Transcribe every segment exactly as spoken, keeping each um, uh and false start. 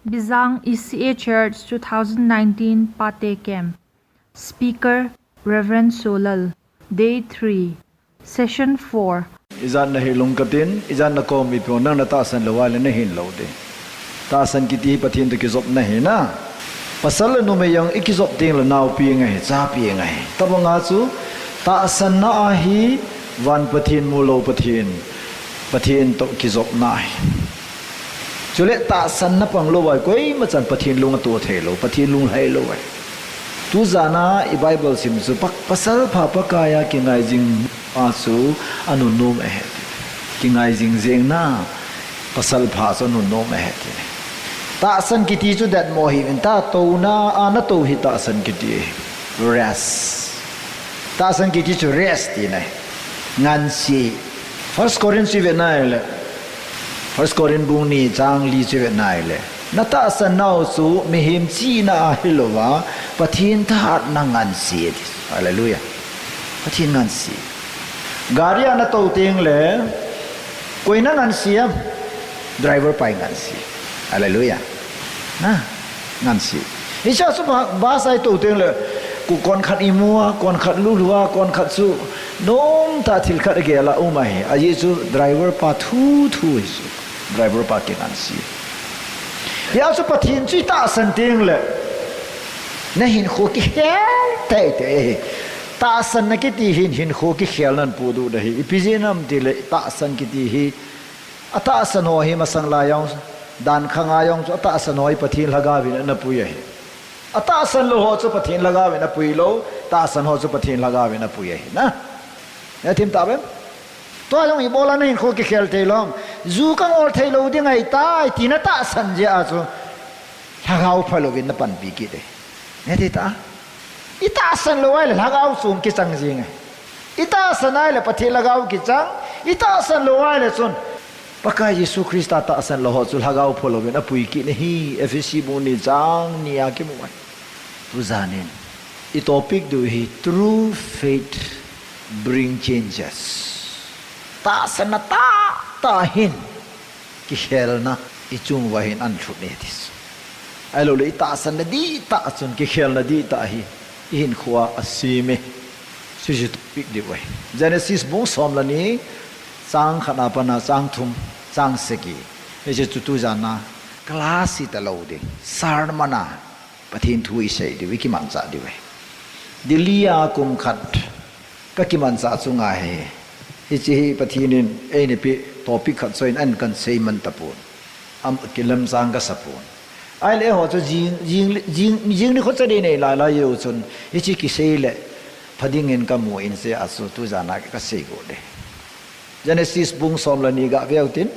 Bijang E C A Church two thousand nineteen Pate Camp. Speaker, Reverend Solal. Day three, Session four. Ijat nahi lungkatin, ijat nakom ipi nang natahsan lou ahile nahin lou ding. Tahsan kiti hi Pathen toh kijopna ahi na. Pasal le numei jong ikijop tengle naopi ngai, chapi ngai. Tabanga chu tahsanna ahi, van Pathen mulou Pathen, Pathen toh kijopna ahi. Chule tahsanna panglou a koima chan Pathen lung ato theilou, Pathen lunglhai lou ahi. Tujana i Bible sim chu pa-, pasal pha Pakaiya kingaijing pa chu anunnom ahi. Kingaijing jengna pasal pha chu anunnom ahi ti. Tahsan kiti chu datmo hiuvin ta, touna a natou hi tahsan kiti. Rest. Tahsan kiti chu rest tina ahi. Ngansi. First Corinth chu ivet nahile, First Corinth bung ni chang li chu ivet nahile, natahsan nau chu mihem chihna a hilouva, Pathen thahatna ngansi ati. Hallelujah. Pathen ngansi. Gari a natou tengle, koi na ngansi am? Driver pa ngansi. Hallelujah. Na, ngansi. Hichea chu ba-, bus a itou tengle, ku konkhat imu a, konkhat lulu a, konkhat chu nomtah thil khat agel a um ahi. Ajeh chu driver pa thu thu hi chu. Driver pa kingansi. Hia chu Pathen chu itahsan tengle, nahinkho kikhel teitei ahi. Tahsanna kiti hin hinkho kikhelna apohdoh ahi. Ipi jeh ham tile tahsan kiti hi, atahsan ho hi masang lai jong, dan khanga jong chu atahsan ho hi Pathen lhagaovin anapui ahi. Atahsan lou ho chu Pathen lhagaovin apuilou, tahsan ho chu Pathen lhagaovin apui ahi na. Nathim tavem? Tua jong ibola nahinkho kikhel theilou am? Ju kangol theilou ding ahitai ti natahsan jeh a chu lhagao phalouvin napanpi kit e. Nathei ta? Itahsan lou ahile lhagao chung kichang jing e. Itahsan ahile Pathen lhagao kichang, itahsan lou ahile chun Pakai Jesu Christa tahsan lou ho chu lhagao phalouvin apui kit ahi, Ephesi bung ni chang ni a kimu ahi. Tujanin i topic diu hi true faith bring changes. Tahsanna tahtah hin kikhelna ichung uva hin ahin lhut e ti chu. Ahilouleh itahsanna dihtah chun kikhelna dihtah hi ihinkhoa asem e. Chuchu topic diu ahi. Genesis bung som le ni chang khat a pat a chang thum, chang sagi. Hiche chu tujana class hita lou ding, sermon a Pathen thu isei diu, ikimanchah diu ahi. Delhi a kum khat kakimanchah chu ngai ahi. Hiche hi Pathen in eina peh topic khat chu ahin, ahin kahin sei man tapon. Ama kilemchang kasa pon. Ahile eiho chu jing, jing, jing, jing nikho chading nei lai lai jeh u chun hiche kisei le pha dingin kamu in, hichea chu tujana kasei got e. Genesis bung som le ni gave utin.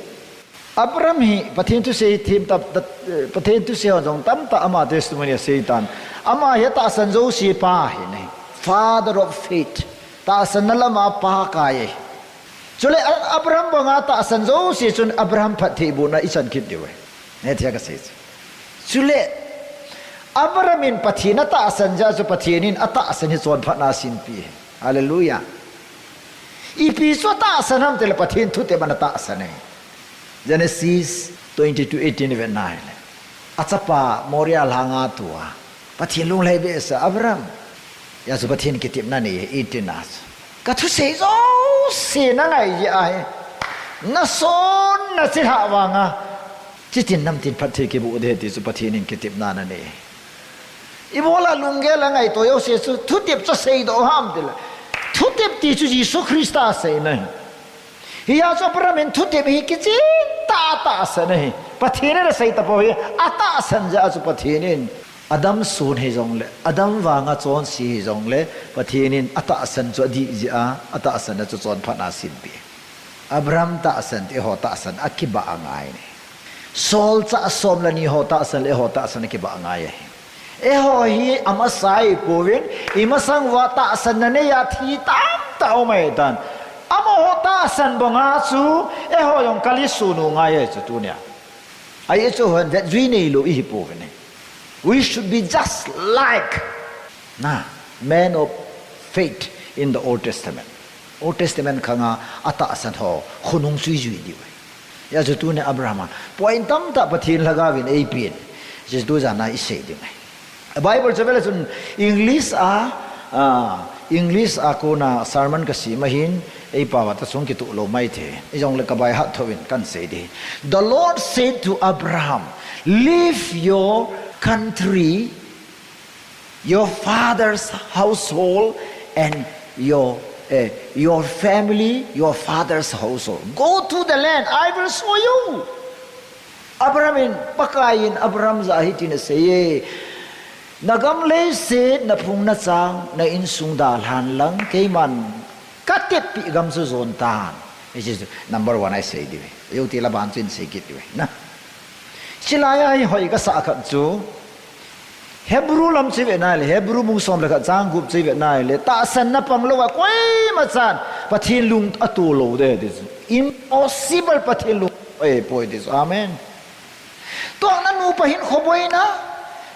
Abraham hi Pathen thusei themtah, eh, Pathen thusei ho jong tamtah ama testimony asei tan. Ama hi atahsan jouse pa ahi ne. Father of faith. Tahsanna lama pakai ahi. Chule A-, Abraham banga tahsan jouse chun Abraham phattheibohna ichan kit diu ahi. Nathei kasei chu. Chule Abraham in Pathen atahsan jeh a chu Pathen in atahsan hi chonphatna asinpi ahi. Hallelujah. Ipi chu atahsan ham tile Pathen thutep ana tahsan ahi. Genesis twenty-two eighteen ivet nahile, achapa Moria lhanga tua Pathen lunglhai behseh a Abraham. Hia chu Pathen kitepna anei e, eighteen a chu. Kathusei jouse nangai jeh ahi. Nason nachilhah vanga, chutin namtin phatthei kiboh ding ahi ti chu Pathen in kitepna anei e. Ibola lunggel a ngaito jouse chu thutep chu seidoh ham tile, thutep ti chu Jesu Christa aseina ahi. Hia chu Abraham in thutep hi kichentah a atahsan ahi. Pathen in asei tapou hi, atahsan jeh a chu Pathen in Adam son hijongle, Adam vanga chonse hijongle, Pathen in atahsan chu adih jeh a, atahsanna chu chonphatna asinpi. Abraham tahsan toh eiho tahsan akibah angai ne. Solchah som le ni ho tahsan le eiho tahsan akibah angai ahi. Eiho hi amasa ipouvin, imasang uva tahsanna nei a thi tamtah aum ahitan. Amaho tahsan banga chu eiho jong kal isun u ngai ahi chu tunia. Ajeh chu hon vetjui neilou ihipouvin ahi. We should be just like, na, man of faith in the Old Testament. Old Testament khanga atahsan ho khonung chu ijui diu ahi. Hia chu tunia Abraham a point tamtah Pathen lhagaovin eipen. Jesu tu jana i sei ding ahi. Bible chu vele chun English a, ah, English a kona sermon ka sim ahin, ei pao a ta chung kituh lou mai thei. Ijongle ka baihat thouvin kan sei ding. The Lord said to Abraham, "Leave your country, your father's household, and your, eh, your family, your father's household. Go to the land I will show you." Abraham in, Pakai in Abraham jah a hitin asei e, "Na gam leiset, na phung na chang, na insung dalhan lang, keiman ka teppi gam chu jon tan." Hiche chu number one a i sei diu ahi. Ijou tile aban chu in sei kit diu ahi. Na. Chulai a hi hoi ka sah khat chu, Hebrew lam chu i vet nai le, Hebrew bung som le khat chang gup chu i vet nai le, tahsanna pang lou a koima chan Pathen lung ato lou ding ti chu. Impossible Pathen lung atoh poi ti chu. Amen. Tua na nupa hinkho boina,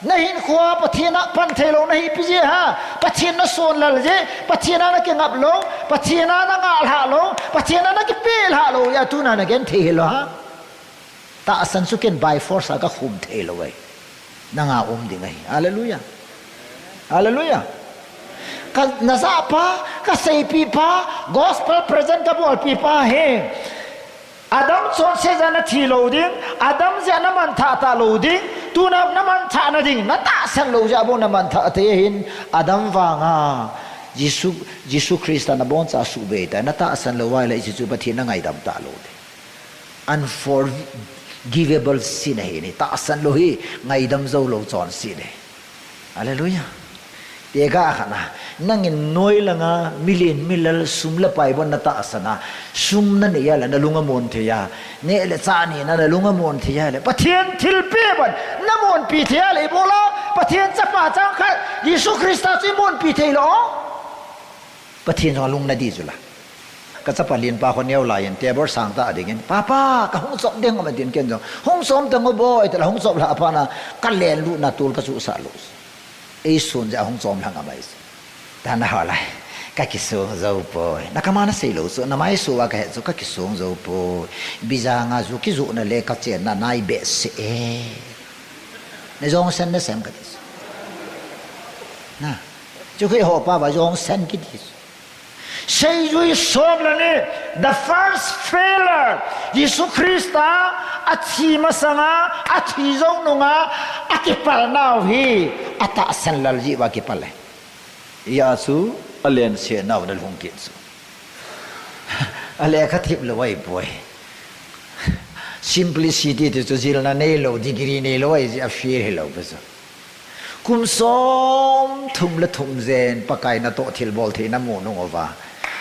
na hinkho a Pathen a pan thei lou na hi ipi jeh ham, Pathen na sonlal jeh, Pathen a na kingap lou, Pathen a na ngailhah lou, Pathen a na kipelhah lou, hia tuna na genthei hilou ham. Tahsan chu ken by force a ka khum thei lou ahi. Nanga um ding ahi. Hallelujah. Hallelujah. Ka, na jahpa, ka seipipa, gospel present ka bolpipa hi. Adam chonset jeh a na thi lou ding, Adam jeh a na manthah talou ding, tuna na manthah na ding, na tahsan lou jeh a bou na manthah thei ahin, Adam vanga, Jesu, Jesu Christa na boncha suhbei ta, na tahsan lou uva ahile hiche chu Pathen na ngaidam talou ding. Unforgivable sin ahi, tahsan lou hi ngaidam jou lou chonset ahi. Hallelujah. Tega khat na, nangin noi langa, milen milal, sum le pai bon na tahsan a, sum na nei a le na lung amon thei a, neh le chah neina na lung amon thei a le, Pathen thilpeh bon na monpi thei a le, ibola, Pathen chapa chang khat, Jesu Christa chu i monpi thei lou. Pathen jong alung na dih chu la. Ka chapa lenpa kho neo lai in table sang tah dingin, "Papa, ka hung chop ding," ama tin ken jong, "Hung chom tang o boi," tile hung chop lhah phat na, ka len lutna tol ka chuhsah lou. Ei sun jeh a hung chom lhang ama i. Tana ho lai. Ka kisong jou poi. Na kama na sei lou chu, na maisu a ka he chu ka kisong jou poi. Bijang a ju kijoh na le ka chenna nai behseh e. Na jong sen na sem ka ti chu. Na. Chu khi ho pa ba jong sen kiti chu. Seijui som le ni, the first failure, Jesu Christa athi masanga, athi jou nunga, akipal nau hi, atahsan lal jeh uva kipal e. Hia chu, alen se nau na lhung kit chu. Alekha thip lou ahi poi. Simplicity ti chu jilna neilou, degree neilou ahi jeh a fail hilou pi chu. Kum som thum le thum jen Pakai natoh thilbol thei namu nung uva.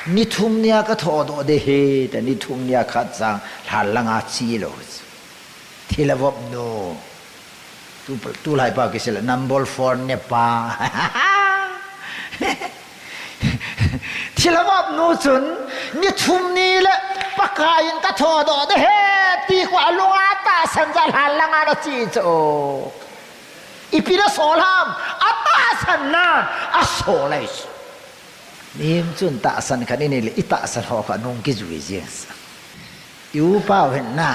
Ni thum nia ka thodoh ding ahi, tia ni thum nia khat chang lhan langa che lou. Thilha vop nu. Tu, tulai pa kisei le number four ne pa. Thilha vop nu chun ni thum ni le Pakai in ka thodoh ding ahi, ti khu alunga tahsan jeh a lhan langa ana che chu. Ipi nasol ham, atahsan nan asol ahi chu. Mihem chun tahsan khat inei le, i tahsan ho kha nung kijui jeng sa. I upa u hin na,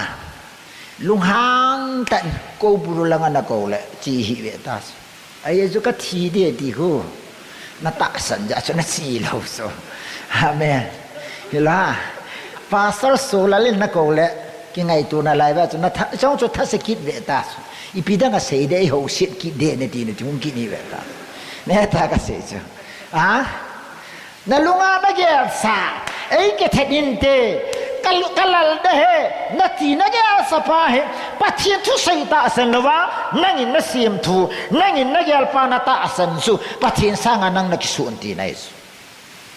lunghang tah in kou bulu langa na kou le, che hih ve ta chu. Ahi chu ka thi ding ti khu, na tahsan jeh a chu na che lou chu. Amen. Hilou a, Pastor Solal in na kou le, kingaito nalai uva chu, na tha, chong chu thase kit ve ta chu. Ipi dang asei ding, i houset kit ding, na ti, na ti hung kit ni ve ta. Neta ka sei chu. A? Na lunga na gelsa, ei kithet inte, ka lu-, ka lal ding ahi, na ti na gelsa pa hi, Pathen thusei tahsan louva, nangin na sem thu, nangin na gel pa na tahsan chu, Pathen sanga nang na kisuh in tina ahi chu.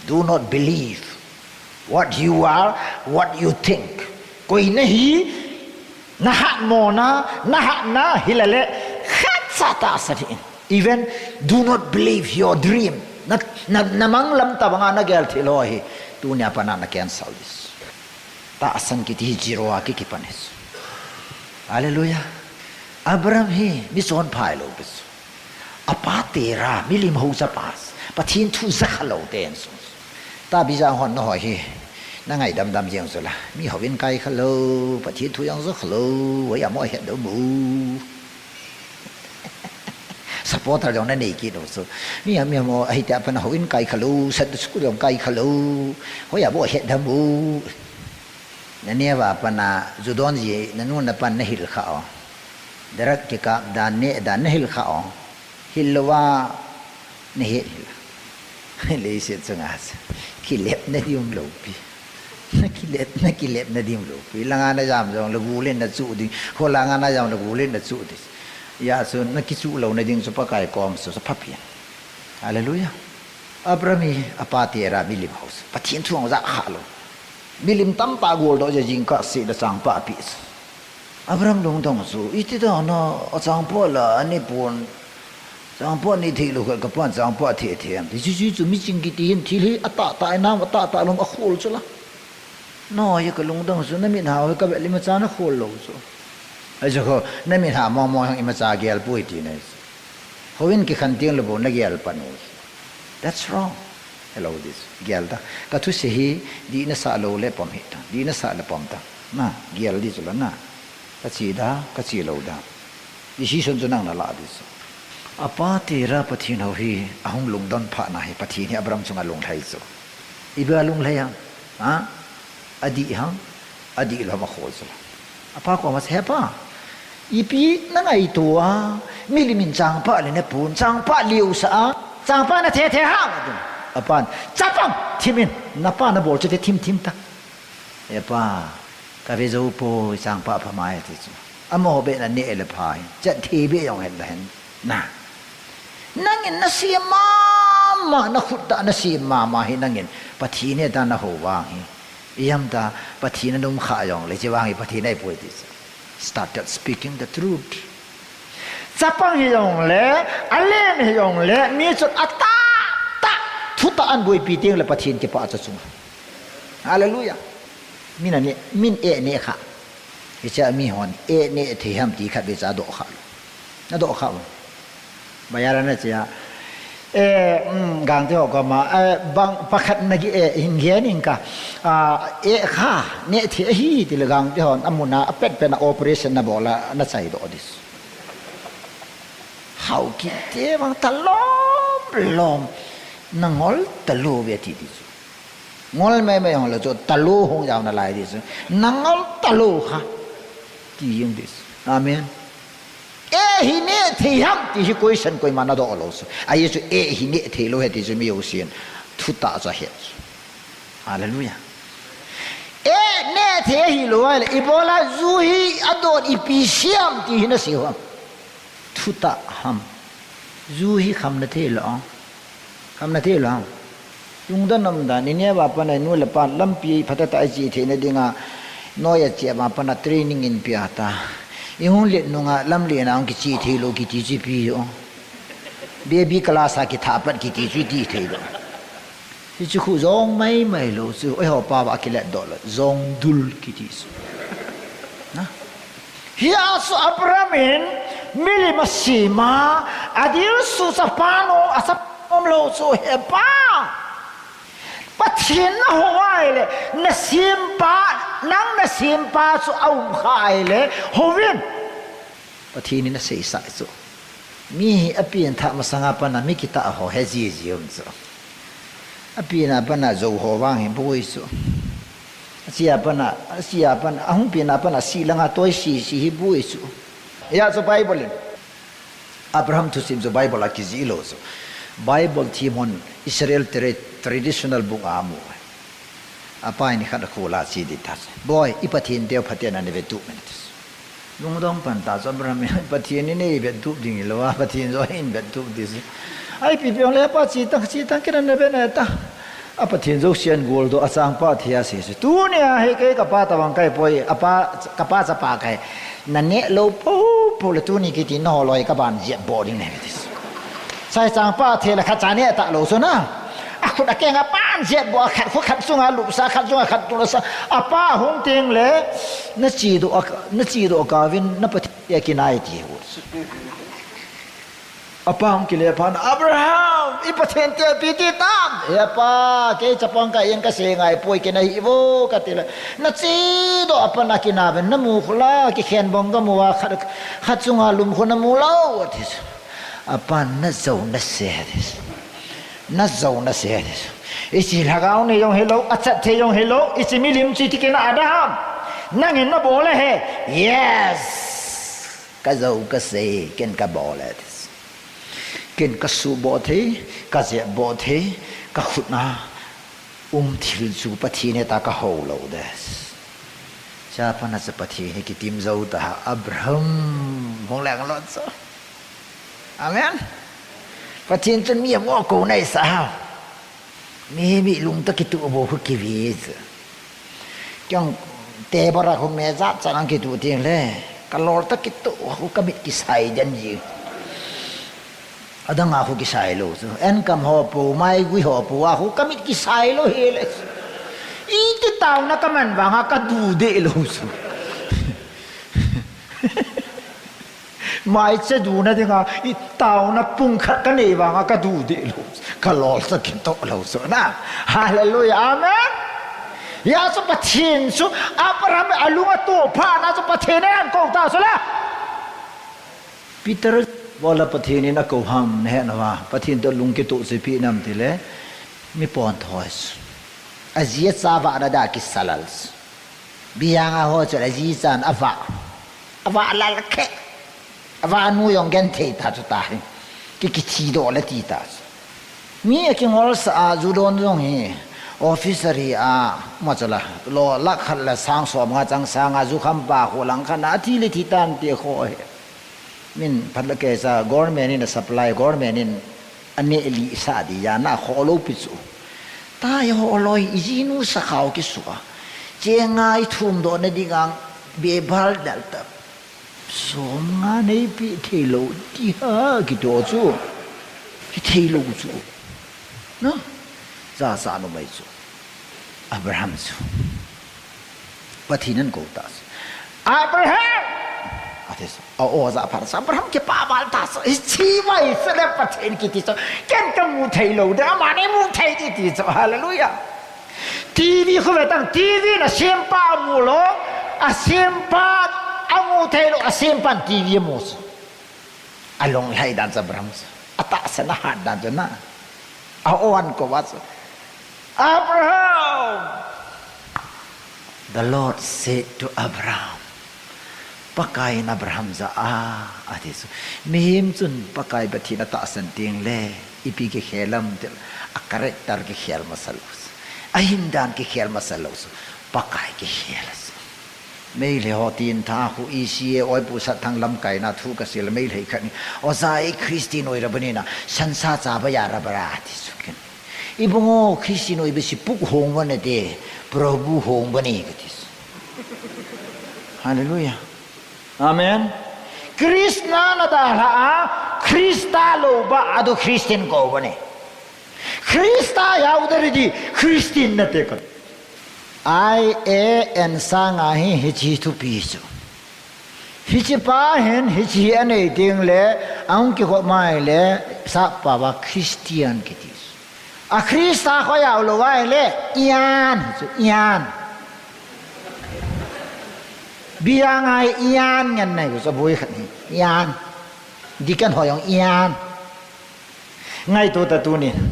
Do not believe what you are, what you think. Koi na hi, na hatmona, na hatna, hilale, khatcha tahsan hih in. Even do not believe your dream. Na, na, na mang lam tabanga na gel thil ho hi. Tunia pat na na cancel ding. Tahsan kiti hi zero a ki, kipan ahi. Hallelujah. Abraham hi mi chonpha ahilou pi chu. Apa Terah, milim ho chapa. Pathen thu jakha lou ten chu. Tabijang hon na ho hi. Na ngaidam dam jeng chu la. Mi houin kai kha lou, Pathen thu jong jakha lou, hoi amo het lou mu. Supporter jong nanei kit u chu. Mi ham, mi ham o, ahiti a pat a houin kai khalou, Sunday school jong kai khalou. Hoiya bou het dam u. Naneo a pat a, ju don ji, nanu napan nahil kha o. Drug kikap dan, neh dan nahil kha o. Hil louva, nahet hil. Leiset chunga chu. Kilep na ding um lou pi. Nakilep, nakilep na ding um lou pi. Langa najam jong le gul in nachu ding. Kho langa najam le gul in nachu ding. Hijeh chun nakichu louna ding chu Pakai kom chu, chu phapen. Hallelujah. Abraham hi apa Terah milim hou chu. Pathen thu ahung ja kha lou. Milim tamtah goldoh jeh a jingkah seh le changpah apeh chu. Abraham lungdong chu, iti dan a, achangpah la aneh pon, changpah neh thei lou khat kapan changpah thei thei ham ti. Chuche chu miching kiti hin thil hi atahtah inam, atahtah lom akhol chu la. Noi, kalungdong chu, namit hao hi kavet le imacha nakhol lou chu. Ahi chu kho, namit ha mong mong hi imacha gel poi ti nahi chu. Houin kikhen teng le bou nagel pan u. That's wrong. Hello, this. Gel ta. Kathusei hi, dih nasah lou le pom hih tan. Dih nasah le pom tan. Na, gel ding chu la na. Kache da, kache lou da. Decision chu nang nalah ding chu. Apa Terah Pathen hou hi, ahung lungdon phat na hi, Pathen hi Abraham chunga lunglhai chu. Ipi a lunglhai ham? Ha? Adih ham? Adih lou ham akhol chu la. Apa koma chu, He pa, ipi nangaito a, milim in changpah le napon, changpah liusah a, changpah nathe the ham, adong. Apan, Chapang, thim in, napa nabol chu te thim thim ta. He pa, kave jou poi, changpah pha mai, ati chu. Amaho beh naneh le pha hi, chat thei beh jong het la hen. Na. Nangin nasem mama, nakhut tah nasem mama hi nangin Pathen ahi tia nahou vang hi. Ijemtia Pathen ana um kha jong le, hiche vang hi Pathen ahipoi ti chu. Started speaking the truth. Chapang hijong le, alen hijong le, mi chun atahtah, thutah ahin boipi teng le Pathen kipah chu achung. Hallelujah. Min aneh, min eh neh kha. Hiche a mihon eh neh thei ham ti khatvei cha adoh kha lou. Adoh kha lou. Bazar a nache a, eh, um, Gangte ho koma, eh, bang pakhat nagi eh, hin gen in ka, ah, eh kha, neh thei ahi, ti le Gangte hon amun a, apet pet a operation nabol a, nachai doh ding. Haokip te bang talom lom, nangol talou ve ati ding chu. Ngol mai mai hung le chu, talou hung jao nalai ding chu. Nangol talou kha. Ti jeng ding chu. Amen. Eh hi neh thei ham ti hi question koiman adoh lou chu. Ajeh chu eh hi neh thei lou ahi ti chu mi jousen thutah chu ahet chu. Hallelujah. Eh neh thei ahilou ahile, ibola ju hi adon ipi sem ti hi nasei u ham. Thutah ham. Ju hi khamna thei lou. Khamna thei lou. Lungdon umdan, Nineveh a pat a inu le pa lampi phatah tah a iche theina dinga, noi a che a pat a training eipeh ta. Ihung let nunga lamlen a hung kiche thei lou kiti chu ipi o. Baby class a kithah pat kiti chu iti thei lou. Hichu khu jong mai mai lou chu, eiho pao a kilet doh lou, jong dul kiti chu. Na? Hia chu Abraham in milim asem a, adilsuh chapa nom, achapa nom lou chu, He pa, Pathen nahou ahile, nasempa, nang nasempa chu aum kha ahile, houvin. Pathen in aseisah chu. Mi hi apen thah masanga pat a mi kitah ho he jiji um chu. Apen a pat a jou ho vang hi boi chu. Ache a pat a, ache a pat a, ahung pen a pat a sih langa toi sisi hi boi chu. Hia chu Bible in. Abraham thusim chu Bible a kijih lou chu. Bible themhon Israel tra-, traditional book a amu. Apa in nikhat a kho la che ding ta. Boi, i Pathen teu phaten ana vetup in ati. Lungdong pan ta chu Abraham in Pathen in eivetup ding hilou a, Pathen joh in vetup ding chu. Ipi pi hung le pa che tan, che tan ken ana ve nai ta. A Pathen jouse ahin goldoh a changpah thei a sei chu. Tunia hi kei kapa tabang kahi poi, apa, kapa chapa kahi. Naneh lou popo le tuni kiti naho loi kaban jep boh ding nahi ti chu. Sai changpah thei le khat cha neh talou chu na. Akhut akeng a ban jep boh a khat khu khat chunga lupsa, khat chunga khat tulsa. Apa hung teng le, nache doh a, nache doh kauvin, na Pathen te kinai ti u. Apa hung kile phat in, Abraham, i Pathen te ipi ti tam? He pa, kei chapang kahi jeng kasei ngai poi kei nahi vo kati le. Nache doh a pat a kinai uvin, namu khu la, kikhen bong kamu a, khat, khat chunga lum khu namu lou, ati chu. Apan najou nase. Najou nase. Hiche lhagao nei jong hilou, achat thei jong hilou, hiche milim chu iti kina ada ham. Nangin nabol ahi. Yes. Kajou kasei, ken kabol e. Ken kasuhboh thei, kajepboh thei, kakhut na um thil chu Pathen hita kahou lou de. Chapa na chu Pathen hi kitim jou ta, Abraham hung leng lou chu. Amen. Pathen chun mi amo kou naisa ham. Mi, mi lungtoh kitoh bou khu kive chu. Kei jong table a khu mejat chan a kitoh teng le, kalol toh kitoh khu kamit kisai den ji. Adang a khu kisai lou chu. Enkam ho pou, maigui ho pou a khu kamit kisai lou hile. Iti taona kaman vang a kadu deh lou chu. Maiche duna dinga, i taona pung khat kanei vang a kadu deh lou. Kalol toh kitoh lou chu na. Hallelujah. Amen. Hia chu Pathen chu Abraham alung atoh phat na chu Pathen in akou ta chu le. Peter, bola Pathen in akou ham nahet na va. Pathen toh lung kitoh chu ipi ham tile, mi ponthoi chu. Aji acha vahna dia kisalal chu. Biang a ho chu aji chan avah. Avah lal khe. Avah nu jong genthei ta chu tahi. Ki, kithidoh le ti ta chu. Mi akingolsa a ju don jong hi. Officer hi a, ma chu la, lo lakh khat le sang som nga chang sang a jukham pa khu lang khat na athi le thi tan ti khu hi. Min phat le kei cha government in a supply, government in aneh lih sah di ja na kho lou pi chu. Tai ho loi iji nu sakhao kisua. Chenga ithum doh na dinga bebal dal ta. Som nga neipe thei lou ti ha kitoh chu. Kithei lou chu. No? Jasa numei chu. Abraham chu. Pathen in akou ta chu. Abraham! Ati chu. A, o, ja phat chu. Abraham kipa val ta chu. Hiche vai chu le Pathen kiti chu. Ken kamu thei lou de, aman eimu thei ding ti chu. Hallelujah. TV khu ve tang, TV in asempa amu lou, asempa amu thei lou, asempan TV amu chu. Alung lhai dan chu Abraham chu. Atahsan ahat dan chu na. A-o akou va chu. Abraham! The Lord said to Abraham. Pakai in Abraham jah a, ati chu. Mihem chun Pakai Pathen atahsan teng le, ipi kikhel ham tile, a character kikhel masa lou chu. Ahin dan kikhel masa lou chu. Pakai kikhel chu. Meitei ho tin tha khu E C A oipu sat thang lamkaina thu kasei le Meitei khat in, oja ei Christian oi ra bani na, sansa cha ba ya ra ba ra ti chu ken. Ibung o Christian oi ba si puk hong ba na te, Prabhu hong ba ni kati chu. Hallelujah. Amen. Krishna na dalha a, Krista lou ba a du Christian kou ba ni. Krista yau da ri di, Christian na te ka. I A N sanga hi hiche thupi chu. Hiche pa hin hiche anei teng le, ahung kikhop mai le, sap pa va Christian kiti. A Krista kho yau lou vai le, ian, chu ian. Biang a ian ngen nei chu bui khat ni, ian. Deacon ho jong ian. Ngaito ta tunin.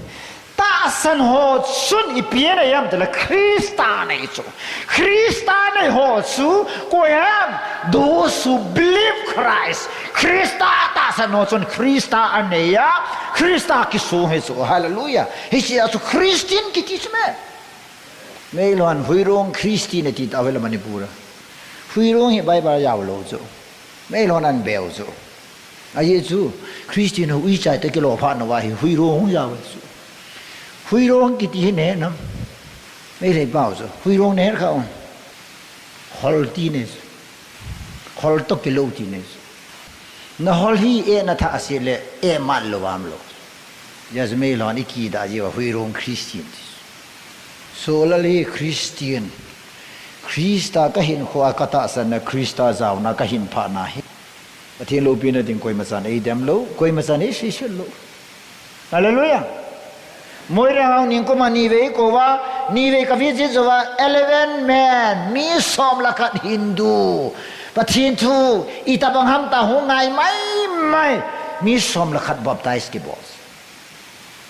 Tahsan ho chun ipi anei ham tile Krista anei chu. Krista anei ho chu koi ham? Those who believe Christ. Krista tahsan ho chun Krista anei a, Krista kisong hi chu. Hallelujah. Hiche a chu Christian kiti chu me. Meilhon Huirong Christian ati tau hile Manipur a. Huirong hi Bible a yau lou chu. Meilhon an beu chu. Ajeh chu, Christian ho uichai toh kilou phat na va hi, Huirong hung jao chu. Huirong kiti hi ne nam. Meitei pau chu. Huirong ne kha um. Hol ti ne chu. Hol toh kilou ti ne chu. Na hol hi e na tha ase le, e mat lou am lou. Jasmine lon i kida jiu a Huirong Christian ti chu. Solal hi Christian. Krista ka hinkhoa ka tahsan na Krista jaona ka hin phat na hi. Pathen loupina ding koima chan ei dem lou, koima chan ei seiset lou. Hallelujah. Moirang hung ning kum a nivei kou va, nivei ka visit jou va, eleven men, mi som le khat Hindu. Pathen thu, itobang ham ta hung ngai mai mai. Mi som le khat baptize kibol.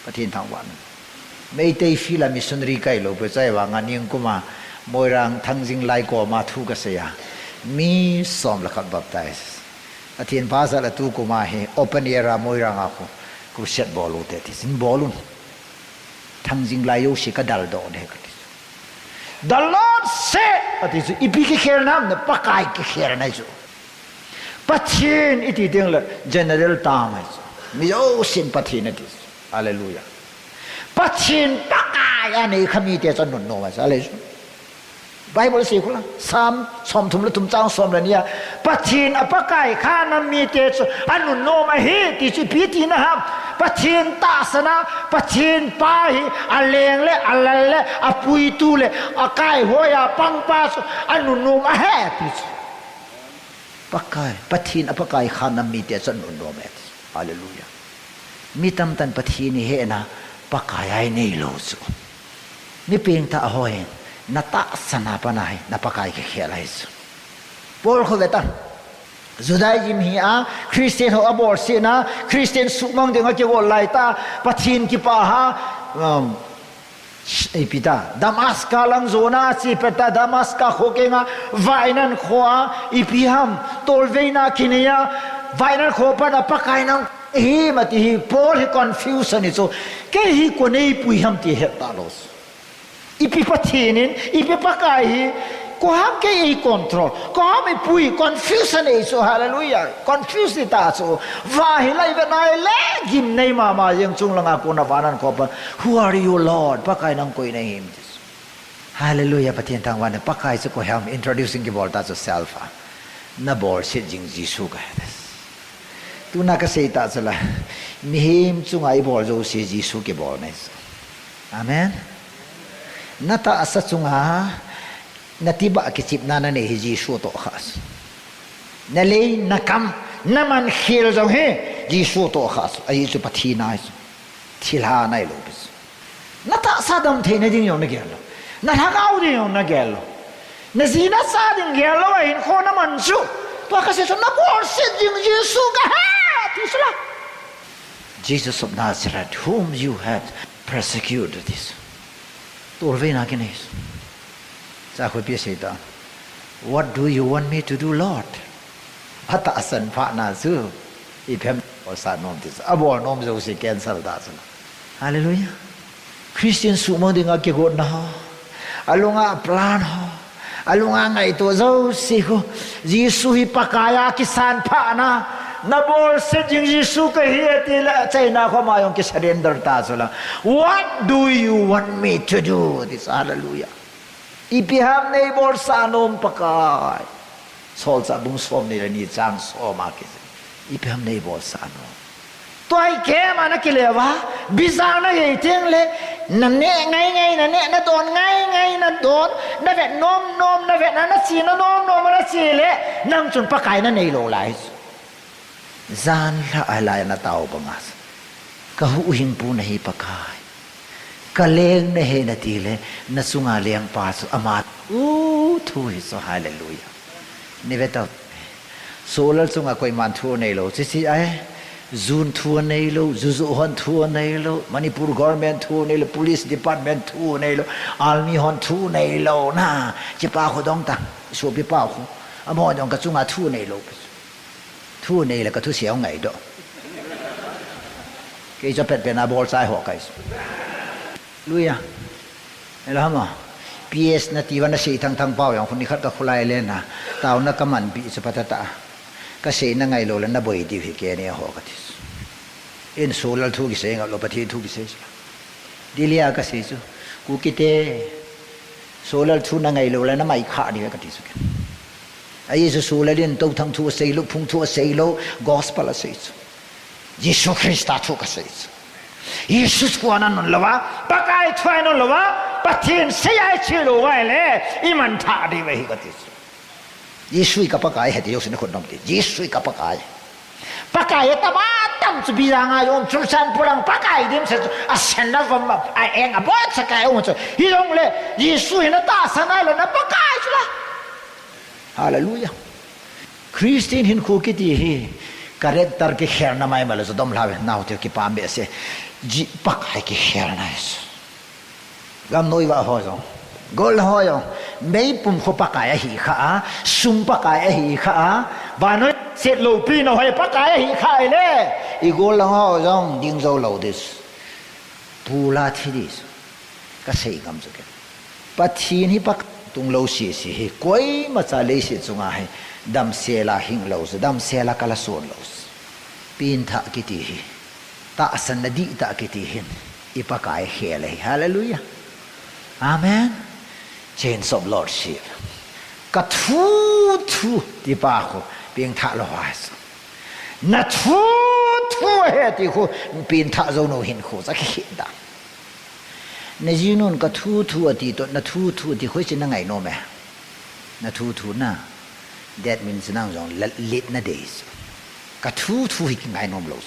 Pathen thangvah in. Meitei field a missionary kahi lou peh chai vang a ningkum a Moirang Thangjing lai koma thu kasei a. Mi som le khat baptize. Pathen pha jal a tukum a hi open air a Moirang a khu crusade bol u te ti sin bol un. Thangjing lai jouse kadaldoh de kati. The Lord said, ati chu, ipi kikhel nam na Pakai kikhel na chu. Pathen iti teng le general term ahi chu. Mi jousen Pathen ati chu. Hallelujah. Pathen Pakai a nei kha mite chu anunnom ahi chu. Hallelujah. Bible sei khu la. Psalm somthum le thum chang som le ni a. Pathen a Pakai kha nam mite chu anunnom ahi ti chu ipi tina ham. Pathen tahsan a, Pathen pa hi aleng le, alal le, apuitu le, akaihoi a pangpa chu anunnom ahi ti chu. Pakai, Pathen a Pakai kha nam mite chu anunnom ahi ti chu. Hallelujah. Mi tamtah in Pathen ihet na Pakai a inei lou chu. Mi pengtah hon, na tahsan a pat a hi, na Pakai kikhel ahi chu. Paul khu ve tan. Judaism hi a, Christian ho abolsetna, Christian suhmang ding a kigol lai tah, Pathen kipah a, um, ipi ta, Damascus lang jona a che pet a, Damascus kho kenga, vainan kho a, ipi ham, tolveina kinei a, vainan kho pat a Pakai nang, hi mati hi, Paul hi confusion hi chu, kei hi koi nei pui ham ti het ta lou. Ipi Pathen in, ipi Pakai hi, koi ham kei ei control, koi ham ei pui, confusion ei chu, hallelujah, confuse ta chu, va hi lai ve nai le, gimnei mama jeng chung langa kona vainan kho pat, who are you Lord, Pakai nang koi na him ti chu. Hallelujah, Pathen thangvah in, Pakai chu koi ham, introducing kibol ta chu self a. Na bolset jing Jesu kahi. Tuna kasei ta chu la, mihem chunga ibol jouse Jesu kibol na ahi chu. Amen. Na tahsa chunga, na tibah kichepna na nei hi Jesu toh kha chu. Na lei, na kam, na man khel jong hi Jesu toh kha chu. Ahi chu Pathen ahi chu. Thilha nai lou pi chu. Na tahsa dam theina ding jong na gel lou. Na lhagao ding jong na gel lou. Na ji na cha ding gel lou a hinkho na man chu. Tua kasei chu na bolset jing Jesu kahi ti chu la. Jesus of Nazareth, whom you have persecuted, ti chu. Tolveina kinei chu. Chakhopi asei ta. What do you want me to do, Lord? Atahsan phat na chu. Ipi ham bolsah nom ti chu. Abol nom jouse cancel ta chu. Hallelujah. Christian suhmang dinga kigotna ho. Alunga plan ho. Alunga ngaito jouse ho. Jesu hi Pakai a kisan phat na. Na bolset jing Jesu kahi ati le. Achaina kho ma jong kisurrender ta chu la. What do you want me to do? Ti chu. Hallelujah. Ipi ham nei bolsah nom Pakai. Solchah bung somni le ni chang som a ki. Ipi ham nei bolsah nom. Tua hi keima na kile uva, bizang na hei teng le, na neh ngai ngai, na neh na don ngai ngai, na don, na vet nom nom, na vet na, na che na nom nom, na che le, nang chun Pakai na nei lou lai. Jan lhah a lai na tao banga. Ka huhhingpu na hi Pakai. Ka leng na hi na ti le, na chunga lengpa chu ama u thu hi chu, hallelujah. Ni ve tao. Solal chunga koiman thu nei lou. Chichi ai. Jun thu nei lou, Juju hon thu nei lou, Manipur government thu nei lou, police department thu nei lou, army hon thu nei lou. Na, chipa khu dong ta, sopi pa khu. Amo dong ka chunga thu nei lou. Thu nei le ka thusei ngai doh. Kei chu pet pet na bol chai ho kai. Luia. Ela hama. P S na ti uva na sei thang thang pau jong khu nikhat ka khulai le na. Tao na ka man pi chu patata. Ka sei na ngai lou le na boi diu hi kei ni ho ka ti. In solal thu kisei ngai lou Pathen thu kisei. Delhi a ka sei chu. Kuki te. Solal thu na ngai lou le na mai kha diu ka ti chu. Ahi chu solal in tou thang thu asei lou, phung thu asei lou, gospel asei chu. Jesu Christa thu kasei chu. Jesu kua na nun lou va, Pakai thu a nun lou va, Pathen sei a i chi lou va le, i man tha diu ahi ka ti chu. Jesu i ka Pakai he ti Jesu na khut nom ti. Jesu i ka Pakai. Pakai e tama tam chu bi jang a jong chu san pulang Pakai dim se chu. A sen na vom a eng a bot sa kai um chu. Hi jong le Jesu hi na tahsan a le na Pakai chu la. Hallelujah. Christian hinkho kiti hi Character kikhelna mai male chu dom lha ve, nau te kipah behseh. Ji Pakai kikhelna hi. Gamnoi vah ho jong, gollhang ho jong, meipum khu Pakai ahi kha a, sum Pakai ahi kha a, vannoi set loupina ho hi Pakai ahi kha ahile, i gollhang ho jong ding jou lou ding. Pula thi ding. Ka sei ngam chu ke. Pathen hi Pakai tunglo sese hi, koimacha leiset chunga hi damsel a hing lou chu, damsel a kala son lou chu. Pengthah kiti hi, tahsanna dihtah kiti hin, i Pakai khel ahi. Hallelujah. Amen. Chains of Lordship. Ka thu thu ti pa khu, pengthah lou ha chu. Na thu thu ahi ti khu, pengthah jou nou hinkho chu akikhe da. Na jinun ka thu thu ati toh, na thu thu ati khu chu na ngai nom e. Na thu thu na. That means nang jong la-, let na dei. Ka thu thu hi kingai nom lou.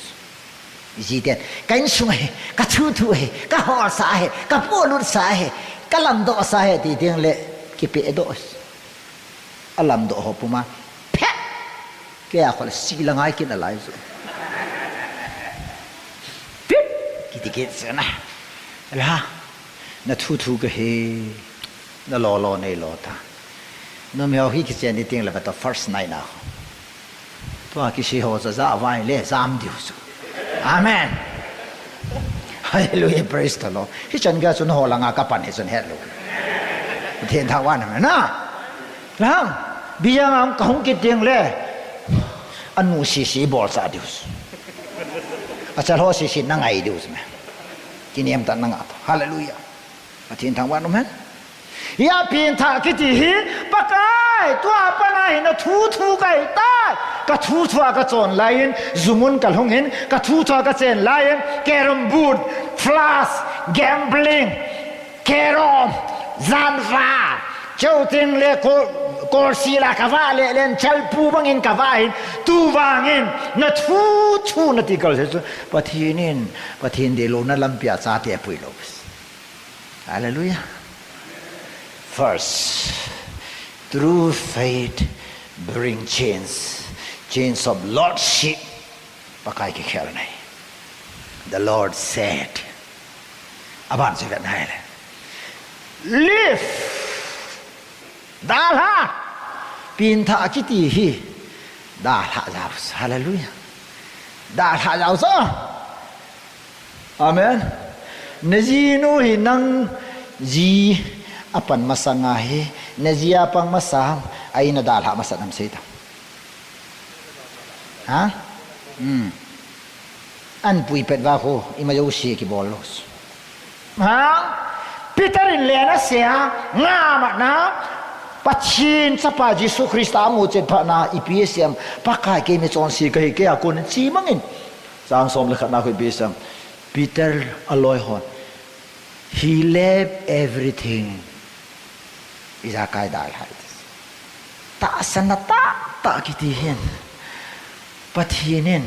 Jiten, ka insung ahi, ka thu thu ahi, ka holsa ahi, ka polut sa ahi, ka lamdoh sa ahi, ti ding le, kipe doh. A lamdoh ho puma, phet! Kei a khol si la ngai kin a lai chu. Pip! Kiti kit se na. La, na thu thu ka hi, na lo lo nei lo ta. Numei ho hi kichen ni ting le ba ta first night na. Tua kisei ho chu ja vai le jam diu chu. Amen. Hallelujah, praise the Lord. Hichan gei chun ho langa ka pan hi chun het lou. Pathen thangvah in amen na. Lang, biang ang ka hung kit ding le. Anu sese bol sa diu chu. Achal ho sese na ngai diu chu me. Kinem ta na nga to. Hallelujah. Pathen thangvah in amen. Hia pengthah kiti hi, Pakai, tua pat a hi na thu thu ka hi tai. Ka thu thu a ka chon lai in, jumun ka lhung in, ka thu thu a ka chen lai in, carrom board, flush, gambling, carrom, janva, cheuting le ko-, kolsi la ka vah le len, chalpu bang in ka vah in, tu vang in, na thu thu na ti kal se chu, Pathen in, Pathen deilouna lampi a chate apui lou. Hallelujah. First, true faith bring change. Change of lordship. Pakai kikhelna hi. The Lord said. Aban chu vet nai le. Live. Dalha. Pengthah kiti hi. Dalha jao. Hallelujah. Dalha jao sa. Amen. Na jinu hi nang ji a pan masang a hi. Na ji a pang masang a hi na dalha masang am sei ta. Ha? Hmm. An pui pet va khu, ima jouse kibol lou. Ha? Peter in le na sia, nga ma na, Pathen Chapa Jesu Christa amu chet phat na, ipi asei em, Pakai kei michonse kahi, kei a kon in chi mangin. Chang som le khat na khu ipi asei em, Peter a loi hon. He left everything. Ijakai dalha. Tahsanna tahtah kiti hin. Pathen in.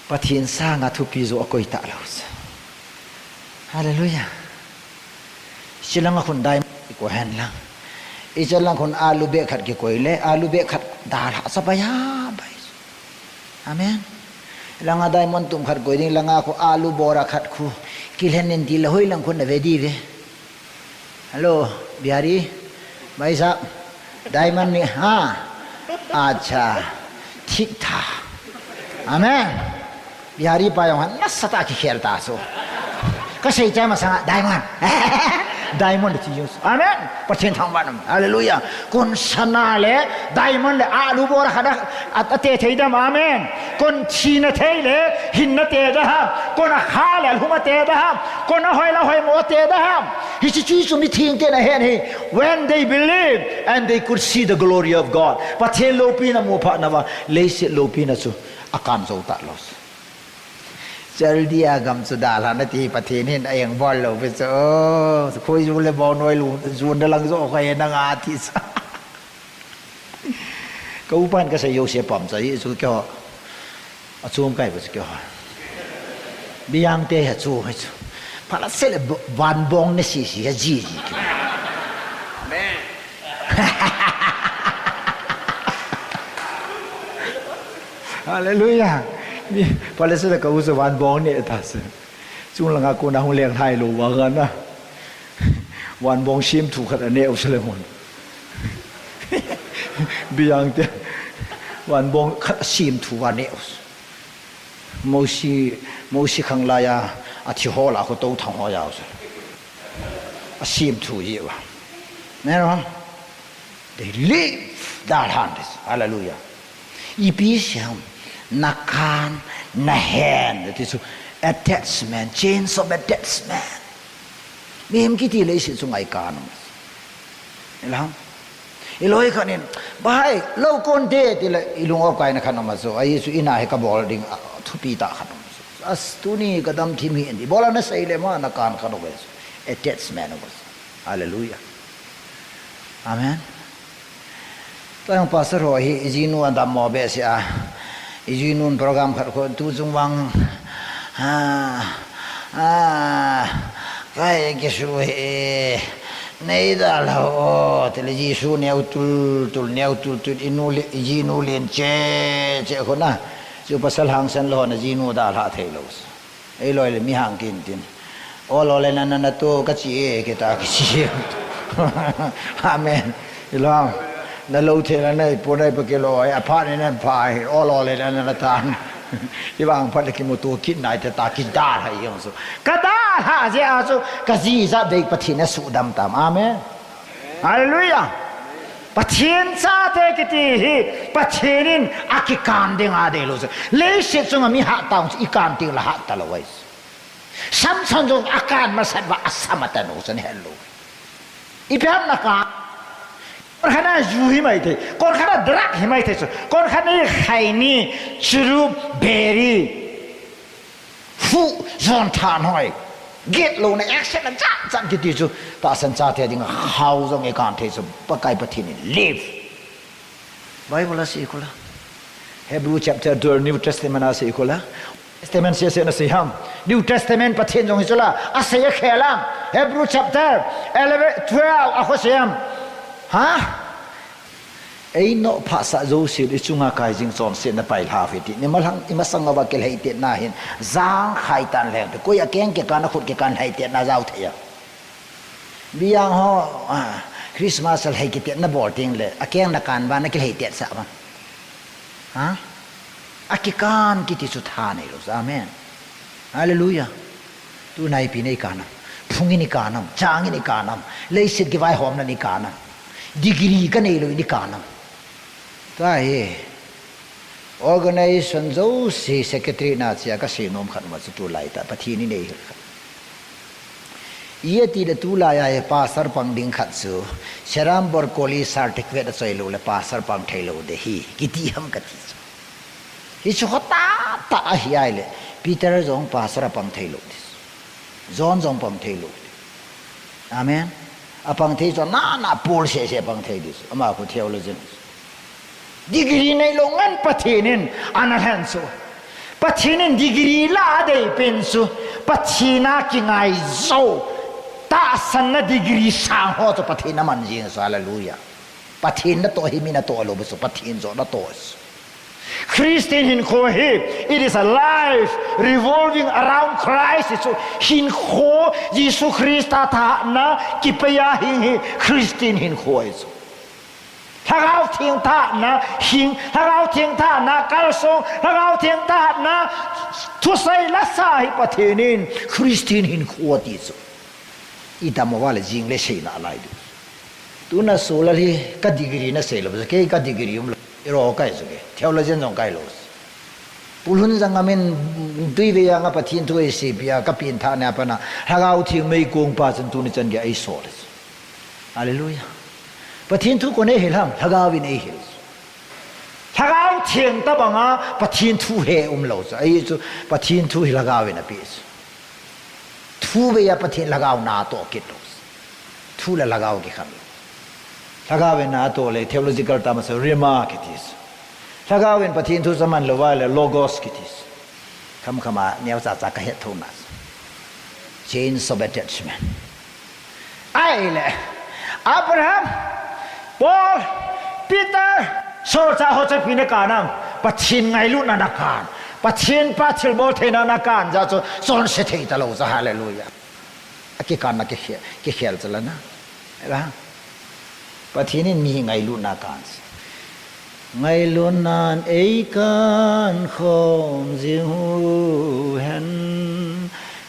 Pathen sanga thupi jo akoi talou. Hallelujah. Chilanga khun diamond kikoi hen lang. Ichalang khun alu bag khat kikoi le, alu bag khat dalha sa baya bai. Amen. Langa diamond tum khat koi ding, langa khu alu bora khat khu. Kilhen in ti la hoi lang khun na ve di ve. Hello, Bihari. Bhai sahab, diamond ni, ha? Acha, thik tha. Amen. Bihari pa jong han, nasatah a kikhel ta so. Ka sei chai masanga, diamond. Diamond ti jong. Amen. Pathen thangvah in amen. Hallelujah. Kon sana le, diamond le, alu bora khat a, a, ate thei dem. Amen. Kon thina thei le, hinna te da ha. Kon akha le, alhum ate da ha. Kon ahoi le, ahoimo ate da ha. Hiche chu chu mitheng ten ahen hi. When they believe and they could see the glory of God. Pathen loupina amu phat na va, leiset loupina chu akan jou talou. Chaldia gam chu dalha na ti Pathen hin a-eng bol lou ve chu. Oh, khoi ju le bon noi lu, ju na lang jo kha he na nga ti sa. Ka upan ka sei jouse pam cha hi chu keiho. Achom kai ba chu keiho. Biang te ha chu hai chu. Phala se le bo-, van bong ne si si ha ji ji. Amen. Hallelujah. Mi, Palestine ka u chu van bong neh ta se. Chung langa kona hung leng hai lo vang a na. Van bong sim thu khat a neh u se le mon. Biang te. Van bong khat a sim thu va neh u se. Mosi, Mosi khang lai a, a thi ho la ko to thang ho ya u se. A sim thu ji va. Ne ro? They live that hand. Hallelujah. Ipi siam, na kan, na hen, that is attachment, chains of attachment. Mihem kiti leiset chunga i kan. Ilang. I loi khat in, "Bai, lo kon te," ti le, i lung o kai na khan ma so, ai su ina he ka bol ding, a, thupi ta khan ma so. As tuni ka dam thim hi en di. Bol na sei le ma na kan khan ma so. Attachment ma so. Hallelujah. Amen. Tua jong pastor ho hi, i jinu a dammo behseh a. I jinun program khat khu tu chung vang. Ha, ha, kai kisu hi, nei dalha o, tile Jesu neo tul, tul, neo tul, tul, i nu le, i jinu len che, che khu na. Chu pasal hangsan lou na jinu dalha thei lou. Ei loi le mi hang kin tin. O lo le na na na tu ka chi e, ke ta ka chi e. Amen. Ilong. Na lo the na na i po na i pa ke lo, ai, a pha ni na pha e. O lo le na na na tan. I vang pha le ki mu tu kit nai te ta ki dalha i yong su. Ka dalha je a su, ka ji ja dei Pathen a su dam tam. Amen. Hallelujah. Pathen chate kiti hi, Pathen in a kikan ding a dei lou chu. Leiset chunga mi hat tau chu i kan ding la hat ta lou ai. Samson jong a kan masat va a sam a ta nu chu ni hello. I pian na ka. Kon khana ju hi mai thei, kon khana drug hi mai thei chu. Kon khana khaini, churup, beri. Fu, jon tha noi. Get lou na action a chan chan kiti chu. Tahsan chate ding a hao jong i kan thei chu. Pakai Pathen in live. Bible a sei khu la. Hebrew chapter twelve, New Testament a sei khu la. Testament sei sei na sei ham. New Testament Pathen jong hi chu la. A sei a khe la. Hebrew chapter eleven, twelve a khu sei ham. Ha? Ei no pha sa jo si i chunga kai jing chon se na pai lha fi ti. Ni ma lang, i ma sang a va ke lhai te na hin. Jang khai tan leng. Koi a keng ke kan a khut ke kan lhai te na jao thei a. Biang ho, ah, Christmas a lhai kitet na bol ting le, a keng na kan ba na kilhai tet sa ba. Ha? A kikan kiti chu tha nei lou sa, amen. Hallelujah. Tu nai pi nei kanam. Phung in i kanam, chang in i kanam. Leiset kivaihomna ni kanam. Degree ka nei lou ni kanam. Tua hi, organization jouse secretary na chia ka sei nom khat ma chu tulai ta, Pathen in eihil khat. Iti le tulai a hi pastor pang ding khat chu, Seram Borkoli certificate a choi lou le pastor pang thei lou de hi, kiti ham kati chu. Hi chu khat tah tah ahi ai le, Peter jong pastor a pang thei lou de. John jong pang thei lou. Amen. A pang thei chu nana Paul seh seh pang thei di. Ama khu theologian. Degree nei lou ngen Pathen in ana lhen chu. Pathen in degree la a dei pen chu. Pathen a kingai jou. Tahsan na degree sang ho chu Pathen a man jing chu. Hallelujah. Pathen natoh hi mi natoh lou bou chu, Pathen joh natoh chu. Christian hinkho hi, it is a life revolving around Christ. Chu hinkho Jesu Christa thahatna kipei a hing hi Christian hinkho ahi chu. Lhagao Theng thahatna hing, Lhagao Theng thahatna kalsong, Lhagao Theng thahatna thusei lasa hi Pathen in Christian hinkho ati chu. I dam uva le jing le seina lai di. Tuna sulal hi ka degree na sei lou, kei ka degree um lou. I ro kai chu kei. Theologian jong kai lou. Pulhun jang amin tuivei anga Pathen thu eisei pia ka pin tha na pana. Lhagao Theng mei kong pa chun tuni chan gei eisol. Hallelujah. Pathen thu kon eihil ham, Lhagao in eihil. Lhagao Theng tabanga Pathen thu he um lou chu. Ahi chu Pathen thu hi Lhagao in ape chu. Thu vei a Pathen Lhagao natoh kit lou. Thu le Lhagao kikhen lou. Lhagao in natoh le theological term a chu rhema kiti chu. Lhagao in Pathen thu chu aman lou va le logos kiti chu. Khamkham a neocha cha ka het thou na chu. Chains of attachment. Ahile, Abraham, Paul, Peter, solchah ho chu ipi na kanam. Pathen ngailutna nakan. Pathen pa thilbol theina nakan. Jeh chu chonse thei talou chu, hallelujah. Akikanna kikhel, kikhel chu la na. Ela. Pathen in mi ngailutna kan. Ngailutnan eikan khom jing u hen.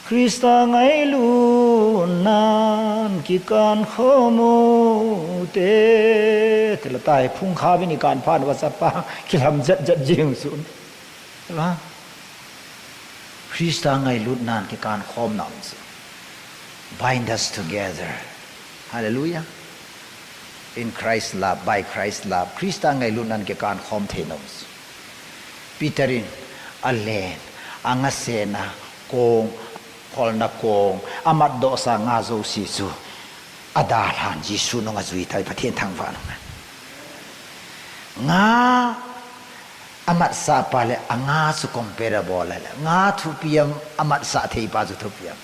Christa ngailutnan kikan khom u te. Tila tai phung kha vin ikan phan va chapa. Kilam jet jet jing sun. Ela. Christa ngailutnan kikan khom na um chu. Bind us together. Hallelujah. In Christ love, by Christ love. Christa ngailutnan kikan khom thei na um chu. Peter in alen, angasena, kong, kholna kong, amatdoh sa nga jouse chu. Adalhan Jesu nunga jui tai Pathen thangvah nunga. Nga amatsah pa le anga chu comparable le. Nga thupi am, amatsah thei pa chu thupi am.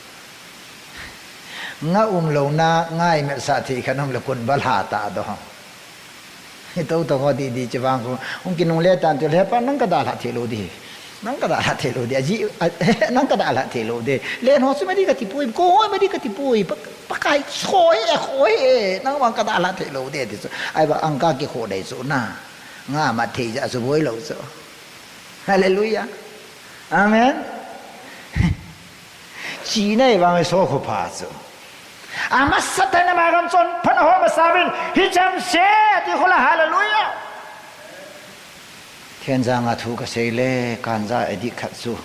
Nga umlouna, nga imatsah thei khat um le kun bal ha ta do. Hi to to ho di di che vang khu. Hung kinungle tan chu le pa nang ka dalha thei lou di. Nang ka dalha thei lou di. Aji, a, nang ka dalha thei lou di. Len ho chu ma di ka ti pui. Ko ho ma di ka ti pui. Pa, Pakai, khoi e, khoi e. Nang vang ka dalha thei lou di ti chu. Ai ba ang ka kikho dei chu na. Nga mat thei ja chu boi lou chu. Hallelujah. Amen. Chi nei vang so kho pha chu. Amasat a ama gam chonphatna ho masa uvin, hicham se, ati khu la, hallelujah. Thenjang a thu kasei le, ganja addict khat chu.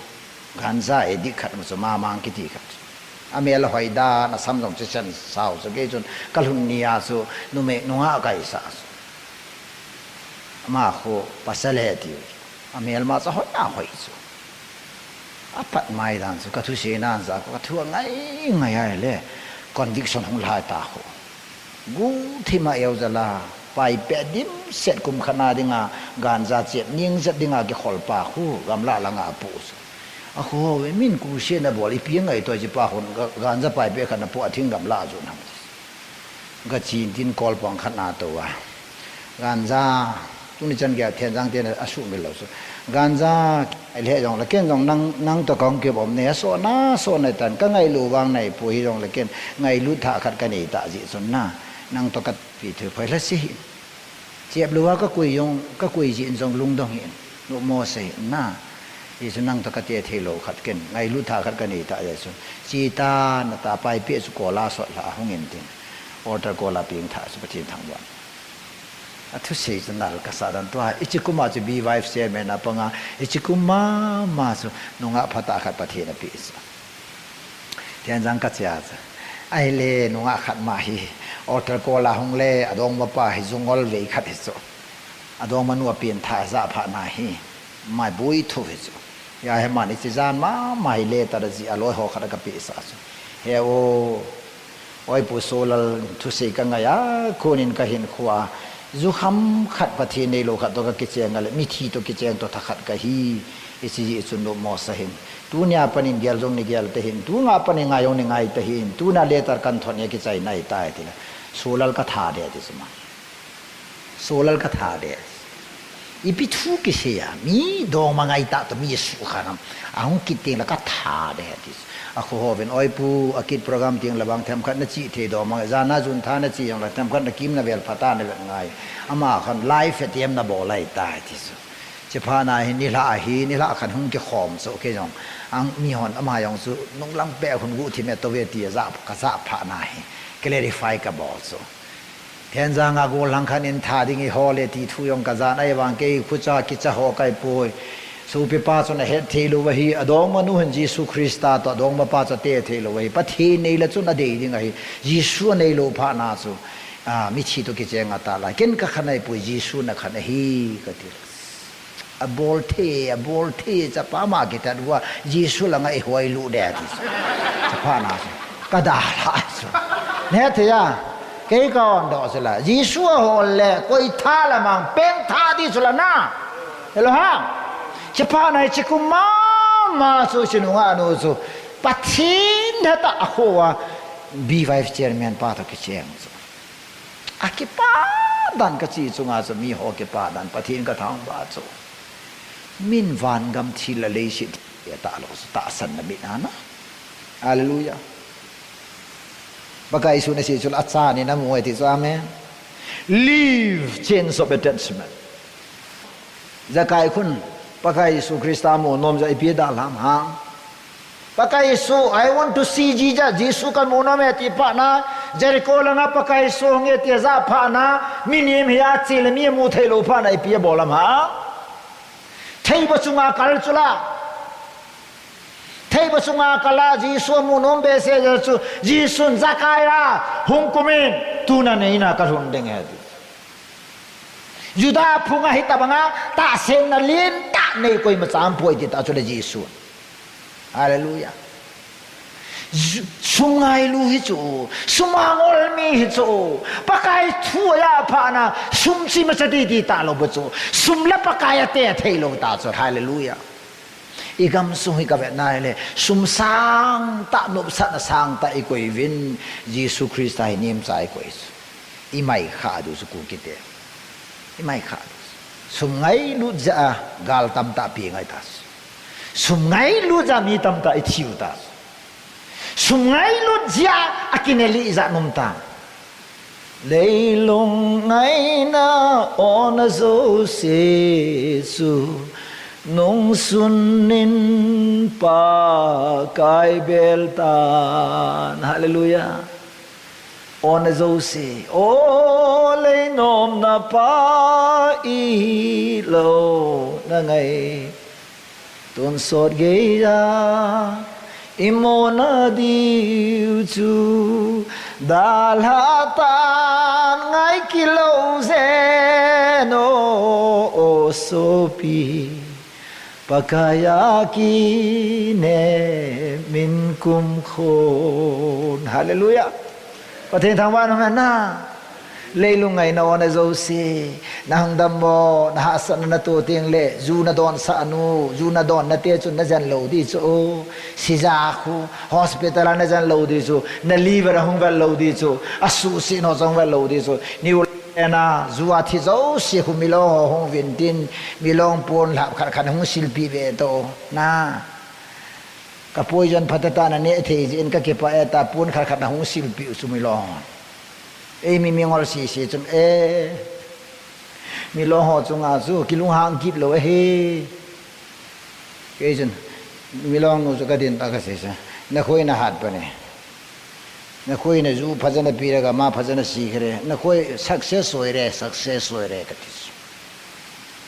Ganja addict khat ma chu mamang kiti khat chu. Amel hoi dan, asam jong chu chen sao chu, kei chun kalhun ni a chu, numei nunga kaisa chu. Ama khu pasal e ti. Amel ma chu hoi a hoi chu. Apat mai dan chu, ka thusei nan ja, ka thu angai ngai ai le, conviction hung lai ta khu. Guilty ma eu jala, pai pe dimset kum khat na dinga, ganja chep ning jat dinga kikhol pa khu, gamla langa pu chu. A khu ho ve min kum se na bol, ipi ngai to chi pa hun, ga-, ganja pai pe khat na pu a thing gamla ju nam. Ka chin tin kol pang khat na to a. Ganja, tuni chan gei Thenjang te na a sumil lou chu. Ganja, ai le jong le ken jong nang, nang to kong ke bom ne, so na, so na tan, ka ngailu vang nai pu hi jong le ken, ngailu tha khat ka nei ta ji chun na, nang to ka pi thu phai la si hi. Chep lou a ka kui jong, ka kui ji in jong lungdong hi in, nu mo se hi na. Hi chu nang to ka te thei lou khat ken, ngailu tha khat ka nei ta ji chun. Chi ta, na ta pai pe chu kola sot la hung in tin. Altar kola ping tha chu Pathen thangvah. A thusei chu nal kasa dan tua. Hiche kum a chu B Y F chairman a panga. Hiche kum mama chu nungah phatah khat Pathen a pe chu. Thenjang ka che a chu. Ai le nungah khat ma hi. Altar kola hung le adongma pa hi jungol vei khat hi chu. Adongma nu a pen tha ja pha na hi. Mai bui thu hi chu. Ya he mani chi jan mama hi le ta da ji a loi ho khat ka pe sa chu. He o. Oi pu Solal thusei ka ngai a, konin ka hin khua. Jukham khat Pathen neilou khat to ka kicheng a le, mithi to kicheng to tha khat ka hi. Hichi ji chun nu mo sa hin. Tunia panin gel jong ni gel ta hin. Tunga panin ngai jong ni ngai ta hin. Tuna letter kan thon e kichai nai ta e ti la. Solal ka tha de ti chu ma. Solal ka tha de. Ipi thu kisei a, mi dongma ngai ta to mi su kha nam. Ahung kit teng la ka tha de ti. A khu ho vin oi pu, a kit program teng la bang themkhat na chi thei dongma ngai. Jana jun tha na chi jong la themkhat na kim na vel pha ta na vet ngai. Ama khan live A T M na bol lai ta ti su. Che pha na hi ni la hi, ni la khan hung kikhom so ke jong. Ang mi hon ama jong su nung lang pe hun gu thi me to ve ti ja ka ja pha na hi. Clarify ka bol so. Thenjang a gollhang khat in tha ding i hol e ti thu jong ka jan ahi vang kei khucha kicha ho kai poi. Sopi pa chun a het thei lou ahi, adongma nu hin Jesu Christa to adongma pa chu ate thei lou ahi. Pathen nei le chun a dei ding ahi. Jesu a nei lou pha na chu, a, mithi to kicheng a ta lai. Ken ka khan ahi poi, Jesu na khan ahi ka ti. A bol the, a bol the, chapa ma kitat ua, Jesu langa i hoi lu de ti. Chapa na chu. Ka da la chu. Ne the ya. Kei ka on do chu la. Jesu a hol le, koi tha la mang, peng tha di chu la na. Hello ha. Chapa na chi kum mama chu chi nunga nu chu. Pathen heta a khoa B Y F chairman pa to kicheng chu. A kipa dan ka chi chunga chu mi ho kipa dan Pathen ka thangvah chu. Min vangam thil le leiset thil tahsa lou, tahsanna min ana. Hallelujah. Pakai Jesu nasei chu la achan in amu e ti chu, amen. Live change of attachment. Zakai khun, Pakai Jesu Christa mu nom jeh a ipi dalham ham. Pakai Jesu, I want to see Jesus. Jesu kamu nom e ti phat na, Jericho langa Pakai Jesu hung e ti ajah phat na, mihem hi ache le mi amu thei lou phat na ipi abol ham. Theiba chunga kal chu la. Theiba chunga kal a Jesu amu nom behseh jeh chu, Jesun Zakai a, hung kum in, tuna nei na kalhun ding e ti. Juda phunga hitabanga tahsanna lentah nei koima cha aumpoi ti ta chu le Jesu. Hallelujah. Ju-, sum ngailu hi chu, sum a ngol mi hi chu, Pakai thu aja phat na, sum chi macha di di talou ba chu, sum le Pakai ate thei lou ta chu, hallelujah. I gamsung hi ka vet na le, sum sangtah, nopsahna sangtah i koi uvin, Jesu Christa hi nemcha i koi chu. I mai kha diu chu Kuki te. I mai kha diu chu. Sum ngailut jeh a gal tamtah pe ngai ta chu. Sum ngailut jeh a mi tamtah i thiu ta chu. Sum ngailut jeh a kinelih jat um ta. Leilung ngaina ona jouse chu nungsun in Pakai bel tan. Hallelujah. Ona jouse, o lei nomna pa i lou na ngai. Tonsot geiya i mona diu chu, dalha tan ngai kilou jeng o, o sopi. Pakai a kinem in kumkhon. Hallelujah. Pathen thangvah in umhen na. Leilung ngaina ona jouse. Na hung dam mo, na hahsatna na to teng le, ju na donsah nu, ju na donna te chun na jen lou di chu. Sija khu, hospital a na jen lou di chu, na liver a hung vel lou di chu, asuhset ho chu hung vel lou di chu. Ni u le na, ju a thi jouse khu milong ho hung uvin tin, milong pon lhap khat khat hung silpeh ve to. Na. Ka poison phatah tah na neh thei jeh in ka kipah e ta, pon khat khat na hung silpeh u chu milong. Ei mi mingol sese chun e. Milong ho chunga chu kilunghang kit lou ahi. Kei chun milong nu chu ka din ta ka sei sa. Na khoi na hat pa ne. Na khoi na ju phajana pi ra ka ma phajana si kha re. Na khoi success oi re, success oi re ka ti chu.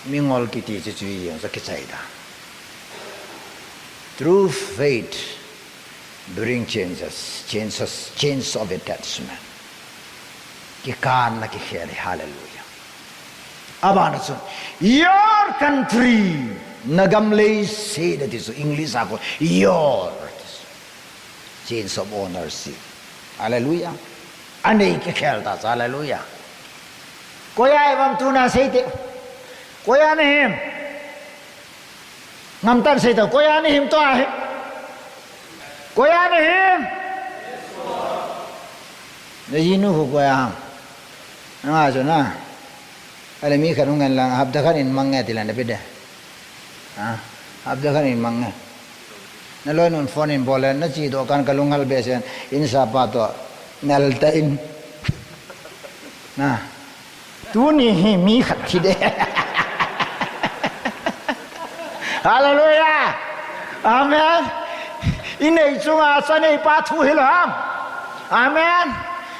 Mingol kiti chu chu jeng sa kichai da. True faith bring changes, changes, change of attachment. Kikanna kikhel hi, hallelujah. Abana chu, your country, na gam leiset na ti chu, English a kon, your. Change of ownership. Hallelujah. Anei kikhel ta chu, hallelujah. Koi a i um ham tuna sei te. Koi a na him. Ngam tan sei ta, koi a na him to ahi. Koi a na him. Na jinu khu koi a ham. Na nga chu na. Ale mi khat hung ngen lang, hapta khat in mang nge ti le na pe de. Ha? Hapta khat in mang nge. Na loinun phone in bol le, na chi doh kan ka lunghel behseh, in sapa toh, nal ta in. Na. Tuni hi mi khat thi de. Hallelujah. Amen. I nei chunga chu aneipa thu hilou ham. Amen.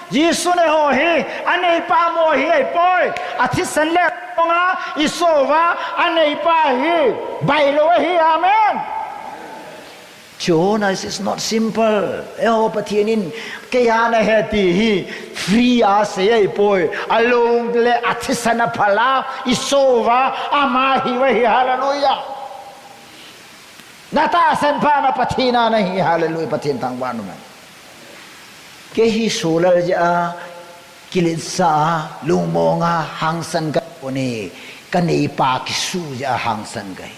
Jesu nei ho hi, aneipa mo hi ahipoi. Athisan le tonga, i sou va, aneipa hi. Bailou ahi, amen. Jonas is not simple. Eiho Pathen in, kei a na he ti hi, free a sei ahipoi. Alung le athisan a phala, i sou va, ama hi va hi, hallelujah. Na tahsan pha na Pathen a na hi, hallelujah, Pathen thangvah in um hen. Kei hi solar jeh a, kiletsah a, lungmong a, hangsan ka hi pon e, ka neipa kisuh jeh a hangsan ka hi.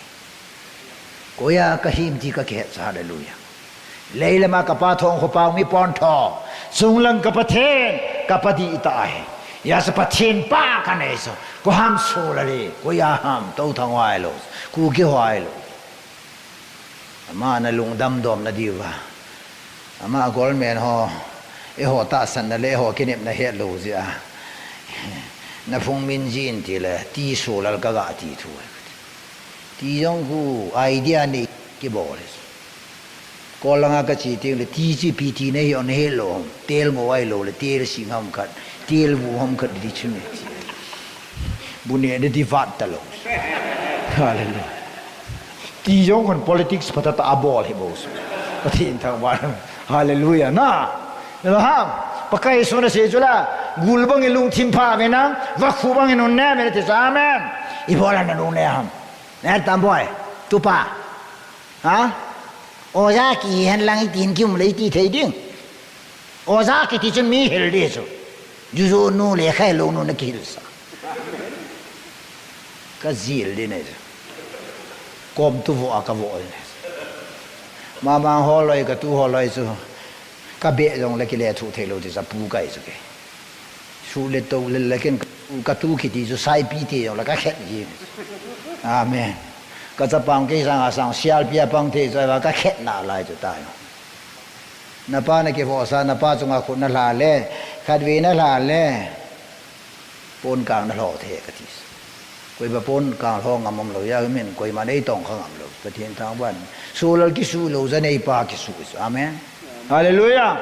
Koi a ka him ti ka kihet chu, hallelujah. Leilam a ka pa Thongkhopa mi pon tho, chunglang ka Pathen, ka pa dihtah ahi. Hijeh chun Pathen pa kanei chu, koi ham soh le le, koi a ham, Touthang ho ahilou, Kuki ho ahilou. Ama na lungdam dom na diuva. Ama government ho, eiho tahsanna le eiho kinepna hetlou jeh a. Na phung min jin tile, ti soh lal kaga ti thu. Ti jong khu idea nei kibol e. Kol langa kache teng le ti chi pi ti nei hi on helou. Tel ngo ahilou le, tel sing ham khat, tel vu ham khat ti chu ne. Bu ne de ti vat talou. Hallelujah. Ti jong khun politics phatah tah a bol hi bou. Pathen thangvah. Hallelujah. Na. Na ham. Pakai Jesu nasei chu la. Gul bangin lungthim pha ve nang. Vakhu bangin nun ne ve ti chu. Amen. Ibola na nun ne ham. Ner tam boi, tupa. Ha? Oja kihen lang itin kium le iti thei ding. Oja kiti chun mi hil di chu. Juju nu le khailou nu na kihilsa. Kajil di nei chu. Kom tu vo a kavo nei chu. Mama holoi katu holoi chu. Kabeh jong le kile thu theilou ti sa pu kai chu ke. Su le to le le ken katu kiti chu saipi te jong le kakhet ji. Amen. Kachapang kei sanga sang sialpi a pang te chu va kakhet nalai chu ta jong. Napa na kivohsa, napa chunga khut nalha le, khatvei nalha le, pon kang nalho thei kati. Koiba pon kang lho ngam umlou, hia min koiman eitong kha ngamlou. Pathen thangvah. Soh lal kisuh lou, ja neipa kisuh. Amen. Hallelujah.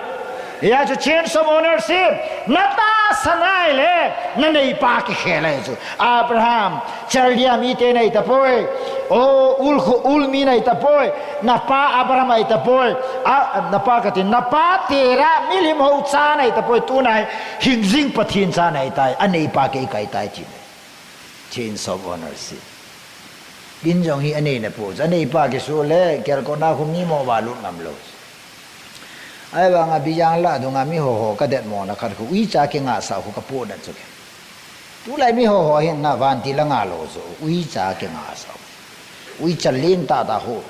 Hia chu change of ownership. Na tahsan ahile, na neipa kikhel ahi chu. Abraham, Chaldea mite nei tapoi. O, Ul khu, Ul mi nei tapoi. Napa Abraham ahi tapoi. A, napa kati, napa Terah milim ho cha nei tapoi. Tuna hi hingjing Pathen cha nei tai. Aneipa kei kai tai ti. Change of ownership. Kin jong hi anei na pu. Aneipa kisuh le, kelkot na khu mi mo va lut ngamlou. Ahivanga Bijang la dunga mi hoho kadet mo na khat khu uicha kingah sa khu kapu na chu ke. Tulai mi hoho hin na vantil a ngah lou chu, uicha kingah sa. Uicha lin tata khu,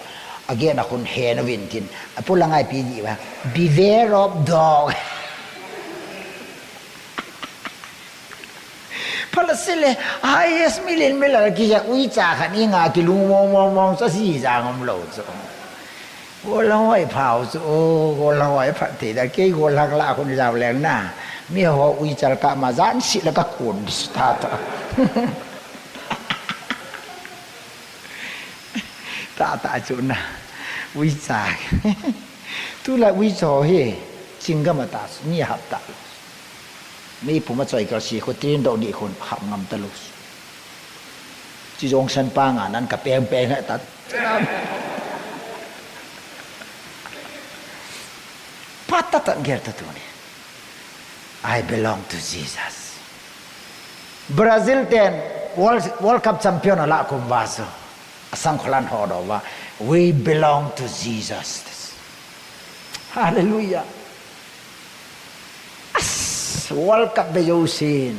agen a khun hen uvin tin, apu la ngai pi di va, beware of dog. Phala sile, highest milen milal kija uicha khat ni nga kilung mong mong mong sa si jang umlou chu. Golhang hoi phau chu, o, golhang hoi phat thei da, kei golhang la khun jao leng na. Mi ho uicha kama jan si la kakun ta ta. Ta ta chu na. Uicha. Tulai uicha hi, chinggam a ta, mi hap ta. Meipum a choi kal si khu tin do di khun hap ngam talou. Chi jong san pa nga nan ka peng peng hai ta. Pat ta tan ger ta tuni. I belong to Jesus. Brazil ten World, World Cup champion ala kum va so. Asang kholan ho do va. We belong to Jesus. Hallelujah. As, World Cup be jousen.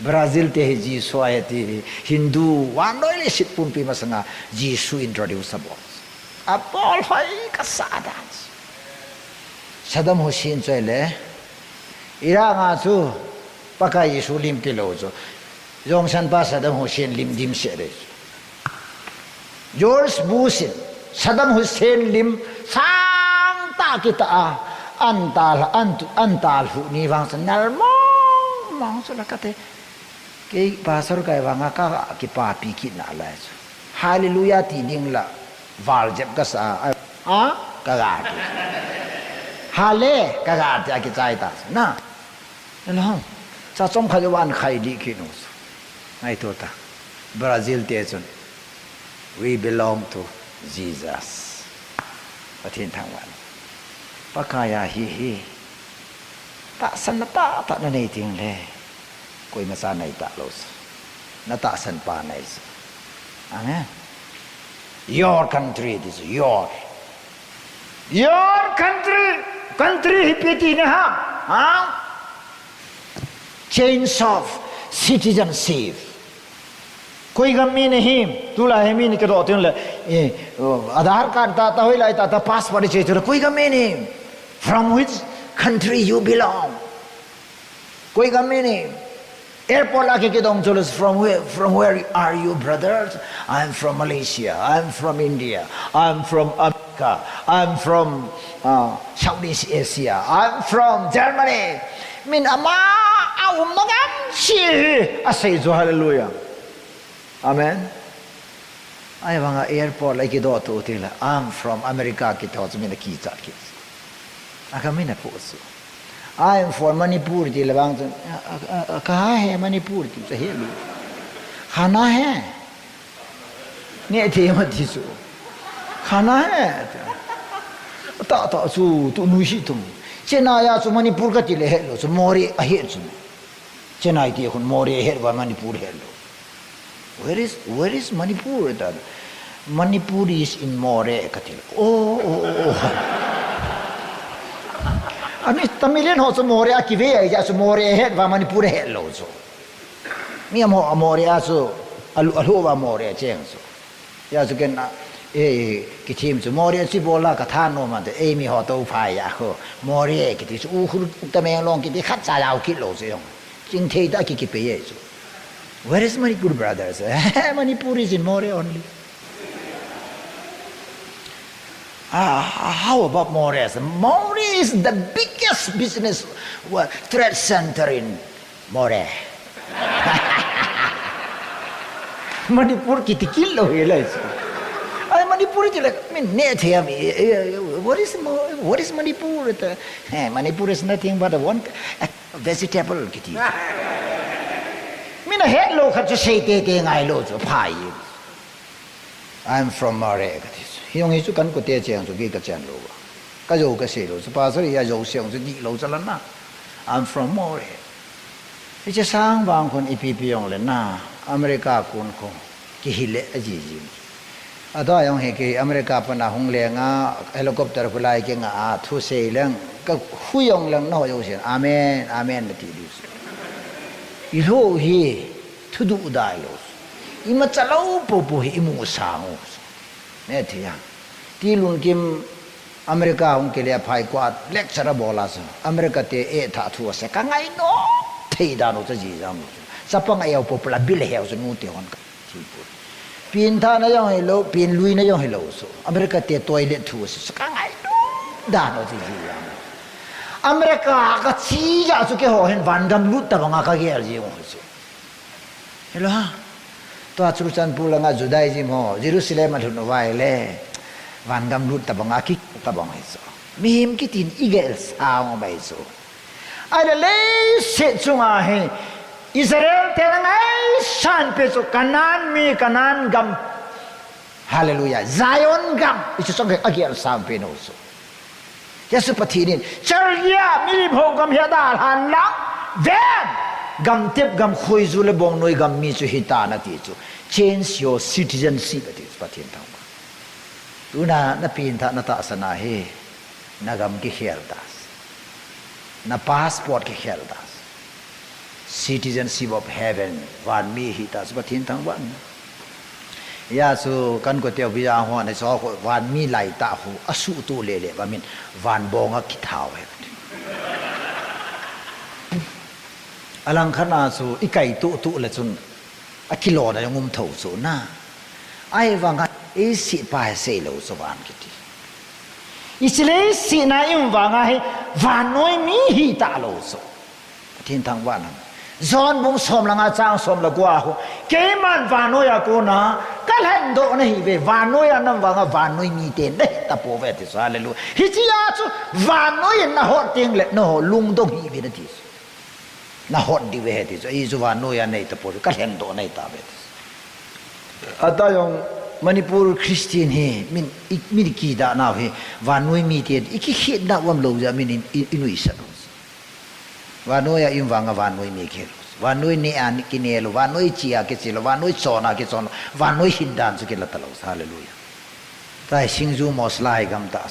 Brazil te hi Jesu ahi ti Hindu, vannoi leiset pumpi masanga Jesu introduce abol. Abol hoi kasa dan. Saddam Hussein chu le, Iraq a chu Pakai Jesu lim kilou chu. Jong san pa Saddam Hussein lim dimset le chu. George Bush in Saddam Hussein lim sangtah kitah a, an tal, an tu, an tal hu ni vang sa nal mong mong chu la kate. Kei pastor kai vang a ka kipapi kit nalai chu. Hallelujah ti ding la val jep kasa a, a, kaga ti. Hale, kaga ti a kichai ta. Na. Hello. Cha chom kha jo wan khai di kinu. Ngaito ta. Brazil te chun. We belong to Jesus. Pathen thangvah. Pakai a hi hi. Tahsan na tah tah na nei ting le. Koima cha nei talou. Na tahsan pa nei. Amen. Your country, this is your. Your country, country hi piti ne ha? Ha? Change of citizenship. Koi gam mi nahim, tulai hi mi ni kado tin le, eh, Aadhaar card ta, ta hoilai ta, ta passport che tu le, koi gam mi nahim? From which country you belong? Koi gam mi nahim? Airport a kikidong chu le, "From where, from where are you, brothers?" "I'm from Malaysia, I'm from India, I'm from America, I'm from, uh, Southeast Asia, I'm from Germany." Min ama a umna gam chu asei chu, hallelujah. Amen. Ahivanga airport la kidoh tu tile, "I'm from America," kiti chu min akichat kit. Aka min apu chu. "I'm from Manipur," tile vang chu, "A, a, a, kaha hai Manipur?" ti chu helou. "Khana hai?" Neh thei ma ti chu. "Khana hai?" Ta ta chu tu nuisat tum. Chennai a chu Manipur kati le helou chu, Moreh ahi chu. Chennai ti khun Moreh ahet uva Manipur helou. "Where is, where is Manipur?" ta. "Manipur is in Moreh," kati le. "Oh, oh, oh, oh." Ami Tamil in ho chu Moreh a kive ahi jeh chu Moreh ahet uva Manipur ahelou chu. Mi amaho a Moreh a chu alu, alu uva Moreh cheng chu. Hijeh chun ken a, eh, kithem chu Moreh chu bol a katha nom ante, eimi ho toh phai a khu. Moreh kiti chu Ukhrul, Tamenglong kiti khatcha jao kit lou chu jong. Chingthei tah a ki, kipei e chu. "Where is Manipur, brothers?" "Manipur is in Moreh only." "Ah, how about Moreh?" "Moreh is the biggest business, uh, trade center in Moreh." Manipur kiti kit lou hilai chu. Ai, Manipur ti le, min neh thei ami, eh, eh, "What is Mo-, what is Manipur?" ta. "Eh, Manipur is nothing but a one, a vegetable," kiti. Min ahet lou khat chu sei tete ngai lou chu, phai. "I'm from Moreh," kati chu. Hijong hi chu kan kote cheng chu kei kachen lou va. Kajou kasei lou chu. Pastor a jou seng chu dihlou chu la na. "I'm from Moreh." Hiche sang vang khun ipi pi jong le na, America kon khu kihil le ajiji. Atua jong hi kei America pana hung leng a, helicopter khu lai kinga a, thusei leng, kahui jong leng na ho jousen, "Amen, amen," nati diu chu. Ilou hi, thuduh dai lou. Imacha lou popo hi imu sang u. Neh thei a. Tilun Kim America hung kile phai kua lecture abol a chu. America te etha thu asei. Kangai nom thei dan u chu jijang u chu. Chapang a eu popo la bil heu chu nu te hon ka thi pu. Pengthahna jong hilou, pengluina jong hilou chu. America te toilet thu asei chu. Kangai nom dan u chu jijang u. America kache jeh chu keiho hin vangam lut tabang a kagel jing u chu. Hello ha. Tua Churachandpur langa Judaism ho, Jerusalem alhun uva ahile, vangam lut tabang a kigel tabang ahi chu. Mihem kitin igel sang um ahi chu. Ahile leiset chunga hi, Israel te ngaisang pen chu Canaan mi, Canaan gam. Hallelujah. Zion gam. Hichu chu agel sang pen u chu. Jesu Pathen in, "Chal geiya milim ho gam hi adalhan lang, ven! Gamtep gam, khoiju le bongnoi gam mi chu hitan," ati chu. "Change your citizenship," ati chu Pathen thangvah. Tuna napengthah, natahsan a hi, nagam kikhel ta. Na passport kikhel ta. Citizenship of heaven, vanmi hita chu Pathen thangvah in. Hijeh chu kan kote visa ho, na chu ho, vanmi laitah ho, asuhtoh lele uva min, van bong a kitha u ahi. Alangkhat a chu, ikaitoh toh le chun, akilona jong um thou chu na. Ahivanga, leiset pa hi seilou chu van kiti. Hiche leiset a i um vanga hi, vannoi mi hita lou chu. Pathen thangvah in. John bung som le nga chang som le ko a khu, "Keiman vannoi a kona kalhendoh nahiuve, vannoi a na um vanga vannoi mite nahi tapouve," ati chu. Hallelujah. Hichea chu vannoi in nahot teng le nangho lungdong hih uvin ati chu. Nahot diu ahi ati chu. Ei chu vannoi a nahi tapouve, kalhendoh nahi tauve ati chu. Atah jong Manipur Christian hi min i, min kidah nau hi vannoi mite i kikhetna um lou jeh a min i, i, i nuisat u. Vannoi a i um vanga vannoi mi kihel u. Vannoi neh a kine lou, vannoi che a kiche lou, vannoi chon a kichon lou, vannoi hindan chu kila talou. Hallelujah. Tua hi singju mosla hi gam tah.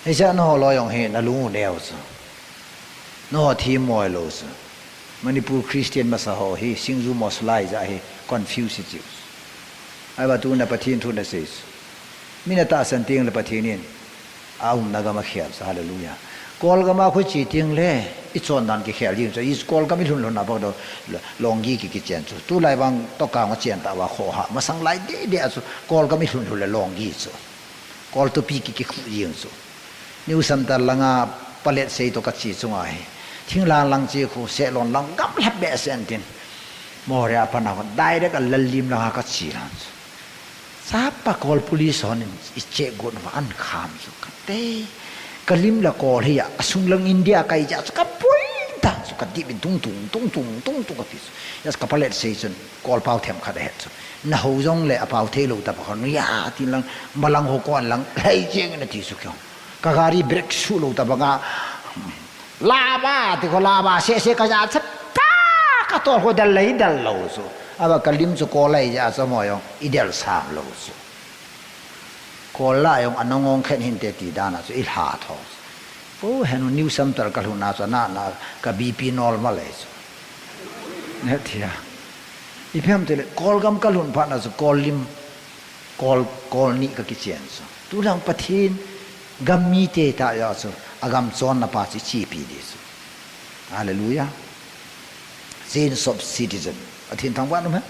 Hiche a nangho loi jong hi nalung u neo chu. Nangho themmo lou chu. Manipur Christian masa ho hi singju mosla hi jeh a hi confuse hichu. Ahivang tuna Pathen thu nasei chu. Min atahsan teng le Pathen in aumna gam akhel chu, hallelujah. Kol gam a khu che teng le, I chondan kikhel ding chu, i Kolgam i lhun lhun a bang do, longi ki kichen chu. Tulai vang tokang a chen ta va kho ha, masang lai de de a chu, Kolgam i lhun lhun le longi chu. Kol tupi ki kikhu ding chu. New Samtal langa Paletsei to kachi chunga hi. Thinglang lang chi khu, Sehlon lang gamla behseh in tin. Moreh a pat na khu, direct a Lallim langa kachi lang chu. Chapa Kol police hon in i check got uva an kham chu kate. Ka lim la Kol hi a, asung lang India kai ja chu ka pui ta chu ka dip in tung tung, tung tung, tung tung ka ti chu. Yes, ka Paletsei chun Kol pau themkhat a het chu. Na ho jong le a pau thei lou ta pa khon ya ti lang, malang ho kon lang, lei jeng na ti chu kyo. Ka gari brake su lou ta banga, laba, ti ko laba, se se ka ja chat ta, ka tol ko dal lei dal lou chu. Ava ka lim chu Kol lai ja chu mo jong, i del sam lou chu. Kol la jong a nong ong khen hinte ti dan a chu, i lha tho chu. Po henu New Samtal ka lhun a chu, na, na, ka B P normal lei chu. Ne tia. I phem te le, Kolgam ka lhun phat na chu, Kol lim, Kol, Kol ni ka kichen chu. Tu lang Pathen gam mite ta ya chu, a gam chon na pa chu chi pi di chu. Hallelujah. Change of citizen. Pathen thangvah in um hen.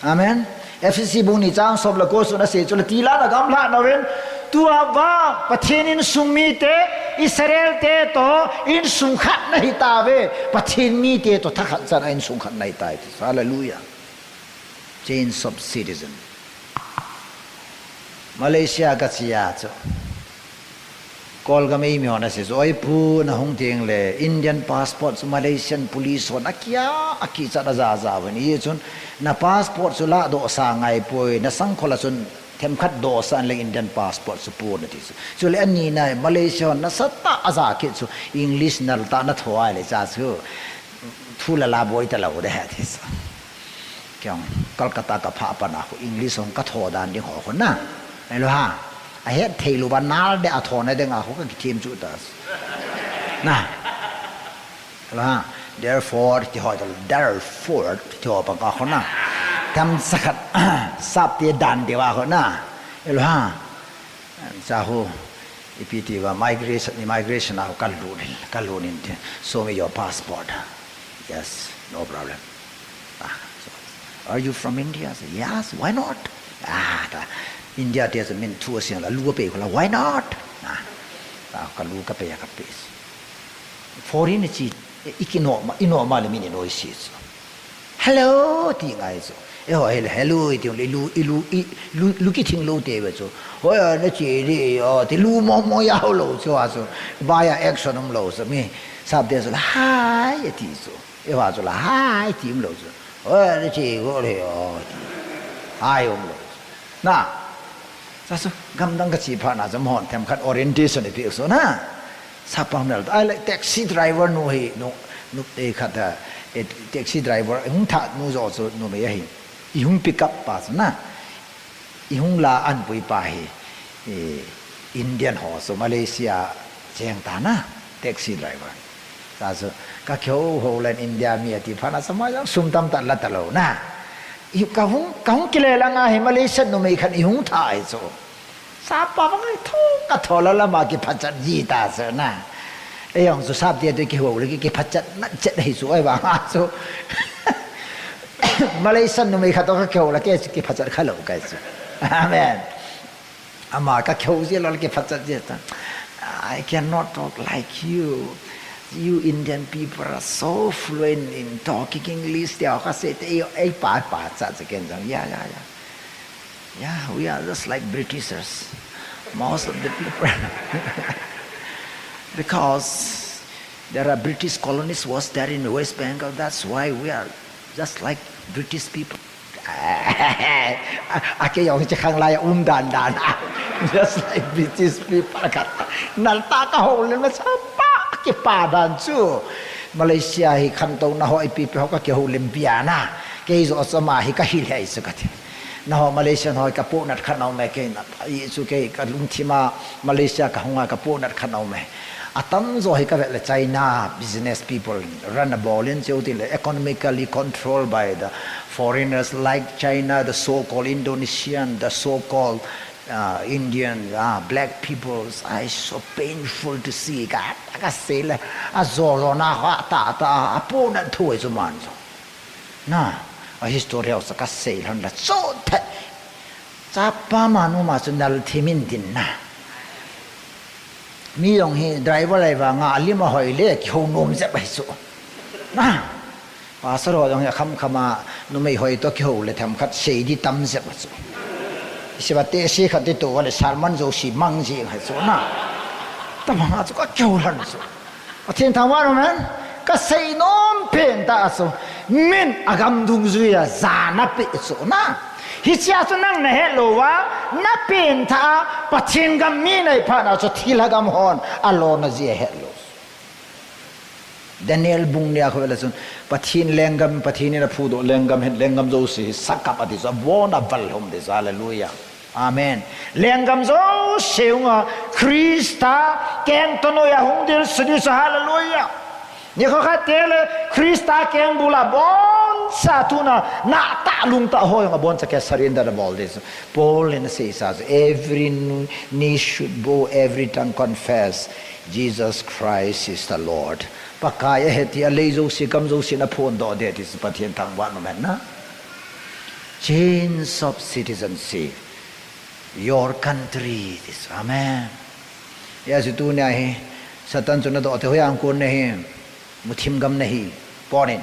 Amen. Ephesi bung ni chang som le ko sung a sei chu le, ti la na gamla na ven. Tua va Pathen insung mite, Israel te to insung khat na hi ta ve. Pathen mite to thakhat chan a insung khat na hi ta ve. Hallelujah. Change of citizen. Malaysia ka chia chu. Kolgam ei mi hon a sei chu, oi pu, na hung teng le Indian passport chu Malaysian police hon a kia, a kichat a ja ja ven. I chun, na passport chu la doh sa ngai poi, na sangkhol a chun themkhat doh sa in le Indian passport chu pu na ti chu. Chu le ani na Malaysia hon na sa ta a ja kit chu, English na ta na tho ai le cha chu. Thu la la boi ta lou de ha ti chu. Kiang Kolkata ka pha pa na khu English hong ka tho dan ding ho khu na. Elo ha. A het thei lou ba nal de a tho na de nga khu ka kithim chu ta. Na. Elo ha. Therefore, ti ho ta lou. Therefore, ti ho pa ka khu na. Tam sakhat. Sap ti dan de wa khu na. Elo ha. Cha khu. Ipi ti va migration, immigration a khu ka lut in, ka lut in ti. Show me your passport. Yes, no problem. Ah, so, are you from India? I say, yes, why not? Ah, ta, India te chu min thu a siang la, lu a pe khu la, why not? Ah, ta, ka lu ka pe, ka pe. Foreign chi, i ki no ma, i no ma le min i noi si chu. Hello, ti ngai chu. E ho, hello, hello, i ti le, i lu, i lu, i lu, lu ki thing lou te ve chu. Hoi a, na che di, o, ti lu mo mo ya ho lou chu a chu. Ba ya action um lou chu. Mi, sap te chu la, hi, e ti chu. E wa chu la, hi, ti um lou chu. Hoi, na che go le, o, ti. Hi um lou chu. Na, sa su, gamdang ka chi pha na, chu mon them khat orientation i pi su na. Sa pang nal, ai le taxi driver nu hi, nu, nu te khat a, e, taxi driver, hung tha nu jo chu, nu me hi. I hung pick up pa chu na. I hung la an pui pa hi. E, Indian ho chu Malaysia cheng ta na, taxi driver. Sa chu, ka kyo ho len India mi a ti pha na, sa ma jang sum tam ta la ta lou na. I ka hung, ka hung kile la nga hi Malaysia nu me khan i hung tha ai chu. Sap pa bang ai tho, ka tho la la ma ki phachat ji ta se na. E jong chu sap ti a tu ki ho le ki, ki phachat na chet hi chu ai ba nga chu. Malaysian nu me khat to ka kyo la ke ki phachat kha lou kai chu. Amen. Ama ka kyo ji la ki phachat ji ta. I cannot talk like you. You Indian people are so fluent in talking English. They are say, "Ei, ei, pa, pa, cha, cha, ken, cha." Yeah, yeah, yeah. Yeah, we are just like Britishers. Most of the people, because there are British colonies was there in West Bengal. That's why we are just like British people. A, a ke jong chi khang lai um dan dan. Just like British people khat. Nal ta ka ho le ma cha pa ki pa dan chu. Malaysia hi khan to na ho i pi pi ho ka ki ho lem bia na. Kei jo cha ma hi ka hi le ai chu ka ti. Na ho Malaysian ho ka pu nat khan au me kei na. I chu kei ka lungthim a Malaysia ka hung a ka pu nat khan au me. A tam jo hi ka ve le China business people run a ball in cheu ti le economically controlled by the foreigners like China, the so-called Indonesian, the so-called uh, Indian, uh, black people's eyes so painful to see. Ka, ka sei le, a zo zo na ha ta ta, a po na thu e chu man zo. Na, a history house ka sei lhon la chu the. Chapa ma nu ma chu nal thi min din na. Mi jong hi driver lai vanga a lim a hoi le kihou nom jep ahi chu. Na. Pastor ho jong hi a kham kham a numei hoi to kihou le themkhat sei di tam jep a chu. Isi va te si khat ti to va le sermon jo si mang ji ngai chu na. Ta mang a chu ka kihou lhon chu. Pathen thangvah in um hen. Ka sei nom pen ta a chu. Min a gam dungjui a ja na pe chu na. Hichea chu nang na het lou va, na pen tha a Pathen gam mi nei phat na chu thilha gam hon a lona ji a het lou. Daniel bung nia khu vela chun, Pathen lenggam, Pathen in a phudoh lenggam hin, lenggam jouse hi sakap a ti chu, a bon a val hom ti chu, hallelujah. Amen. Lenggam jouse hunga, Christa keng tonoi a hung dil su ti chu, hallelujah. Nikho khat te le, Christa keng bula boncha tuna, na ta lung ta ho jong a boncha ke surrender a bol ti chu. Paul in a sei sa chu, every knee should bow, every tongue confess. Jesus Christ is the Lord. Pakai ahi ti a lei jouse, gam jouse na phondoh de ti chu Pathen thangvah in um hen na. Change of citizenship. Your country. This. Amen. Hijeh chun tunia hi, Satan chu na doh te hoiya hung kon na hi, muthim gam na hi, pon in.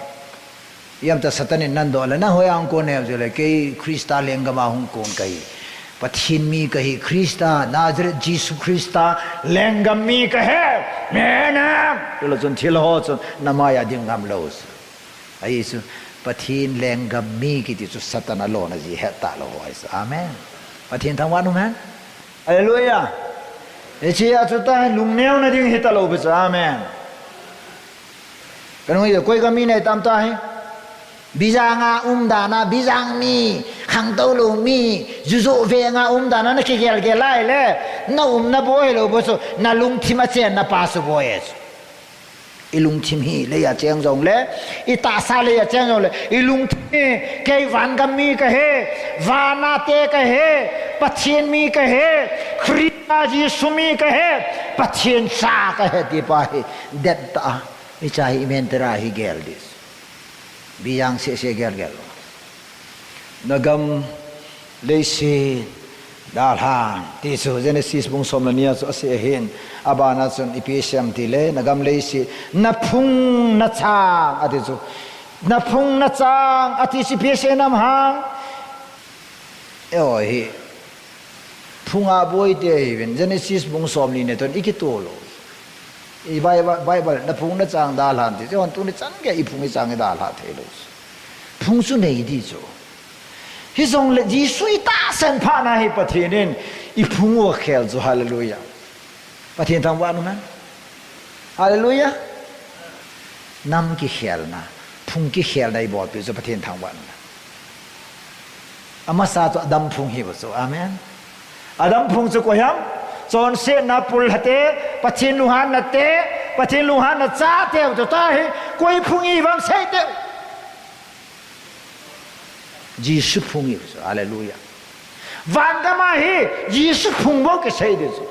Ijemtia Satan in nan doh le, na hoiya hung kon na hi, jeh le, kei Christa lenggam a hung kon ka hi. Pathen mi ka hi, Christa, Nazareth Jesu Christa, lenggam mi ka hi. Amen. Tule chun thil ho chun, na maiya ding ngam lou. Ahi chu, Pathen lenggam mi kiti chu Satan a lona ji het ta lou ho ahi chu. Amen. Pathen thangvah in um hen. Hallelujah. Hichea chu ta lungneo na ding hi ta lou pi chu. Amen. Ka nung hi koi gam mi nei tam ta hi. Bijang a um dan a, Bijang mi, khangtou lou mi, jujo veng a um dan a na kigel gel lai le, na umna boi lou boi chu, na lungthim a chenna pa chu boi e chu. I lungthim hi leiya cheng jongle, i tahsa leiya cheng jongle, i lungthim hi kei vangam mi ka hi, vana te ka hi, Pathen mi ka hi, Christa Jesu mi ka hi, Pathen cha ka hi ti pa hi, det ta, i cha hi i mente ra hi gel di. Bijang seh seh gel gel. Na gam leiset dalhan, ti chu Genesis bung som le ni a chu asei ahin, abana chun ipi asei em tile, na gam leiset, na phung na chang, ati chu. Na phung na chang, ati chu ipi asei nam ham. Eiho hi, phung a boi te hi ven, Genesis bung som ni ne ton i kito lou. I Bible, Bible, na phung na chang dalhan ti, chun tuni chan gei i phung i chang i dalha thei lou. Phung chu nei di chu. Hijongle Jesu i tahsan phat na hi Pathen in i phung u akhel chu, hallelujah. Pathen thangvah in um hen. Hallelujah. Nam kikhelna, phung kikhelna i bolpi chu Pathen thangvah in um hen. Amasa chu Adam phung hi bou chu. Amen. Adam phung chu koi ham? Chonsetna pullha te, Pathen lunghanna te, Pathen lunghanna chate chu ta hi, koi phung i vang sei te. Jesu phung i chu. Hallelujah. Vangam a hi Jesu phung bou kisei di chu.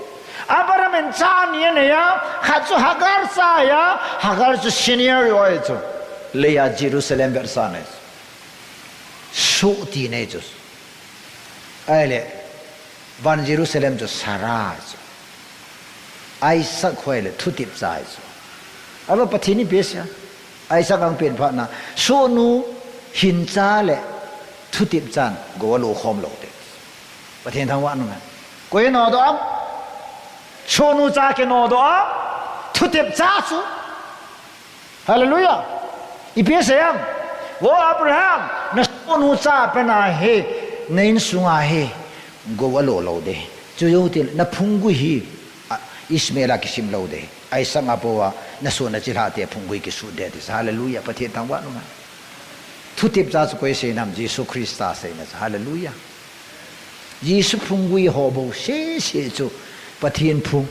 Abraham in cha ni anei a, khat chu Hagar cha ahi a, Hagar chu senior ahi chu. Leiya Jerusalem vetsahna ahi chu. Suhti nei chu. Ahile, van Jerusalem chu Sarah chu. Isaac hoi le thutep cha ahi chu. Ahivang Pathen in ipi asei a. Isaac ahung pen phat na, sohnu hincha le thutep chan gou alo khom lou te. Pathen thangvah in um hen. Koi nodoh am? Sohnu cha kinodoh a, thutep cha chu. Hallelujah. Ipi asei em? O Abraham, na sohnu cha pen a hi, na insung a hi, gou alo lou de. Chu jou tile, na phunggui hi, a, Ishmael a kisim lou de. Isaac a pou a, na soh na chilhah te phunggui kisut de ti. Hallelujah. Pathen thangvah in um hen. Thutep cha chu koi asei nam? Jesu Christa aseina chu. Hallelujah. Jesu phunggui ho bou sese chu Pathen phung,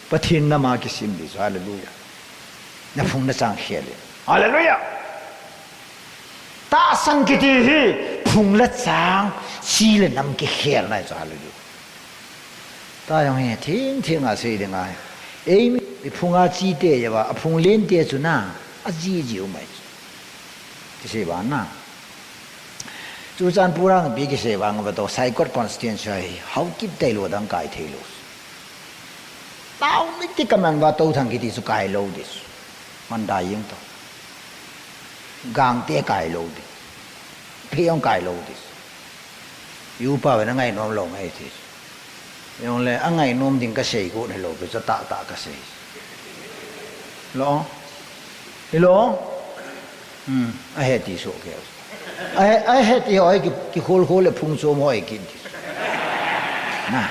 Pathen nam a kisim di chu. Hallelujah. Na phung na chang khel in. Hallelujah. Tahsan kiti hi phung le chang, chi le nam kikhelna ahi chu. Hallelujah. Ta jong hi thing thing a sei ding ahi. Ei mi, i phung a chi te jeh uva, a phung len te chu na, a ji ji u mai chu. Kisei vang na. Churachandpur a pi kisei vang uva toh, Saikot constituency hi, Haokip tailou dang kai thei lou. Tao mi ti ka man uva Touthang kiti chu kai lou di chu. Mandai jeng toh. Gangte kai lou di. Phe jong kai lou di chu. Upa ve na ngai nom lou ngai ti. Jong le, a ngai nom ding ka sei got hilou, pe cha ta ta ka sei. Lo? Hilou? Hmm, a he ti so ke. A he, a he ti hoi ki, ki khol khol le phung chom hoi ki ti. Na.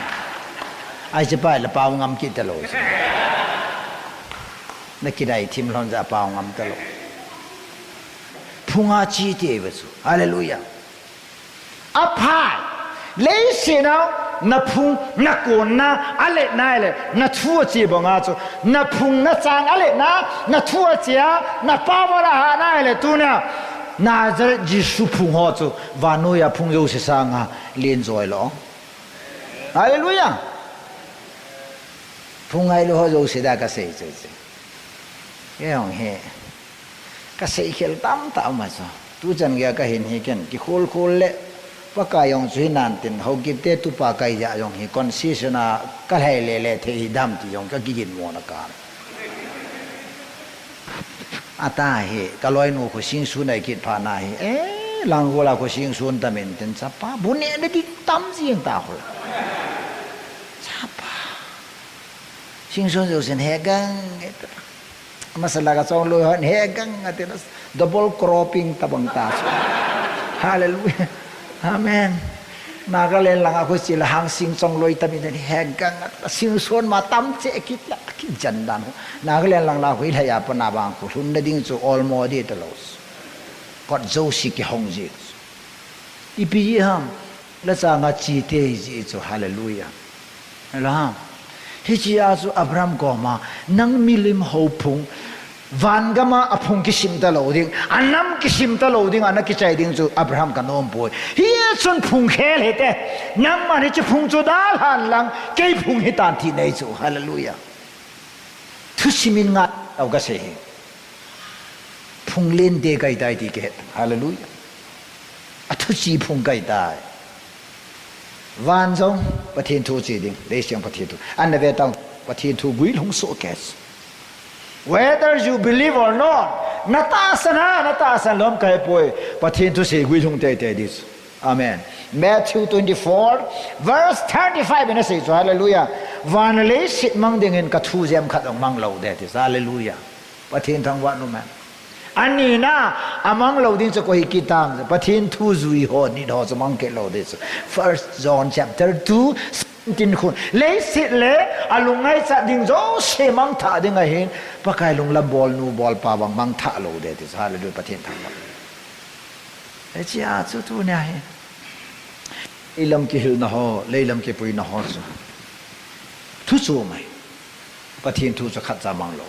Ai che pai le pau ngam ki ta lou. Na ki dai thim lhon ja pau ngam ta lou. Phung a chi ti ve chu. Hallelujah. Aphai, leiset a, na phung, na konna, a letna le, na thu a chi banga chu, na phung na chang a letna, na thu a chi a, na power a hahna le tunia, Nazareth Jesu phung ho chu, vannoi a phung jouse sanga, len joi lou. Hallelujah. Phung ngailou ho jouse da ka sei, sei, sei. Kei jong hi. Ka sei khel tam ta ma chu. Tu chan gei a ka hin hi ken, ki khol khol le. Pakai jong chu hi nan tin, Haokip te tupa kai ja jong hi, concession a ka lhai le le thei hi dam ti jong ka ki gin mo na ka. A ta hi, ka loinu khu sing sun ai kit pha na hi. Eh, Langol a khu sing sun ta min tin chapa, bu ne na ding tam jing ta khu. Chapa. Sing sun jo sin he gang. Masala ka chong loi hon he gang ati na double cropping tabang ta chu. Hallelujah. Amen. Nagaland langa khu chi la hang sing chong loi tami den he gang ati na sing son ma tam che kit la ki jan dan ho. Nagaland lang la hui la ya pa na bang khu lhun na ding chu olmo di ta lo. Kot jo si ki hong ji. Ipi ji ham. La changa chi te ji chu hallelujah. Hello ham. Hichia chu Abraham koma, nang milim ho phung, van gama a phung kisim ta lou ding, a nam kisim ta lou ding, a na kichai ding chu Abraham ka nom poi. Hi chun phung khel hite, nangman hichi phung chu dalhan lang, kei phung hitan ti nei chu. Hallelujah. Thusim in ngai tau ka sei hi. Phung len te kai tai ti ke. Hallelujah. A thuchi phung kai tai. Van jong Pathen thu chi ding, leiset jong Pathen thu. An na ve tang Pathen thu guilhung so ke. Whether you believe or not, na tahsan a, na tahsan lom kai poi, Pathen thu sei guilhung te te dis. Amen. Matthew twenty-four, verse thirty-five, in a sei chu, hallelujah. Van leiset mang ding in ka thu jem khat jong mang lou de tis. Hallelujah. Pathen thangvah nom e. Ani na, a mang lou ding chu koi hi kitam, Pathen thu jui ho, nit ho chu mang kit lou ding chu. First John chapter two, seventeen khun. Leiset le, a lungngaichat ding jouse mang tha ding ahin, Pakai lunglam bol nu, bol pa bang mang tha lou de tis. Hallelujah, Pathen thangvah. Hichia chu tunia hi. Leilam kihilna ho, leilam kipuina ho chu. Thu chu mai. Pathen thu chu khat cha mang lou.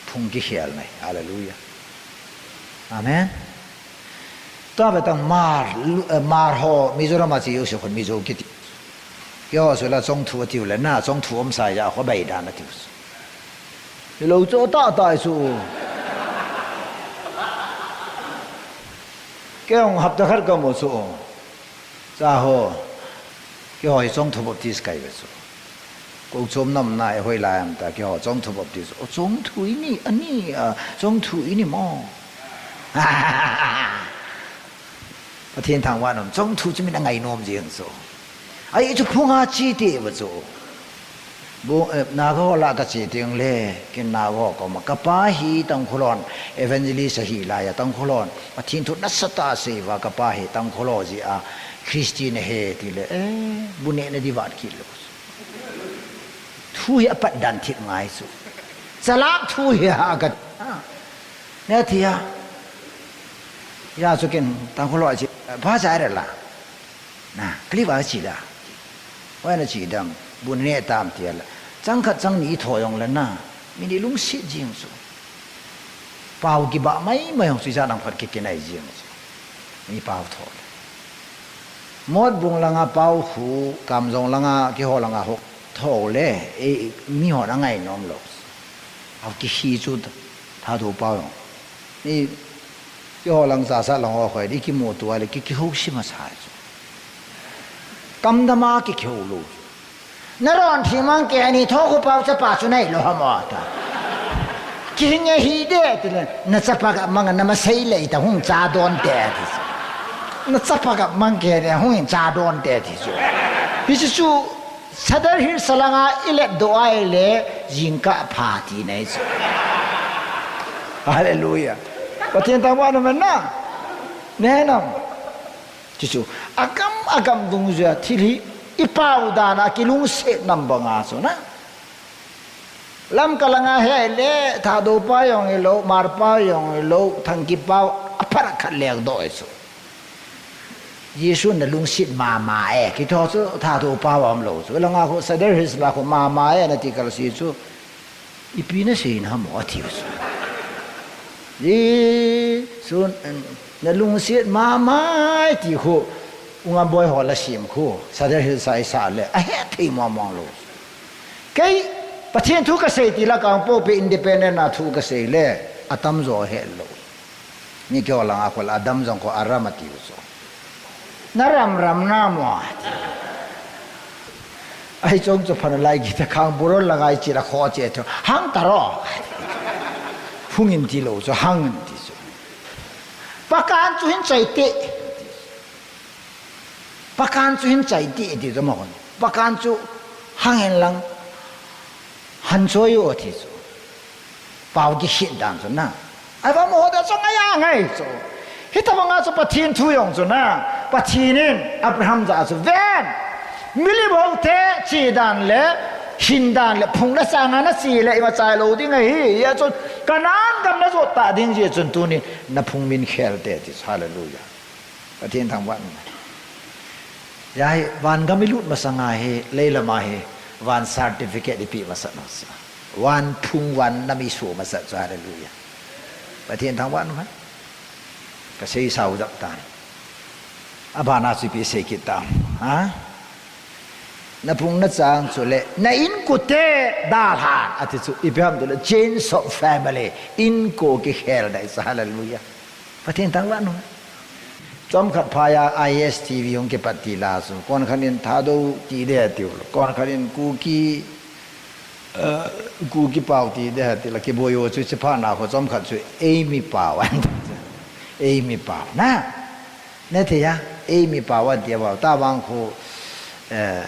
Phung kikhel nai. Hallelujah. Amen. Tua ve tang Hmar, lu-, eh, Hmar ho, Mizoram a chi u si khun Mizo kiti. Keiho chu la Chongthu a tiu le na, Chongthu um sa ya, kho bai dan a tiu. Hilou chu ta ta chu. Kei hung hapta khat ka mu chu. Cha ho. Keiho hi Chongthu Baptist kai ve chu. Ko chom nam na e hoi lai am ta keiho Chongthu Baptist. O Chongthu i ni, ani, a, Chongthu i ni mo. Pathen thangvah nom, Chongthu chu min a ngai nom jing chu. Ai chu phung a chi ti va chu. Bu, eh, Naga ho la ka chi ting le, kin Naga ho koma, ka pa hi Tangkhul hon, evangelist a hi lai a Tangkhul hon, Pathen thu nasatah a sei va, ka pa hi Tangkhul ho ji a, Christian a he ti le, eh, bu ne na di vat kit lo. Thu hi a pat dan thit ngai chu. Chalak thu hi ha ka, ah, ne ti a. Ya chu kin Tangkhul ho a chi, ba ja re la. Na, kali va chi da. Oi na chi dam, bu ne tam ti a la. Chang khat chang ni tho jong la na, mi ni lungsit jing chu. Pau kiba mai mai jong chu ja nang phat ki kinai jing chu. Mi pau tho le. Motbung langa pao khu, Kamjong langa, keiho langa ho, tho le, e, mi hon angai nom lou. Au kihi chu Thadou pao jong. Ni, keiho lang sasa lang ho khoi, di kimuto a le, ki, kihousim asa chu. Kamdama ki, kihou lou. Naron thi mang kei ni tho khu pao chapa chu nahi lou ham o ta. Kihinge hi de ti le, nachapa ga mang na masei le ta hung cha don te ti. Nachapa ga mang kei ni hung cha don te ti chu. Hichu chu Sadar Hills langa ilet doh a ile jingkah pha ti nei chu. Hallelujah. Pathen thangvah in umhen na. Nei nam. Chuchu, agam, agam dungjuia thil hi, i pao dan a kilungset nam banga chu na. Lamka langa hi le, Thadou pao jong hilou, Hmar pao jong hilou, Thangki pao, aphat khat leng doh chu. Jesu nalungset mama e, kiti ho chu Thadou pao a umlou chu. Langa khu Sadar Hills la khu mama e, nati kal si chu. Ipi nasei na ham o ati u chu. Jesu, nalungset mama e ti khu, U Ngamboi ho la sim khu, Sadar Hills a i sa le, ahe thei mong mong lou. Kei, Pathen thu kasei ti la kang po pe independent a thu kasei le, atamjo ahe lou. Mi keiho langa khu la, adam jong khu aram ati u chu. Naram ram na mo. Ahi chong chu phan lai kita khang buron la ngai chi la kho che chu. Hang ta ro. Hung in ti lou chu hang in ti chu. Pakan chu hin chai te. Pakan chu hin chai te ti chu ma hon. Pakan chu hang hen lang. Han choi u ti chu. Pao kikhit dan chu na. Ahivang mo ho da chu ngai a ngai chu. Hitabanga chu Pathen thu jong chu na. Pathen in Abraham jah a chu ven. Milip ho te che dan le, hin dan le, phung le chang a nache le, ima chai lou ding ahi. Hia chu Canaan gam najot ta ding jeh chun tuni, naphung min khel te ti chu. Hallelujah. Pathen thangvah in. Hia hi, van gam ilut masanga hi, leilam a hi, van certificate ipi masat nasa. Van phung, van nam iso masat chu, hallelujah. Pathen thangvah in. Kasei sao jap tan. Abana chu ipi sei kit tam. Ha? Naphung nachang chu le, na inkote dalhan, ati chu, ipi ham ti le, change of family, inko kikhel dai chu, hallelujah. Pathen thangvah in. Chomkhat phai a I S T V hung kipat ti la chu, konkhat in Thadou ti de tiu, konkhat in Kuki, eh, Kuki pao ti de ti la, kiboi u chu chiphat na khu chomkhat chu eimi pao an ti chu. Eimi pao na. Nathei a, eimi pao an ti a vang, tabang khu, eh,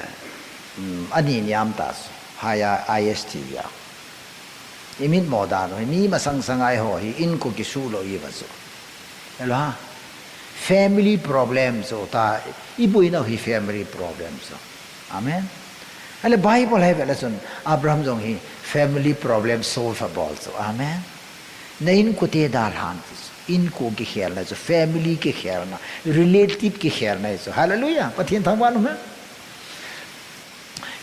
um, ani niam ta chu, phai a I S T V a. Imit mo dan u hi, mi masang sanga eiho hi, inko kisuh lou iva chu. Hello ha? Family problem chu ta, iboina u hi family problem chu. Amen. Ale Bible hi vele chun, Abraham jong hi family problem solve abol chu. Amen. Na inkote dalhan ti chu. Inko kikhelna chu, family kikhelna, relative kikhelna chu. Hallelujah. Pathen thangvah in umhen.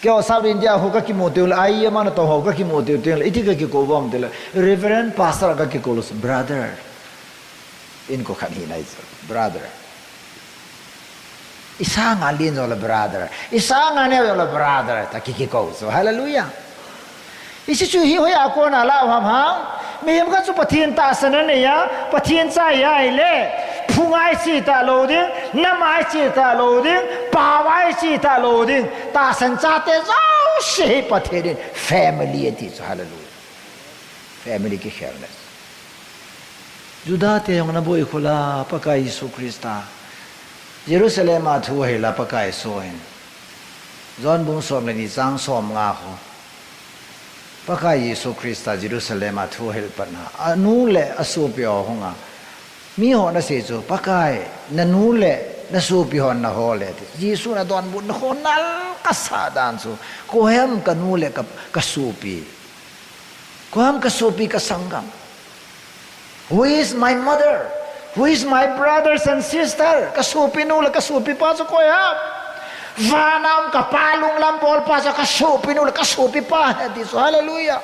Keiho South India ho kakimu teng le, I M a natong ho kakimu teng le, iti kakikou uvam ti le, Reverend Pastor kakikou lou, brother. Inko khat hi nai chu, brother. Isanga len jong le brother. Isanga neo jong le brother. Ta kikikou chu. Hallelujah. Hiche chu hi hoiya kona la ham ham. Mihem khat chu Pathen tahsan anei a, Pathen cha ahi le. Phung a iche ta lou ding, nam a iche ta lou ding, pao a iche ta lou ding. Tahsan chate jouse hi Pathen in family ati chu, hallelujah. Family kikhelna. Juda te jong ana boi khu la Pakai Jesu Christa. Jerusalem a thu ahil a Pakai soh in. John bung som le ni chang som nga khu. Pakai Jesu Christa Jerusalem a thu ahil pat na. Anu le asopi ho hunga. Miho nasei chu, Pakai, nanu le nasopi hon nahol e ti. Jesu in adonbutna khu nal kasa dan chu. Koiham kanu le ka, kasopi. Koiham kasopi kasanggam. Who is my mother? Who is my brothers and sister? Kasopi nu le kasopi pa chu koiham? Vana um kapa lunglam bolpa chu kasopi nu le kasopi pa ahi ti chu. Hallelujah.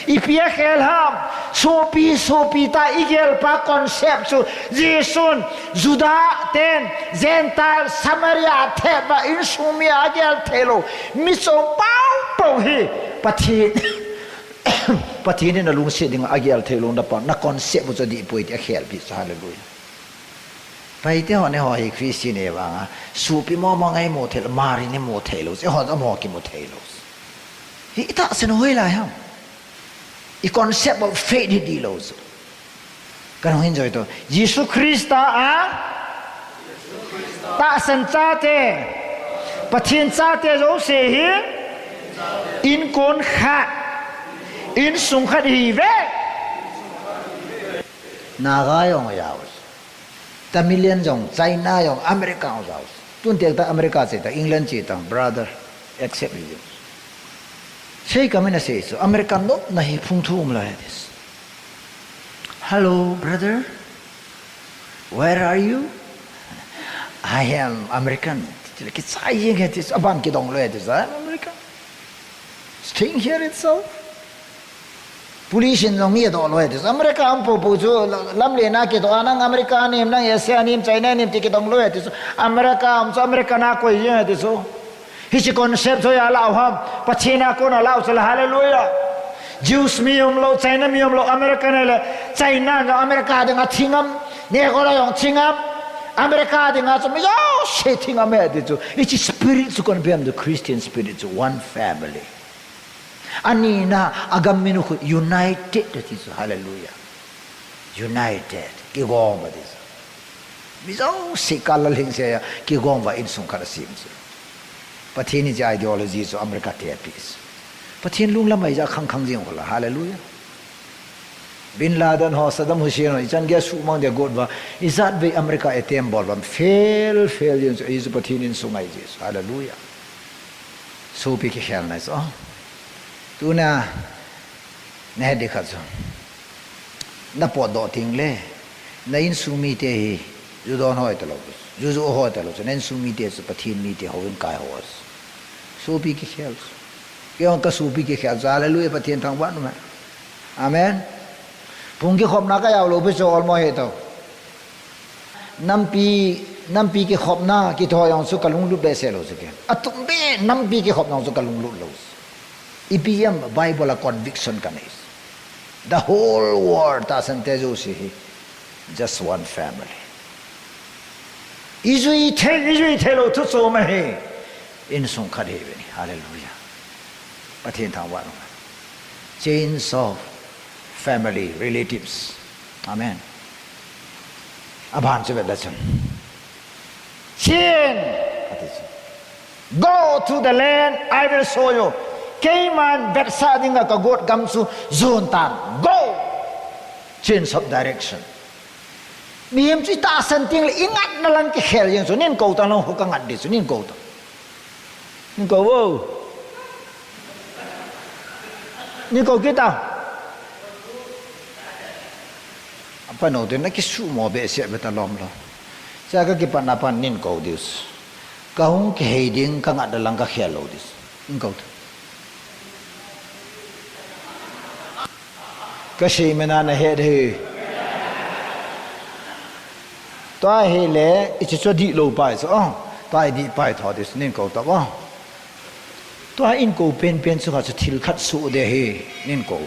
Ipi akhel ham, sopi, sopi ta igel pa concept chu, Jesun, Juda ten, Gentile, Samaria, thep va insung mi agel thei lou, mi chom pau pau hi, Pathen, Pathen in nalungset ding agel thei lou na pa, na concept chu adih poi ti akhel pi chu, hallelujah. Paite ho ne ho hi Christian e vanga, sopi mo mo ngai mo thei lou, Mari ne mo thei lou, se ho mo ki mo thei lou. Hi ita se no hoi lai ham. I concept of faith hi dih lou chu. Kan hung enjoy to. Jesu Christa a tahsan chate, Pathen chate jouse hi, inkon khat, insung khat hi ve. Naga jong ajao. Tamilian jong, China jong, America jong ajao. Tun tek ta America che ta, England che ta, brother, accept hi jong. Sei ka mina sei chu, America nopna hi phung thu um la he this. "Hello, brother. Where are you?" "I am American." Tile kichai jeng he this, aban kidong lou he this, "I am American. Staying here itself." Police in jong mi adoh lou he this. America um pou pou chu lamlen a kidoh a, nang America nem, nang Asia nem, China nem ti kidong lou he this. America um chu America na koi jeng he this. Hiche concept chu alah u ham, Pathen a kona lah u chu la, hallelujah. Jews mi um lou, China mi um lou, America ne le, China jong America dinga thing am, Negro jong thing am, America dinga chu mi jouse thing am he ti chu. Hiche spirit chu kon bem the Christian spirit chu, one family. Anina, agam minu khu united ti chu, hallelujah. United, kigong va ti chu. Mi jouse kal la lhing se a, kigong va insung khat asem chu. Pathen hiche ideology chu America te ape chu. Pathen lunglam a ija khang khang jing khu la, hallelujah. Bin Laden ho, Saddam Hussein ho, ichan gei a suhmang dia got va, ijat vei America attempt bol va, fail, fail jeng chu, hichu Pathen insung ahi jeh chu, hallelujah. Sopi kikhelna chu, oh. Tuna, na het ding khat chu. Na potdoh teng le, na insung mite hi, ju don ho hita lou, ju ju ho hita lou chu, na insung mite chu, Pathen mite, houin kai ho chu. Sopi kikhel chu. Kei jong ka sopi kikhel chu, hallelujah, Pathen thangvah in um e. Amen. Pung kikhopna ka jao lou pi chu, olmo he to. Nampi, nampi kikhopna, kiti ho jong chu ka lunglut behseh lou chu ke. Atum be, nampi kikhopna jong chu ka lunglut lou chu. Ipi jeh ham Bible a conviction ka nei. The whole world tahsan te jouse hi just one family. Ijui thei, ijui thei lou thu chom ahi. Insung khat hi ve ni. Hallelujah. Pathen thangvah in um e. Chains of family, relatives. Amen. Aban chu vet le chun. Chin. Ati chu. Go to the land I will show you. Keiman vetsah dinga ka got gam chu jon tan. Go. Change of direction. Mihem chu itahsan teng le ingatna lang kikhel jeng chu, nin kou tan lang ho ka ngat ding chu, nin kou tan. Nin kou vo. Nin kou kit ta. Apa no te na kisumo behseh be ta lom lom. Cha ka kipatna pan nin kou diu chu. Ka hung kihei ding ka ngatna lang ka khel lou diu chu. Nin kou ta. Ka sei mena na het hi. Tua hi le, ichi chu dih lou pai chu, oh. Tua i dih pai tho diu chu, nin kou ta, oh. Tua in kou pen pen chu kha chu thil khat su de hi, nin kou.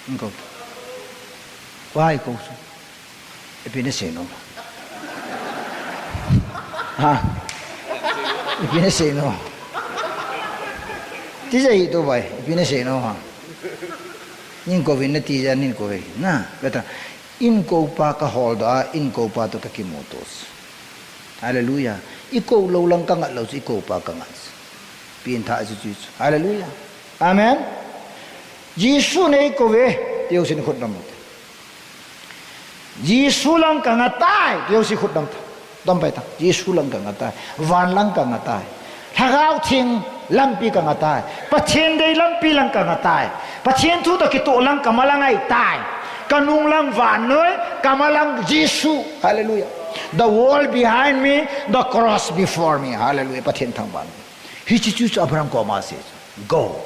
Nin kou. Pai kou chu. Ipi na sei nom. Ha? Ipi na sei nom. Ti ja hi tu bai, ipi na sei nom ha. Nin kou vin na ti ja nin kou vin. Na, beta. In kou pa ka hol doh a, in kou pa to ka kimu to. Hallelujah. I kou lou lang ka ngat lou chu, i kou pa ka ngat. Pin tha chu chu. Hallelujah. Amen. Jesu nei kou ve, ti ho sin khut dom. Jesu lang ka ngat tai, ti ho sin khut dom ta. Dom pai ta. Jesu lang ka ngat tai. Van lang ka ngat tai. Lhagao Theng lampi ka ngat tai. Pathen dei lampi lang ka ngat tai. Pathen thu to kitoh lang ka ma lang ahi tai. Ka nung lang vannoi, ka ma lang Jesu. Hallelujah. The world behind me, the cross before me. Hallelujah. Pathen thangvah. Hichi chu chu Abraham koma asei chu. Go.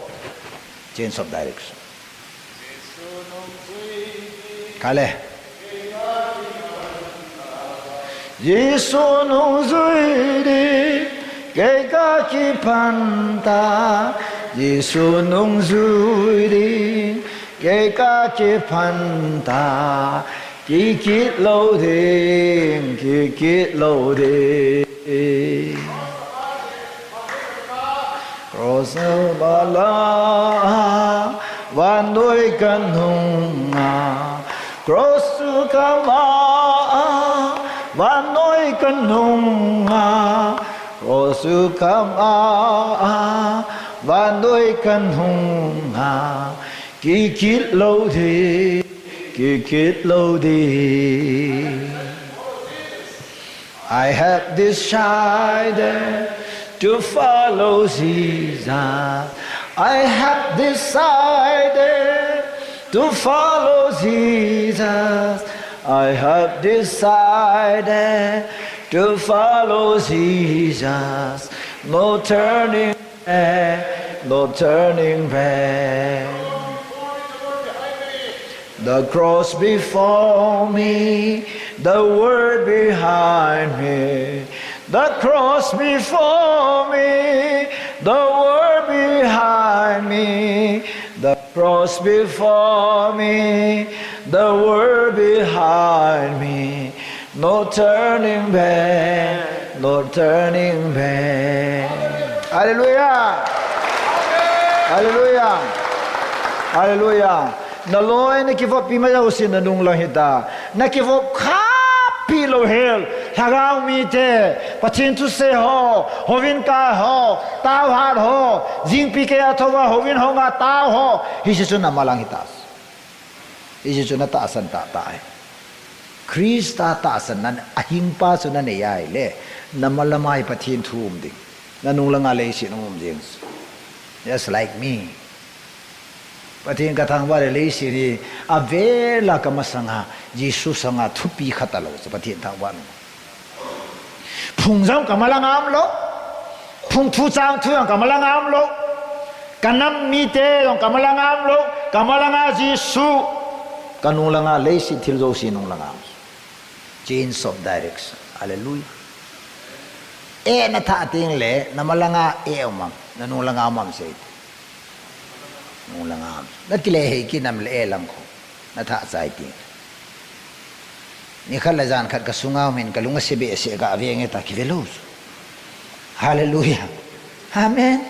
Change of direction. Kale. Jesu nung jui ding, kei kakiphan ta. Jesu nung jui ding, kei kakiphan ta. Kikit lou ding, kikit lou ding. Cross a mala, vannoi kanunga. Cross a mala, vannoi kanunga. Cross a mala, vannoi kanunga. Kikit lou ding, kikit lou ding. I have decided to follow Jesus. I have decided to follow Jesus. I have decided to follow Jesus. No turning back, no turning back. The cross before me, the world behind me. The cross before me, the world behind me. The cross before me, the world behind me. No turning back, no turning back. Hallelujah. Hallelujah. Hallelujah. Naloi nakivoppi ma jousen nanung lang hita. Nakivop khappeh lou hel. Lhagao mite, Pathen thusei ho, houin kai ho, tao hat ho, jingpi keiya thouva houin honga tao ho. Hiche chu namalang hita. Hiche chu natahsan tahtah ahi. Christa tahsan nan ahingpa chu nanei ahile, namalam a hi Pathen thu um ding. Nanung langa leiset um jeng chu. Just like me. Pathen kathangvah le leiset hi avel a kamasanga Jesu sanga thupi khat talou chu Pathen thangvah nung. Phung jong kamalanga umlou. Phung thu chang thu jong kamalanga umlou. Kanam mite jong kamalanga umlou. Kamalanga Jesu. Kanung langa leiset thil jouse nung langa um. Change of direction. Hallelujah. Eh, nathah teng le, namalanga eh um am, nanung langa um am sei. Nung langa um. Nakile hei kit nam le eh lang khu. Nathah chai teng. Nikhat le jan khat kasunga um in kalung ase behseh gave nge ta kive lou. Hallelujah. Amen.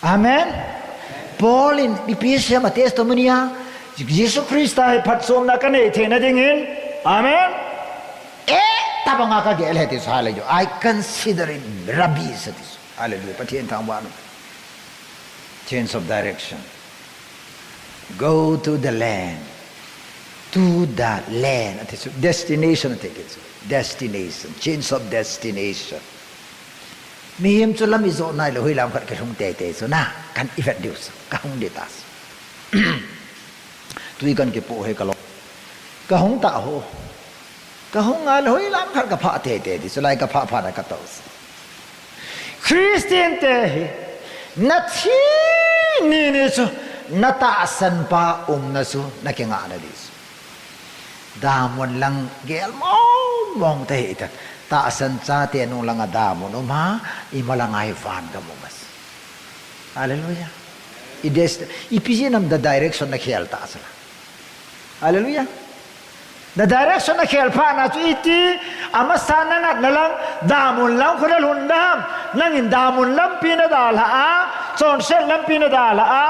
Amen. Paul in ipi asei em a testimony a, Jesu Christa hi phatchomna kanei theina dingin. Amen. Eh, tabanga kagel e ti chu, hallelujah. I consider it rubbish ati chu. Hallelujah. Pathen thangvah nung. Change of direction. Go to the land. To the land. Ati chu, destination ati kit chu. Destination. Change of destination. Mihem chu lam ijo nailou, hoilam khat kilhung teitei chu na, kan ivet diu chu, kahung ding ta chu. Tui kan kipoh hi kalou. Kahung ta ho. Kahung a le hoilam khat kaphah teitei ding chu, lai kaphah phat a katou chu. Christian te hi, nathi ni ni chu, natahsan pa umna chu, nakingahna ding chu. Damun lang gel mong mong tahih tan. Tahsan chate nung langa damun um a, imalanga hi van gam um a. Hallelujah. I dest-, ipi jeh ham the direction nakhel tah chu la. Hallelujah. The direction nakhel phat na chu iti, amasa nangatna lang, damun lang khu nalhun dam, nangin damun lampi nadalhah a, chonset lampi nadalhah a,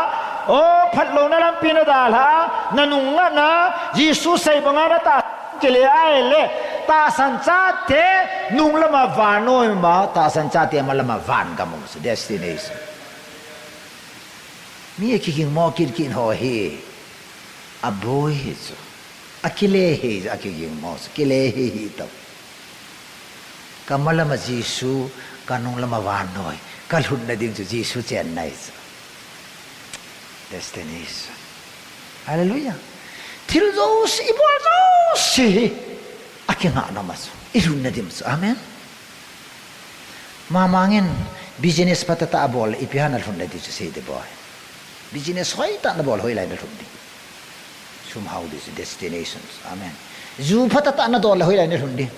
o, phatlouna lampi nadalhah a, nanung ngatna, Jesu sei banga natah kile ahile, tahsan chate nung lama van um a, tahsan chate imalama van gam um a, destination. Mi akiging mo kit kit ho hi, aboi hi chu. Akile hi chu, akiging mo chu, kile hi hi tau. Kamalama Jesu, kanung lama vannoi, kalhunna ding chu Jesu chenna hi chu. Destination. Hallelujah. Thil jouse, ibol jouse hi, akingah nom a chu, ilhunna ding chu. Amen. Mama ngin business phatah tah abol le, ipi ham nalhunna ding chu sei ding boi. Business hoitah nabol hoilai nalhun ding. Somehow these destinations. Amen. Ju phatah tah nadol le hoilai nalhun ding.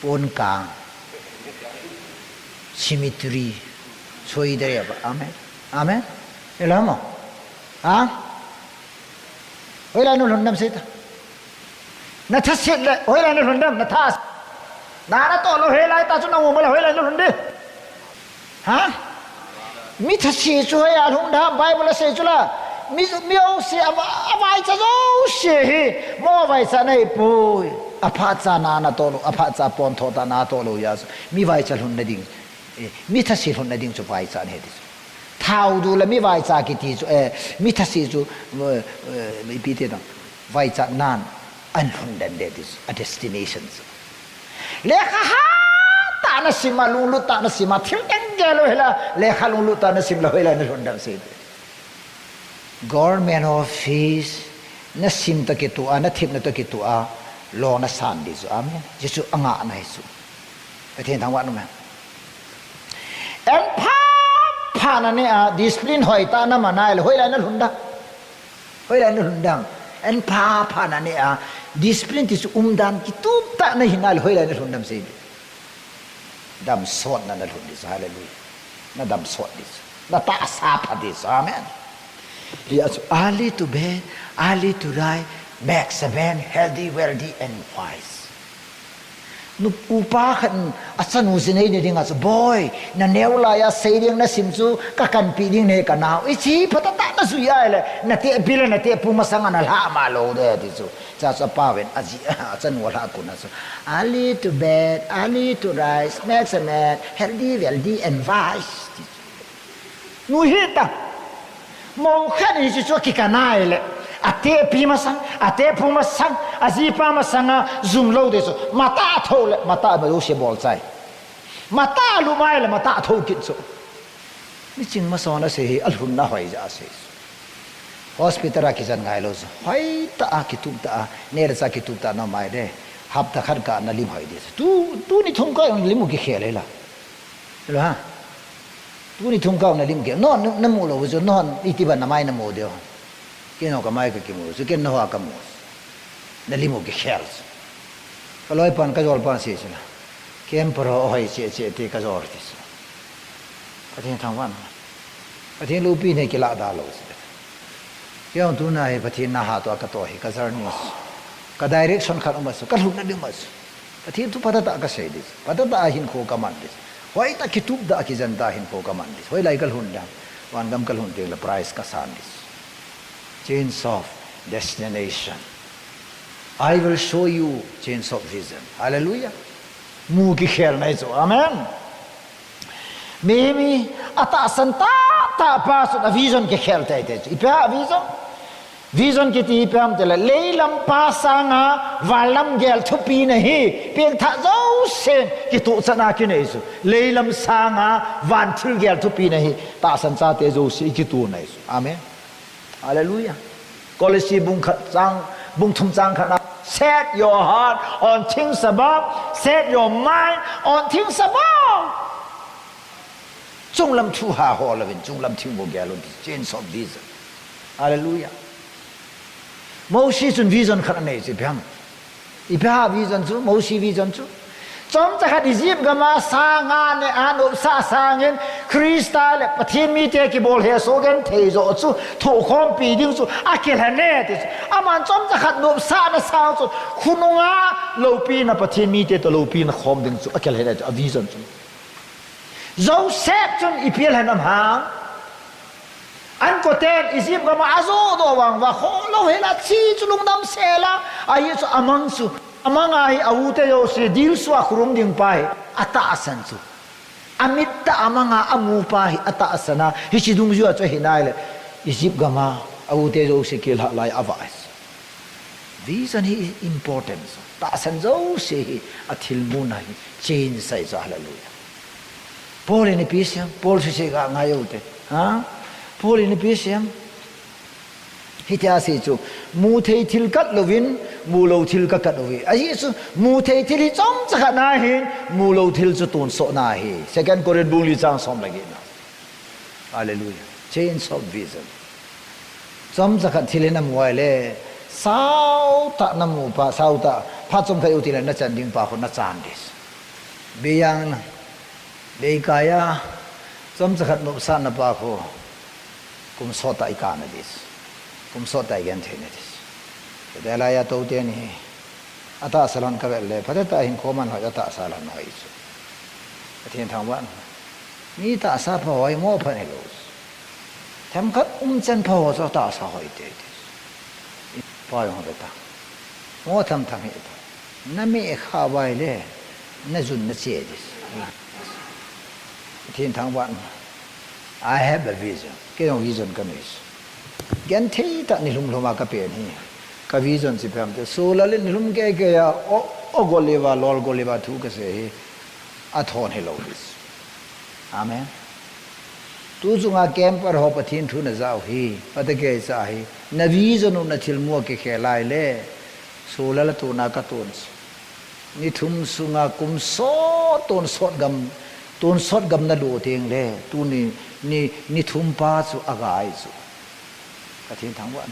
Pon kang. Cemetery. Soi dere ba. Amen. Amen. Ela mo. Ha? Hoilai nalhun dam seita. Nathaset le hoilai nalhun dam, natha. Na natoh lou helai tah chu namu le hoilai nalhun ding. Ha? Mi thase chu hoiya lhung dam, Bible asei chu la. Mi, mi jouse, a, avaicha jouse hi. Mo vaicha nei poi. Aphacha na natoh lou, aphacha pon thotah natoh lou jeh chu. Mi vaicha lhunna ding. Eh, mi thase lhunna ding chu vaicha ahi ti chu. Thao du le mi vaicha kiti chu, eh, mi thase chu, eh, eh, ipi ti dang. Vaicha nan alhun den ding ti chu, a destination chu. Lekha hatah nasim a, lunglut tah nasim a, thil dang gel lou hela, lekha lunglut tah nasim le hoilai nalhun dam sei. Government office, nasim toh kitoh a, nathepna toh kitoh a, lou nasan ding chu. Amen. Jesu angahna hi chu. Pathen thangvah in um hen. An pha pha naneh a, discipline hoitah naman nai le, hoilai nalhun dam. Hoilai nalhun dam. An pha pha naneh a, discipline ti chu umdan kitup tah nahi nai le, hoilai nalhun dam sei. Damsotna nalhun ding chu, hallelujah. Nadamsot ding chu. Natahsa pha ding chu, amen. Hia chu, early to bed, early to rise, makes a man healthy, wealthy and wise. Nu, upa khat in achanu jinei ni dinga chu, boi, naneo laiya seiding nasim chu, kakanpi ding nahi kanao. Hiche phatah tah najui ahile, natehpi le natehpu masanga nalhah ma lou ding ti chu. Chua chu apauvin, aji, achanu alhah kuna chu. Early to bed, early to rise, makes a man healthy, wealthy and wise. Ti chu. Nuhita. Mou khat in hiche chu akikan ahile. Atehpi masang, atehpu masang, ajipa masanga jum lou ding chu. Matah thou le, matah ma jouse bol chai. Matah lum ahile, matah thou kit chu. Miching masan asei hi, alhunna hoi jeh a asei. Hospital a kijen ngai lou chu. Hoitah a, kitup tah a, neh le chah kitup tah a na um ahile. Hapta khat kah nalim hoi ding chu. Tu, tuni thum kah nalim u kikhel hela. Hilo ha? Tuni thum kah nalim u kikhel. Nangho, na, namu lou chu, nangho iti ban namai namu diu. Keiho kamai kakimu chu, ken nangho a kamu. Nalim u kikhel chu. Kaloipan, kajolpan asei chu la. Ken paro hoi cheh cheh ti kajol ti chu. Pathen thangvah in. Pathen loupina hi kilah da lou chu. Keiho tuna hi Pathen na hatoh a katoh hi ka journey chu. Ka direction khat um a chu, kalhunna ding um a chu. Pathen thu phatah tah kasei ding chu. Phatah tah a hinkho kaman ding chu. Hoitah kitup tah a kijen tah a hinkho kaman ding chu. Hoilai kalhun ding. Vangam kalhun teng le prize kasan ding chu. Change of destination. I will show you change of vision. Hallelujah. Mu kikhel nai chu. Amen. Mi, mi, atahsan tah tah pa chun a vision kikhel teitei chu. Ipi ham vision? Vision kiti ipi ham tile, leilam pa sanga vanlam gel thupina hi, pengthah jousen kitoh chan a kinei chu. Leilam sanga van thil gel thupina hi, tahsan chate jouse kitoh nai chu. Amen. Hallelujah. Colossians bung khat chang, bung thum chang khat na. Set your heart on things above. Set your mind on things above. Chunglam thu ha ho louvin, chunglam thing bou gel un, change of vision. Hallelujah. Mosi chun vision khat anei chu ipi ham. Ipi ham vision chu, Mosi vision chu. Chomcha khat Egypt gama sang nga neh a nopsah sangin Christa le Pathen mite kibol hesoh genthei joh chu thohkhompi ding chu akilhen e ti chu. Aman chomcha khat nopsahna sang chu khonunga loupina Pathen mite toh loupina khom ding chu akilhen e ti a vision chu. Joseph chun ipi alhen am ham. An koten Egypt gama ajoh doh vang uva, kholou hela chi chu lungdam sela, ahi chu amang chu, amang a hi a u te jouse dilsu a khorum ding pa hi, atahsan chu. Amit tah a amang a amu pa hi, atahsan a, hiche dungjuia chu ahi nai le, Egypt gama a u te jouse kilhah lai a avah. Vision hi important. Tahsan jouse hi athilmun a hi change ahi chu, hallelujah. Paul in ipi asei em, Paul thusei ga ngai u te. Ha? Paul in ipi asei em. Hitia asei chu, muthei thil kat louvin, mulou thil ka kat uve. Ahi chu, muthei thil hi chomcha khat ahin, mulou thil chu tonsotna ahi. Second Corinth bung li chang som le get na. Hallelujah. Change of vision. Chomcha khat thil hi namu ahile, sao tah namu pa, sao tah, phat chomkhat iu tile nachan ding pa khu nachan ding. Beijing na, Beijing a, chomcha khat nopsahna pa khu, kum sot tah ikah na ding. Kum sot tah igenthei na ding. Kati lai a tou teni hi. Atahsa lhon kavet le, phatah tah hinkho man hoi atahsa lhon hoi chu. Pathen thangvah. Mi tahsa pha hoi mo pha ni lo. Themkhat umchan pha ho chu atahsa hoi tei tei. Pa jong ve ta. Mo tham tham hi ta. Na me kha vai le, na jun na che ding. Pathen thangvah. I have a vision. Kei jong vision kanei. Genthei tah ni lhum lhum a kapen hi. Ka vision chu ipi ham itile, Solal in ni lhum kei kei a, o, o gol iva, lol gol iva thu kasei hi. Athon hilou hi. Amen. Tu chunga camper ho Pathen thu najah u hi. Pate kei cha hi. Na vision u na thilmu a kikhel lai le. Solal a tuna katun. Ni thum sunga kum sot, tonsot gam, tonsot gam nalut teng le, tuni, ni, ni thum pa chu agai chu. Pathen thangvah.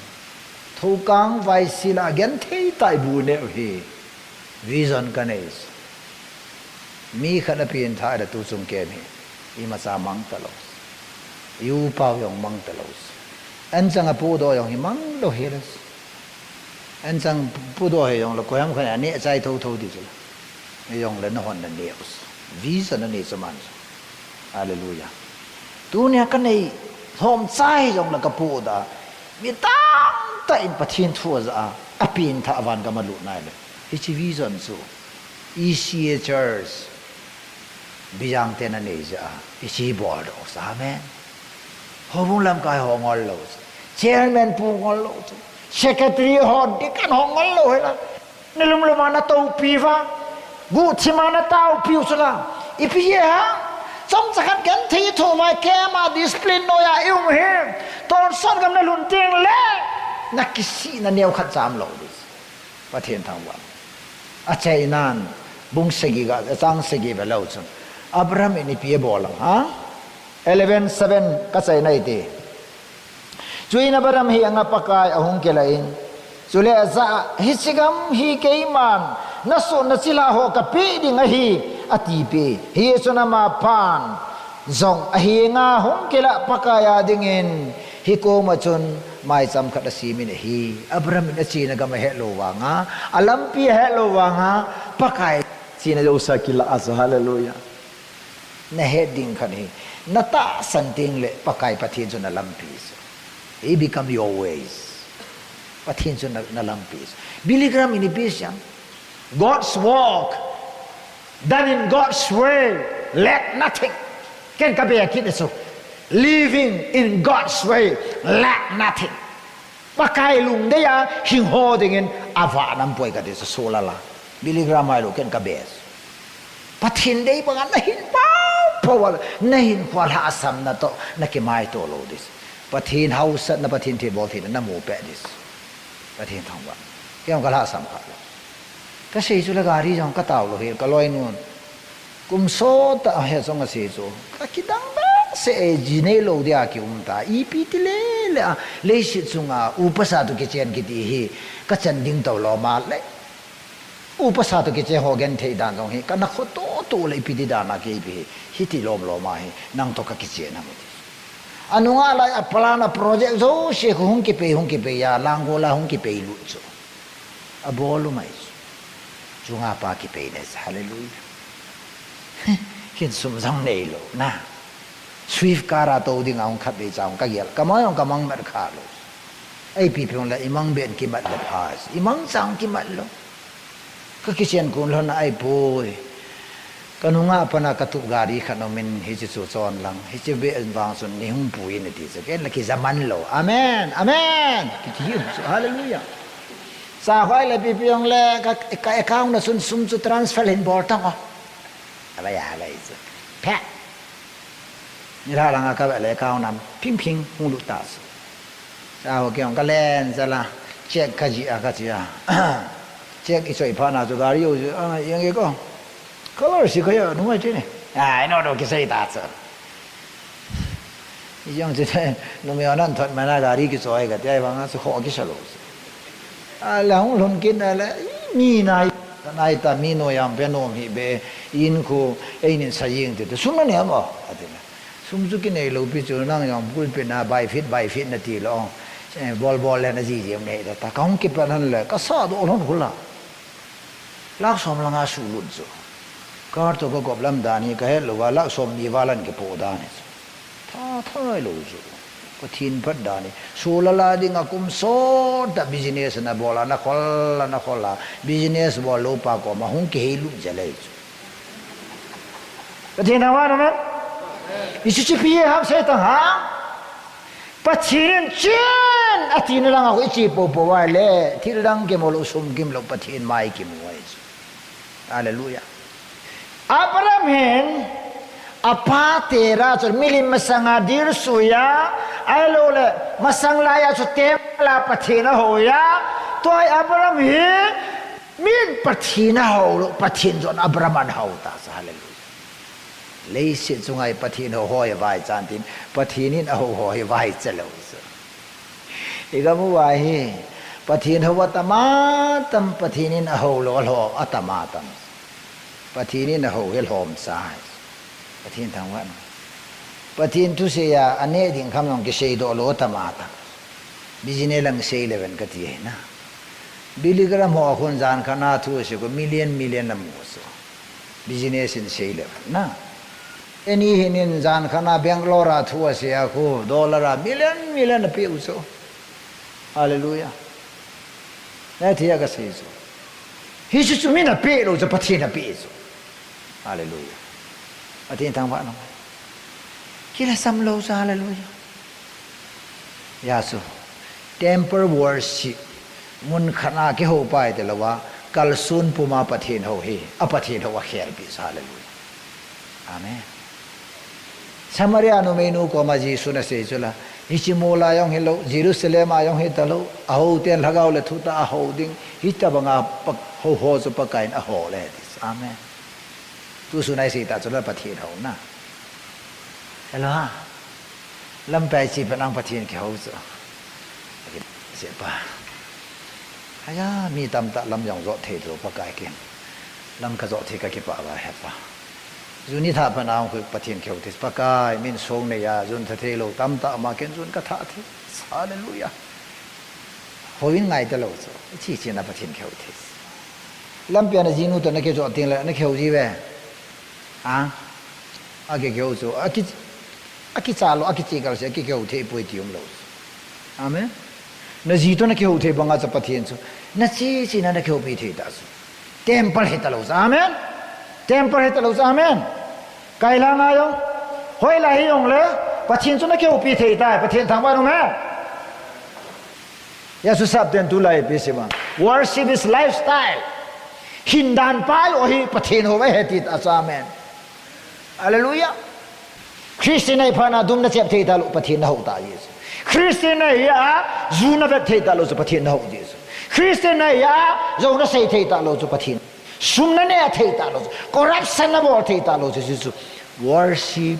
Thoukang vaisila genthei tah ibu neo hi. Vision kanei chu. Mi khat apen tha le tu chung kem hi. Imacha mang talou. I u pau jong mang talou. Anchang a pudoh jong hi mang lou hi le. Anchang pudoh hi jong le, koiham khat a neh chai tho tho ding chu. Hi jong le nahon na neh u. Vision nanei chu man chu. Hallelujah. Tunia kanei lhom chai jong le kapudoh a. Mi tamtah in Pathen thu ajah a. Apen tha a van gam alut nai le. Hiche vision chu. E C A Church. Beijing te nanei jeh a. Hiche bol doh u. Amen. Houbung lamkai ho ngol lou chu. Chairman pu ngol lou chu. Secretary ho, deacon ho ngol lou hela. Ni lum lum a natoupi uva. Guhthim a natoupi u chu la. Ipi hi ham. Chomcha khat genthei thu mai kema discipline noiya i um hi. Tonsot gam nalhun teng le. Nakisih na neo khat cham lou ding. Pathen thangvah. Achainan, bung sagi ga, achang sagi ve leu chun. Abraham in ipi abol ham, ha? Eleven seven kachai nai ti. Chuin Abraham hi anga Pakai ahung kilah in. Chule ajah a, hiche gam hi keiman, nasoh nachilhah ho kapeh ding ahi, atipeh. Hichun amaphan, jong ahenga hung kilah Pakai a dingin, hikoma chun maicham khat asemin ahi. Abraham in achena gam ahet lou vanga, alampi ahet lou vanga, Pakai chena jouse akilah a chu, hallelujah. Nahet ding khat hi, natahsan teng le Pakai Pathen chu nalampi chu. He become your ways. Pathen chu na, nalampi chu. Billy Graham in ipi asei ham. God's work done in God's way lack nothing. Ken kabe kit e chu. Living in God's way lack nothing. Pakai lungdei a hing ho dingin avah nam poi kati chu Solal a. Billy Graham ahilou ken kabe chu. Pathen dei banga nahin pao pao a, nahinkho lhahsamna toh nakimaito lou ding. Pathen haosatna, Pathen thilbol theina namu peh ding. Pathen thangvah. Kei jong kalhahsam kha lou. Kasei chu la gari jong katao lou hi, kaloinun. Kum sot tah a hi jong asei chu. Kakidang dang seh e, ji neilou dia kium ta. Ipi ti le le a, leiset chunga, upasa toh kichen kiti hi, kachan ding tou lou ma le. Upasa toh kichen ho genthei dan jong hi, kana khoto to le ipi ti dan a kei ipi hi, hiti lom lom a hi, nang toh kakichen ham ti. Anunga lai a plan a project jouse khu hung kipei, hung kipei a, lang gol a hung kipei lut chu. Abol u mai chu. Chunga pa kipei na chu, hallelujah. Ken sum jong neilou, na. Swift car a tou ding a hung khatvei cha hung kagel. Kamang jong kamang mat kha lou. Ipi pi hung le imang ben kimat le pha. Imang cha hung kimat lou. Kakichen kun lhon a ahipoi. Kanunga pana katup gari khat aumin hiche chu chon lang. Hiche beh vang chun neihung pui in ati chu. Ken le kija man lou. Amen. Amen. Kiti hi chu. Hallelujah. Cha hoi le ipi pi hung le ka, ka account na chun sum chu transfer hin bol tan o. Abai a, abai chu. Pha. Nilhah langa kave le account nam phing phing hung lut ta chu. Cha ho kei jong kalen jal a, check kajih a kati a. Check ichoi phat na chu gari jou chu, a, jeng e ko. Color si koi a, nungai ti ni. A, ino do kisei ta chu. Ijong chu numei hon athot mana gari kichoi kati, ahivanga chu kho kisa lou chu. Ahile hung lhun kit nale, mi nai, nai ta mi noiya pe nom hi be, in khu, einin sa jing ti tu, sum nanei am o, ati le. Sum chu kinei lou pi chu nang jong pulpit na by feet, by feet nati lou. Eh, bol bol le naji ji um nei ta, kahung kipat lhon le, kasa doh lhon khu la. Lakh som langa sulut chu. Car toh kakop lam dan hi kahet louva, lakh somni val a kipoh dan hi chu. Tha thoi lou chu. Pathen phat dan hi. Sulala dinga kum sot a business ana bol a, ana khol a, ana khol a. Business bol lou pa koma hung kiheilut jel ahi chu. Pathen thangvah in um hen. Hichu chu ipi ham sei tang ham. Pathen in chen ati na langa khu iche popo uva le, thil dang kimu lou, sum kimu lou, Pathen mai kimu ahi chu. Hallelujah. Abraham hin apa Terah chu milim masanga dilsuiya, ahilou le masang laiya chu temple a Pathen ahouya, tua hi Abraham hi min Pathen ahou lou, Pathen jong Abraham ahou ta chu, hallelujah. Leiset chunga hi Pathen hou ho hi vaichan tin, Pathen in ahou ho hi vaicha lou chu. Igamu uva hi, Pathen hou atam atam, Pathen in ahou lou, alhom atam atam. Pathen in ahou hi lhomcha ahi. Pathen thangvah in. Pathen thuseiya, aneh ding kham jong kiseidoh lou atam atam. Business lang sei le ven kati ahi na. Billy Graham ho khun jan khat na thu asei khu million, million amu chu. Business in sei le ven na. Benny Hinn in jan khat na Bangalore a thu asei a khu dollar a million, million apeh u chu. Hallelujah. Nathei a kasei chu. Hichu chu min apeh lou chu, Pathen apeh chu. Hallelujah. Pathen thangvah in um hen. Kilhasam lou chu, hallelujah. Hijeh chun, temple worship, mun khat a kihou pai ti louva, kalson puma Pathen hou hi, a Pathen hou akhelpi chu, hallelujah. Amen. Samaria numeinu koma Jesun asei chu la, hiche mol a jong hilou, Jerusalem a jong hita lou, ahou ten lhagao le thutah a hou ding, hitobanga pa, hou ho chu Pakai in ahol e ti chu. Amen. Tusun a isei ta chu la Pathen hou na. Hello ha. Lampi a iche phat nang Pathen kihou chu. Sepa. Haya, mi tamtah lam jong jot thei lou Pakai kin. Lam kajot thei kakipah uva hepa. Jun itha phat nang khu Pathen kihou thei. Pakai, min song neiya, jun tha thei lou tamtah ma ken jun katha thei. Hallelujah. Houin ngai talou chu. Iche chena Pathen kihou thei. Lampi a najinu toh nakijot teng le, nakihou ji uve. A, akikihou chu, aki, akicha lou, akiche kal se, akikihou thei poi ti umlou chu. Amen. Naji toh nakihou thei banga chu Pathen chu, nache chena nakihoupi thei ta chu. Temple hita lou chu. Amen. Temple hita lou chu. Amen. Kailang a jong, hoilai hi jong le, Pathen chu nakihoupi thei tai, Pathen thangvah in um hen. Jesu sapten tulai ipi seima. Worship is lifestyle. Hindan pai u hi Pathen hou ahi ti ta chu, amen. Hallelujah. Christian ahi phat na dumna chep thei talou Pathen nahou ta Jesu. Christian ahi a, ju navet thei talou chu Pathen nahou Jesu. Christian ahi a, jou nasei thei talou chu Pathen. Sum naneh thei talou chu. Corruption nabol thei talou chu Jesu. Worship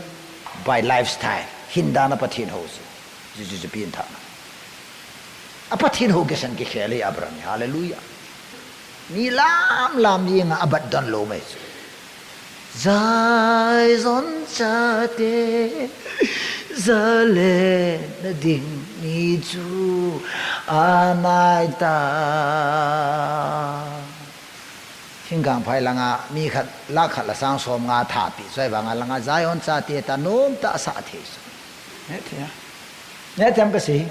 by lifestyle. Hindan a Pathen hou chu. Jesu chu pengthah na. A Pathen hou kisan kikhel hi Abraham hi. Hallelujah. Mi lam lam jenga abat don lou mai chu. Zion chate, jale na ding ni chu anai ta. Thingkang phai langa mi khat, lakh khat le sang som nga thapi chu ahivanga langa Zion chate ta nomtah asah thei chu. Neh thei a. Neh thei am kasei.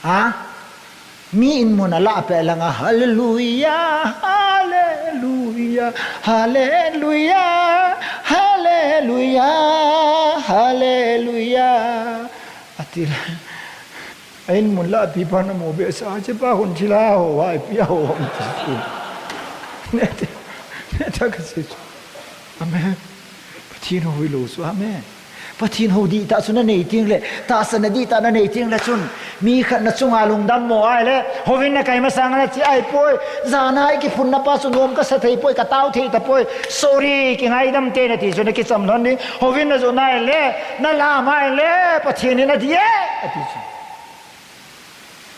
Ha? Mi in mun alah peh langa, hallelujah, hallelujah, hallelujah, hallelujah, hallelujah. Ati le. A in mun lah pi pa namu behseh a, hiche pa hon thilha ho, ipi a ho ham ti chu. Neh thei, neh thei a kasei chu. Amen. Pathen hou hilou chu. Amen. Pathen hou dihtah chu nanei tengle, tahsan dihtah nanei tengle chun, mi khat nachunga lungdam mo ahile, houvin nakai masanga nache ahipoi, jana ikiphunna pa chu nom kasa theipoi, katao thei tapoi, sorry, kingaidam te nati chu nakicham lhon ding, houvin najot ahile, nalam ahile, Pathen in adih e, ati chu.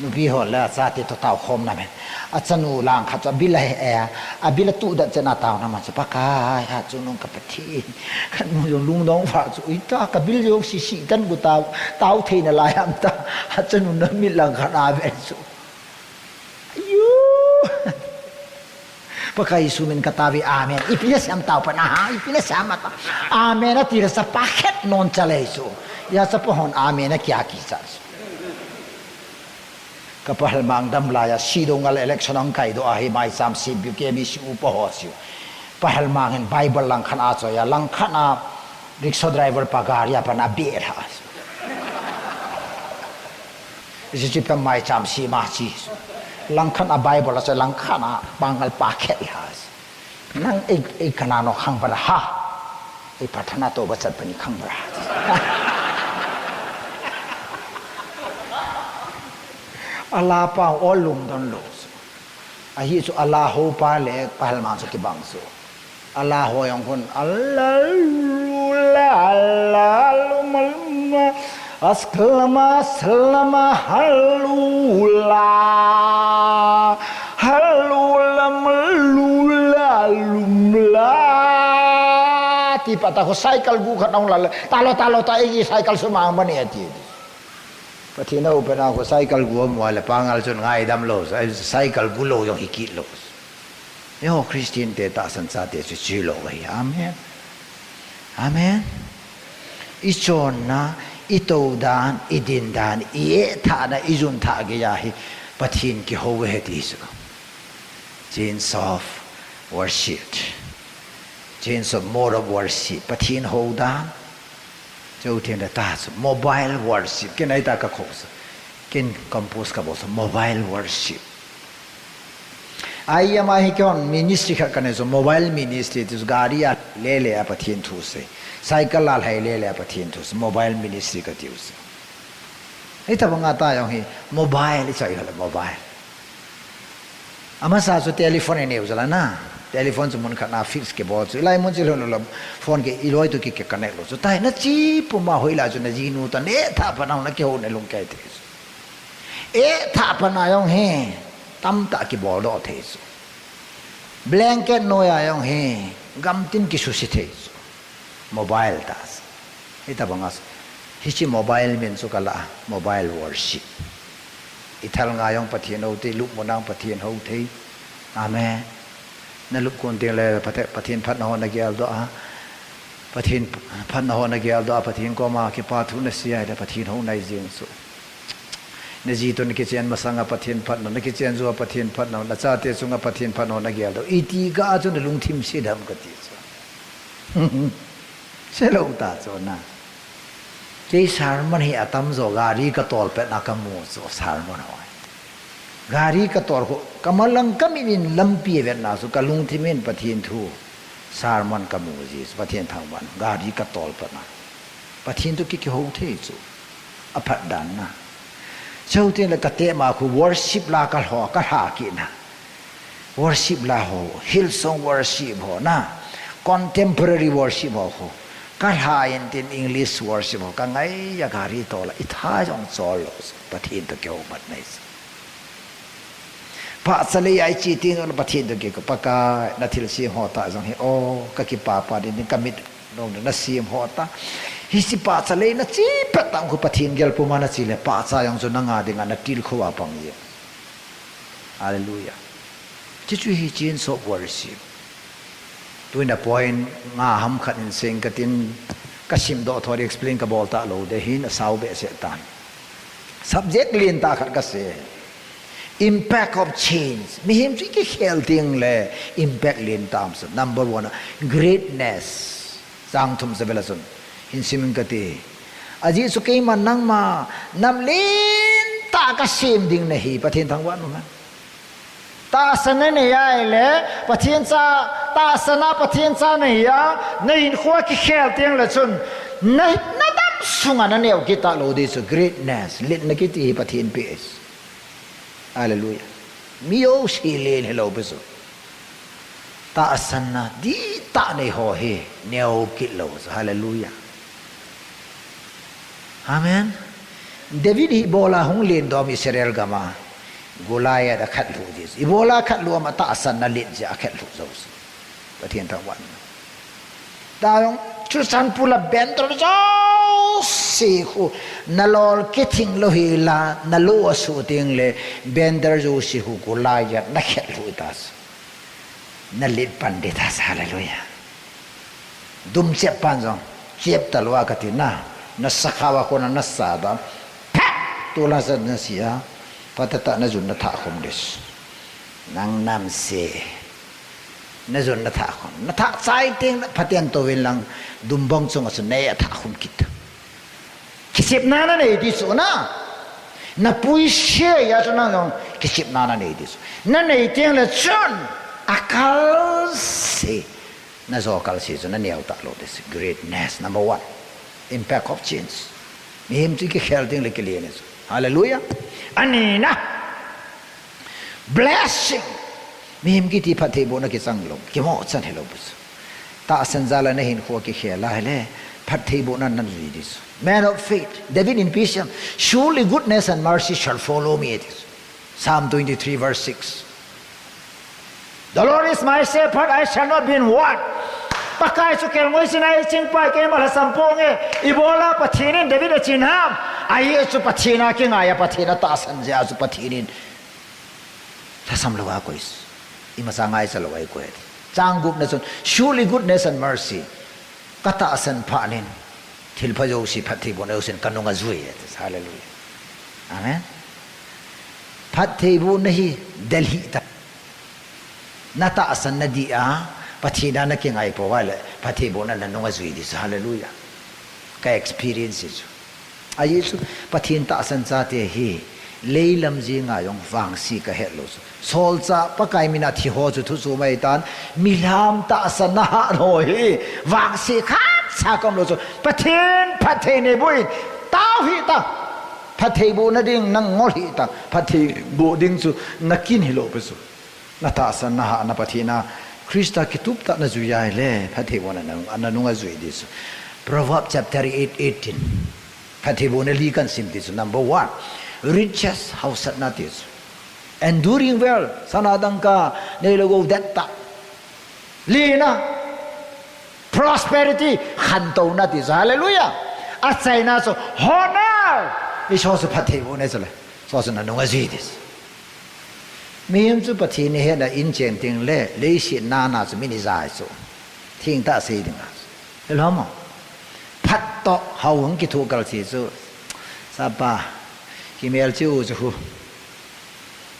Nupi ho le achate toh taokhom nam hen. Achanu langkhat chu abil ahe, abil atuh dat chan ataona ma chu, Pakai, ha chu nung ka Pathen. Kanu jong lungdong vah chu, ui ta, kabil jong sisi tan gu tao, tao thei nalai ham ta. Achanu namit langkhat avet chu. Ayu! Pakai Jesu min kataove, amen. Ipi nasei ham tao pan a ha, ipi nasei ham ata. Amen ati le chapa khat non chalei chu. Hia chapa hon amen akia kicha chu. Ka pahalmang dam laiya, Sidong a le election ahung kaidoh ahi, maicham sempiu, K B C upa ho chu. Pahalmang hin Bible langkhat a achoi a, langkhat a rickshaw driver pa gari a pat a abeh lha chu. Hiche chu ipi ham maicham sem a chi chu. Langkhat a Bible achoi, langkhat a Pangal pa khat lha chu. Nang ei, ei kana no khang pala ha. Ei pathana to ba chat pani khang pala. Ala pa o lungdon lou chu. Ahi chu ala ho pa le pahalmang chu kibang chu. Ala ho jong khun, ala lu la la lu ma lu ma, asklama slama halu la, halu la ma lu la lum la. Ti pa ta khu cycle gu khat nong la le, talo, talo, ta ei cycle sumang bani ati. Pathen a upena khu cycle gu mo le Pangal chun ngaidam lou, cycle gu lou jong hi kit lou. Eiho Christian te tahsan chate chu chulou ahi. Amen. Amen. Ichonna, itoudan, idindan, i-etthahna, ijunthah geiya hi Pathen kihou ahi ti chu. Change of worship. Change of mode of worship. Pathen houdan. Chuteng le ta chu mobile worship. Ken ahi ta ka khou chu. Ken compose kabol chu mobile worship. Ahi ama hi kihon ministry khat kanei chu mobile ministry ti chu gari a lele a Pathen thu sei. Cycle a lhai lele a Pathen thu sei. Mobile ministry kati u chu. Hitobanga ta jong hi mobile ichoi hole mobile. Amasa chu telephone inei u jala na. Telephone chu mun khat na fix kibol chu. Ilai mun chil hon lou phone ke iloi to ki, ki connect lou chu. Tai nache puma hoilai chu najinu toh neh thah pat na hon nakihou na lungkai thei chu. Eh thah pat na jong hi tamtah kibol doh thei chu. Blanket noiya jong hi gamtin kisuse thei chu. Mobile ta. Hitobanga. Hiche mobile min chu kala, mobile worship. Ithal nga jong Pathen hou thei, lupmun a jong Pathen hou thei. Amen. Nalup kon teng le Pathe-, Pathen phatna ho nagel doh a. Pathen phatna ho nagel doh a, Pathen koma kipa thu nasei a, le Pathen hou nai jing chu. Naji toh nakichen masanga Pathen phatna, nakichen jou a Pathen phatna, nachate chunga Pathen phatna nagel doh. Iti ga a chu nalungthim se dem kati chu. Selou ta chu na. Kei sermon hi atamjo gari katol pet na kamu chu sermon ho. Gari katol khu, kamalang kamit in lampi avetna chu kalungthim in Pathen thu. Sermon kamu ji chu Pathen thangvah. Gari katol pet na. Pathen toh ki, kihou thei chu. Aphat dan na. Chuteng le katema khu worship la kalha, kalha kit na. Worship la ho, Hillsong worship ho na, contemporary worship ho khu. Kalha in tin English worship ho, kangai a gari tol a, itha jong chol lou, Pathen toh kihoumat nei. Pahcha lei a iche teng le Pathen toh kiko, Pakai, nathilsem ho tah jong hi, o, kakipah pah ding, kamit nom nasem ho tah. Hiche pahcha lei nache pet tah khu Pathen gel puma nache le, pahcha jong chu nanga dinga natilkhou a pang ji. Hallelujah. Chuchu hi change of worship. Tuin a point nga ham khat in seng katin, kasimdoh thou explain kabol talou ding ahin, asao behseh tan. Subject lentah khat kasei. Impact of change. Mihem chu ikikhel teng le impact lentah um chu. Number one, greatness. Chang thum sa vel a chun. Hin simin kati. Ajeh chu keiman nangma nam lentah kasem ding nahi, Pathen thangvah in um hen. Tahsa nanei ahile, Pathen cha, tahsa na Pathen cha nahi a, nahinkhoa kikhel teng le chun, na, na sunga naneo kit talou ding chu greatness, letna kiti hi Pathen pe. Hallelujah. Mi jouse len hilou pi chu. Tahsanna dihtah nei ho hi neo kit lou chu. Hallelujah. Amen. David hi ibola hung len dom Israel gam a, Goliath akhat lhu ding chu. Ibola khat lhu ham, atahsanna let jeh a akhat lhu jou chu. Pathen thangvah. Tah jong, chuchan pula bender jouse khu, nalol kithing lou hila, nalou asuh teng le, bender jouse khu Goliath nakhat lhu ta chu. Nalet pan ding ta chu, hallelujah. Dum chep pan jong, chep talou a kati na, nasakhao a kona nasa dan. Phat! Tula sa nasi a, phatah tah najun nathah khum ding chu. Nang namse. Najun nathah khum. Nathah chai teng le phaten touvin lang, dumbang chunga chu nei athah khum kit. Kichepna nanei ding chu na. Napuise a chu nang jong kichepna nanei ding chu. Nanei teng le chun, akalse. Najo kalse chu naneo talou ding chu. Greatness, number one. Impact of change. Mihem chu kikhel teng le kilen chu. Hallelujah. Anina. Blessing. Mihem kiti phattheibohna kichang lou, kimo chan hilou pi chu. Tahsan jal a nahinkho kikhel a hile, phattheibohna nanjui ding chu. Man of faith, David in Psalm, "Surely goodness and mercy shall follow me," ati chu. Psalm twenty-three verse six. "The Lord is my shepherd, I shall not be in want." Pakai chu kelngoi sina eichingpa, keima lhasam ponge. Ibola Pathen in David achin ham? Ajeh chu Pathen a kingai a, Pathen a tahsan jeh a chu Pathen in lhasam lou a koi. Imacha ngaicha lou a koi. Chang gupna chun, "Surely goodness and mercy." Katahsan phat in, thilpha jouse, phattheibohna jousen kanunga jui. Hallelujah. Amen. Phattheibohna hi del hih ta. Natahsan nadih a, Pathen a nakingai pou a le, phattheibohna nanunga jui ding chu. Hallelujah. Ka experience chu. Ajeh chu, Pathen tahsan chate hi, leilam jenga jong vangse kahet lou chu. Solchah Pakai mina thi ho chu thu chu mai tan, mihem tahsan nahat ho hi, vangse khatcha kaum lou chu. Pathen phatthei nei boh in, tao hih ta. Phattheibohna ding nangol hih ta. Phattheiboh ding chu nakin hilou pi chu. Natahsan nahatna Pathen a, Christa kitup tah najui a hile, phattheibohna na, nanunga jui ding chu. Proverbs chapter eight eighteen. Phattheibohna li kahin sim ding chu. Number one, riches, haosatna ti chu. Enduring wealth, sana dangka, neilou gou det tah. Lina, prosperity, khantouna ti chu. Hallelujah. Achaina chu, honor. Hicho chu phattheibohna chu le. Hicho chu nanunga jui ding chu. Mihem chu Pathen ihet a inchen teng le, leiset nana chu min ijai chu. Thengtah sei ding a. Hilou mo? Phat toh hao hung kithoh kal se chu. Sapa, kimelchih u chu khu.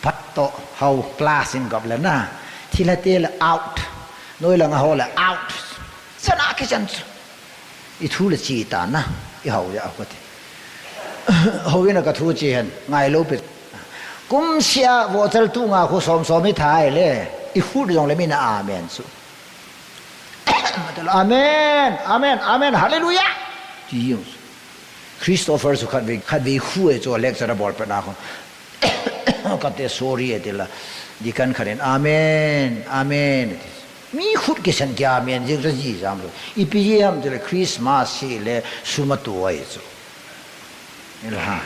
Phat toh hao plus in gop le na. Thilha te le out. Noi langa ho le out. Chana kichan chu. Ithu le chi ta na. Ihao ja ko ti. Houin a kathu chi hen. Ngailou pi. Kumsea vohchal tu nga khu som som itha le. Ikhut jong le min a amen chu. Amen, amen, amen, hallelujah. Ti jong. Christopher chu khatvei, khatvei khu e chu lecture abol pet na khu. Kate sorry e tila. Deacon khat in, amen, amen. Mi khut kisan kia amen, jing sa ji jam lo. Ipi jam tila Christmas si le sum ato ai chu. Nila ha.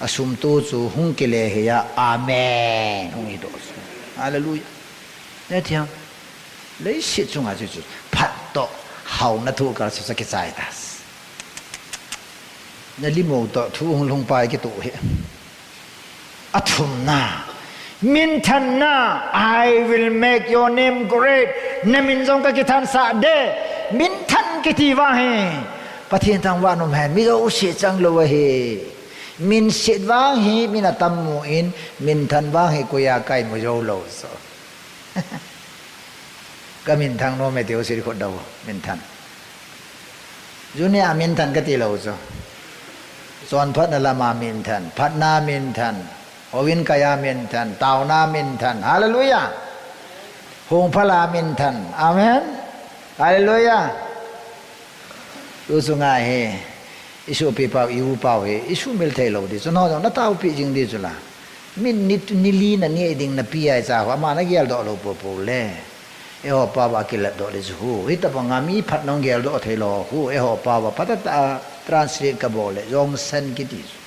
Asum to chu hung kile hi a, amen. Hung hi doh chu. Hallelujah. Ne thiam. Leiset chunga chu chu. Phat toh, hao na thu kal chu sa kichai ta. Na limo toh thu hung lhung pai kitoh hi. Athumna. Minthanna, I will make your name great. Na min jong kakithansah de. Minthan kiti vang hi. Pathen thangvah nom hen. Mi jouse chang lou ahi. Minset vang hi, min atam mu in, minthan vang hi, koiya kai mu jou lou so. Ka minthang nom e tiu siri khut dau, minthan. Juni a minthan kati lou chu. Chonphatna lama minthan, phatna minthan, houin kaiya minthan, taona minthan. Hallelujah. Hung phala minthan. Amen. Hallelujah. Tu chunga hi. Isopi pau, i-u pau hi, isumil thei lou di chu, nangho jong nataopi jing di chu la. Min ni, ni li nanei ding napi a icha ho, ama nagel doh lou popo le. Eiho pau a kilat doh di chu hu. Hitobang a mi phat nahung gel doh thei lou hu. Eiho pau a phatah a translate kabol le, jongsan kiti chu.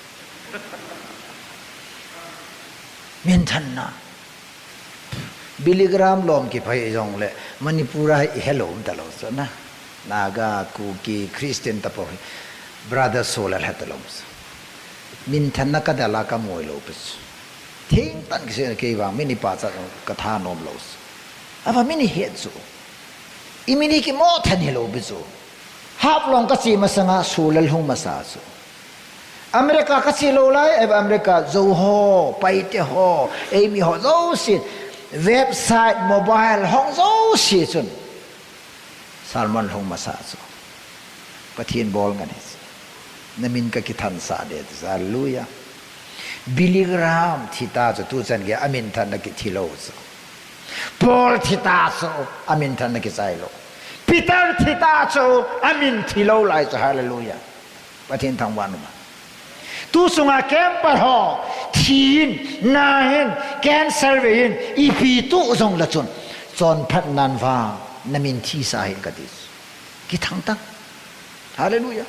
Minthanna. Billy Graham lom kiphai jongle, Manipur a hi ihelou umta lou chu na. Naga, Kuki, Christian tapou hi. Brother Solal heta lou chu. Minthanna kadal a kamu lou pi chu. Thengtah kisei kei vang, min ipa cha jong katha nom lou chu. Ava min ihet chu. Imin hi kimo than hilou pi chu. Haflong kache masanga Solal hung masa chu. America kache lou lai, eva America Zo ho, Paite ho, eimi ho jouse, website, mobile, hung jouse chun. Sermon hung masa chu. Pathen bol ngen hi chu. Namin kakithansah de chu. Hallelujah. Billy Graham thi ta chu tuchan gei a minthanna kithi lou chu. Paul thi ta chu a minthanna kichai lou. Peter thi ta chu a min thi lou lai chu. Hallelujah. Pathen thangvah in um hen. Tu chunga camper ho, thi in, na in, cancer vei in, ipi tu jong le chun, chonphat nan vang, namin thisa hih in kati. Kithang tang. Hallelujah.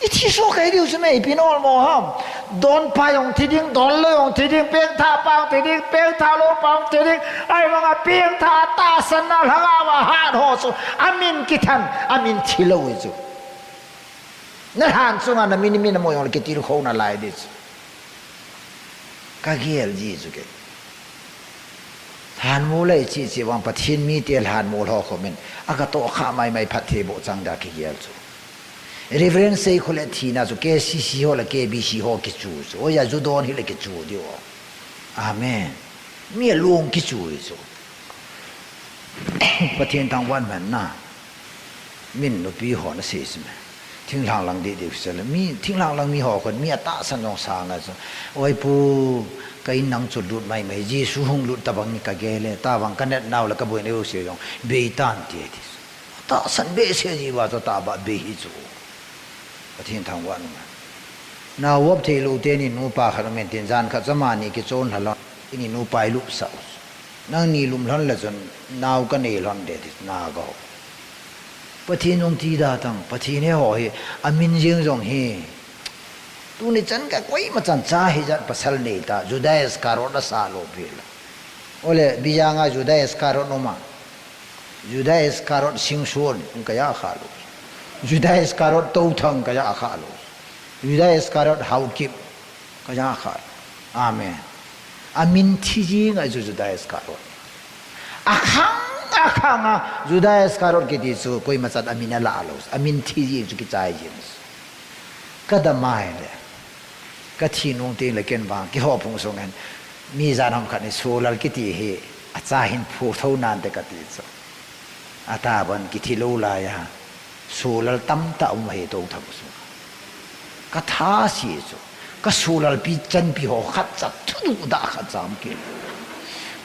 Ithi soh kei diu chu me, ipi na olmo ham. Donpa jong thi ding, donlou jong thi ding, pengthahpa jong thi ding, pengthahlou pa jong thi ding, ahivanga pengthah a tahsanna lhagao a hat ho chu, amin kithan, amin thi lou hi chu. Nalhan chunga namin, min amo jongle kitilkhou nalai di chu. Kagel ji chu kei. Lhanmol a iche che vang Pathen mite lhanmol ho khomin. Aga tohkhah maimai phatthei boh chang dia kigel chu. Reverend Seikho le thina chu K C C ho le K B C ho kichu chu. Oja ju don hile kichu diu. Amen. Mi alung kichu hi chu. Pathen thangvah in um hen na. Min nupi ho nasei chu me. Thinglhang lang deh deh kisei le. Mi, thinglhang lang mi ho khun, mi atahsan jong sang a chu. Oi pu, ka in nang chu lut maimai. Jesu hung lut tabang in kagel e. Tabang kanat nau le kaboina jouse jong. Bei tan te ti chu. Tahsan behseh ji uva chu tabang bei hi chu. Pathen thangvah in um hen. Nao vop thei lou teni nupa khat um in tin jan khat chu amani kichon lha lhon. Ini nupa ilupsah u. Nangni lum lhon le chun nao kanei lhon de ti naga ho. Pathen jong ti da tang, Pathen he ho hi, amin jeng jong hi. Tuni chan ka koima chan cha hijat pasal nei ta, Judas Iscariot asa lou pi la. Ole, Bijang a Judas Iscariot um a. Judas Iscariot Singson, kaya kha lou. Judas Iscariot Touthang, kaya kha lou. Judas Iscariot Haokip, kaya kha. Amen. Amin thi jing a chu Judas Iscariot. Akhang, akhang a Judas Iscariot kiti chu koima chan amin ala lou. Amin thi jing chu kichai jing. Kadam a hile. Kathi nung teng le ken vang, keiho phung sung in, mi jan ham khat in Solal kiti hi, acha hin phu tho nante kati chu. Atabang kithi lou lai a, Solal tamtah um ahi Touthang sung. Katha se chu, ka Solal pi chanpi ho khat cha thuduh dah khat cha um kit.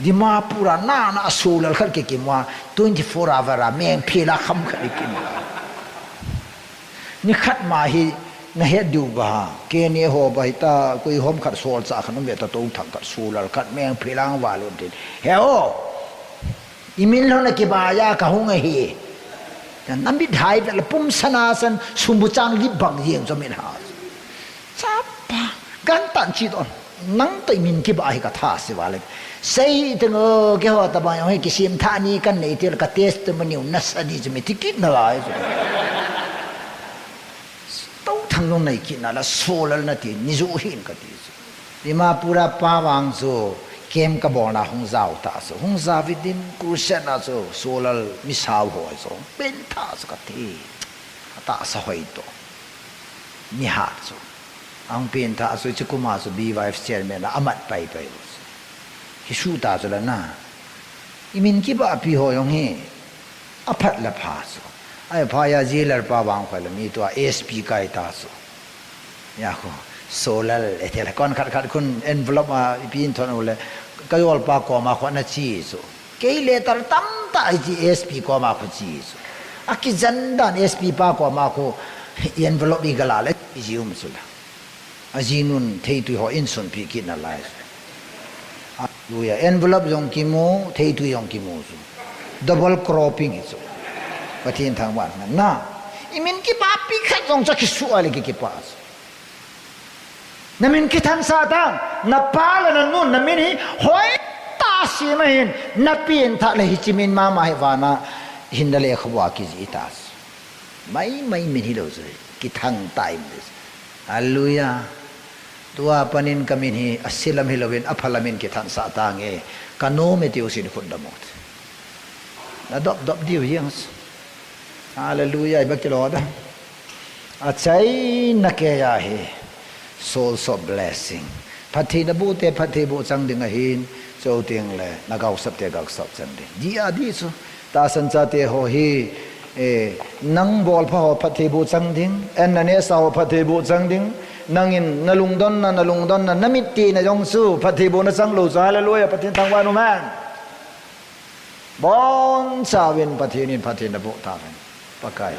Dimapur a nana Solal khat kikim uva, twenty four hour a mengphel a kham khat kikim uva. Nikhat ma hi nahet diu ba, kei ni ho ba hita, koi hom khat solchah khat um ve ta, Touthang khat, Solal khat, mengphel a val um tin. He o, imin lhon a kiba a kahung ahi. Namit hai vel pum sana san, sumbu chang lip bang jeng chu min ha. Chapa, gan tan chi don. Nang toh imin kiba hi katha se vale. Sei teng o, keiho tabang jong hi kisim tha ni kanei ti le ka testimony u nasa di chu mi ti kit nalai chu. Touthang jong nei kit nalai, Solal nati, ni ju hin kati chu. Dimapur a pa vang chu, camp kabolna hung jao ta chu. Hung jao vidin, crusade na chu, Solal mi sao ho chu. Pen tha chu kati. Atahsa hoi to. Mi hat chu. Ahung pen tha chu, chu kuma chu B Y F chairman a amat pai pai u chu. Hi su ta chu la na. Imin kiba pi ho jong hi. Aphat la pha chu. Ai pha ya jailer pa vang khoi la mi tua S P kai ta chu. Ya khu. Solal e thei la kon khat khat khun envelope a ipi in thon u le. Ka jol pa koma khu ana chi chu. Kei letter tamtah ahi chi S P koma khu chi chu. Akijan dan S P pa koma khu Envelope i gala le, i ji um chu la. A ji nun theitui ho in sunpi kit na lai. Hallelujah. Envelope jong kimu, theitui jong kimu chu. Double cropping hi chu. Pathen thangvah na. I min kipapi khat jong chu kisu a le ki kipa chu. Na min kithangsah tan, na pa le na nun, na min hi hoi tah a sem ahin, na pen tah le hiche min mama hi vana hinna lekhabua kijih ta chu. Mai mai min hilou chu, kithang tah in. Hallelujah. Tua panin ka min hi ase lam hilouvin, apha lam in kithangsah tange. Ka nom e tiu sin khut dam u. Na dop dop diu jeng. Hallelujah, i ba kilo da. Achaina kei ahi. Source of blessing. Phatthei na boh te, phatthei boh chang ding ahin, chuteng le, na gaosap te, gaosap chang ding. Di a di chu. Tahsan chate ho hi, eh, nang bolpha ho phatthei boh chang ding, an na nehsa ho phatthei boh chang ding, nangin na lungdonna, na lungdonna, na mit tina jong chu, phatthei bohna chang lou chu, hallelujah, Pathen thangvah in um hen. Bonchauvin Pathen in phatthei na boh tahen. Pakai.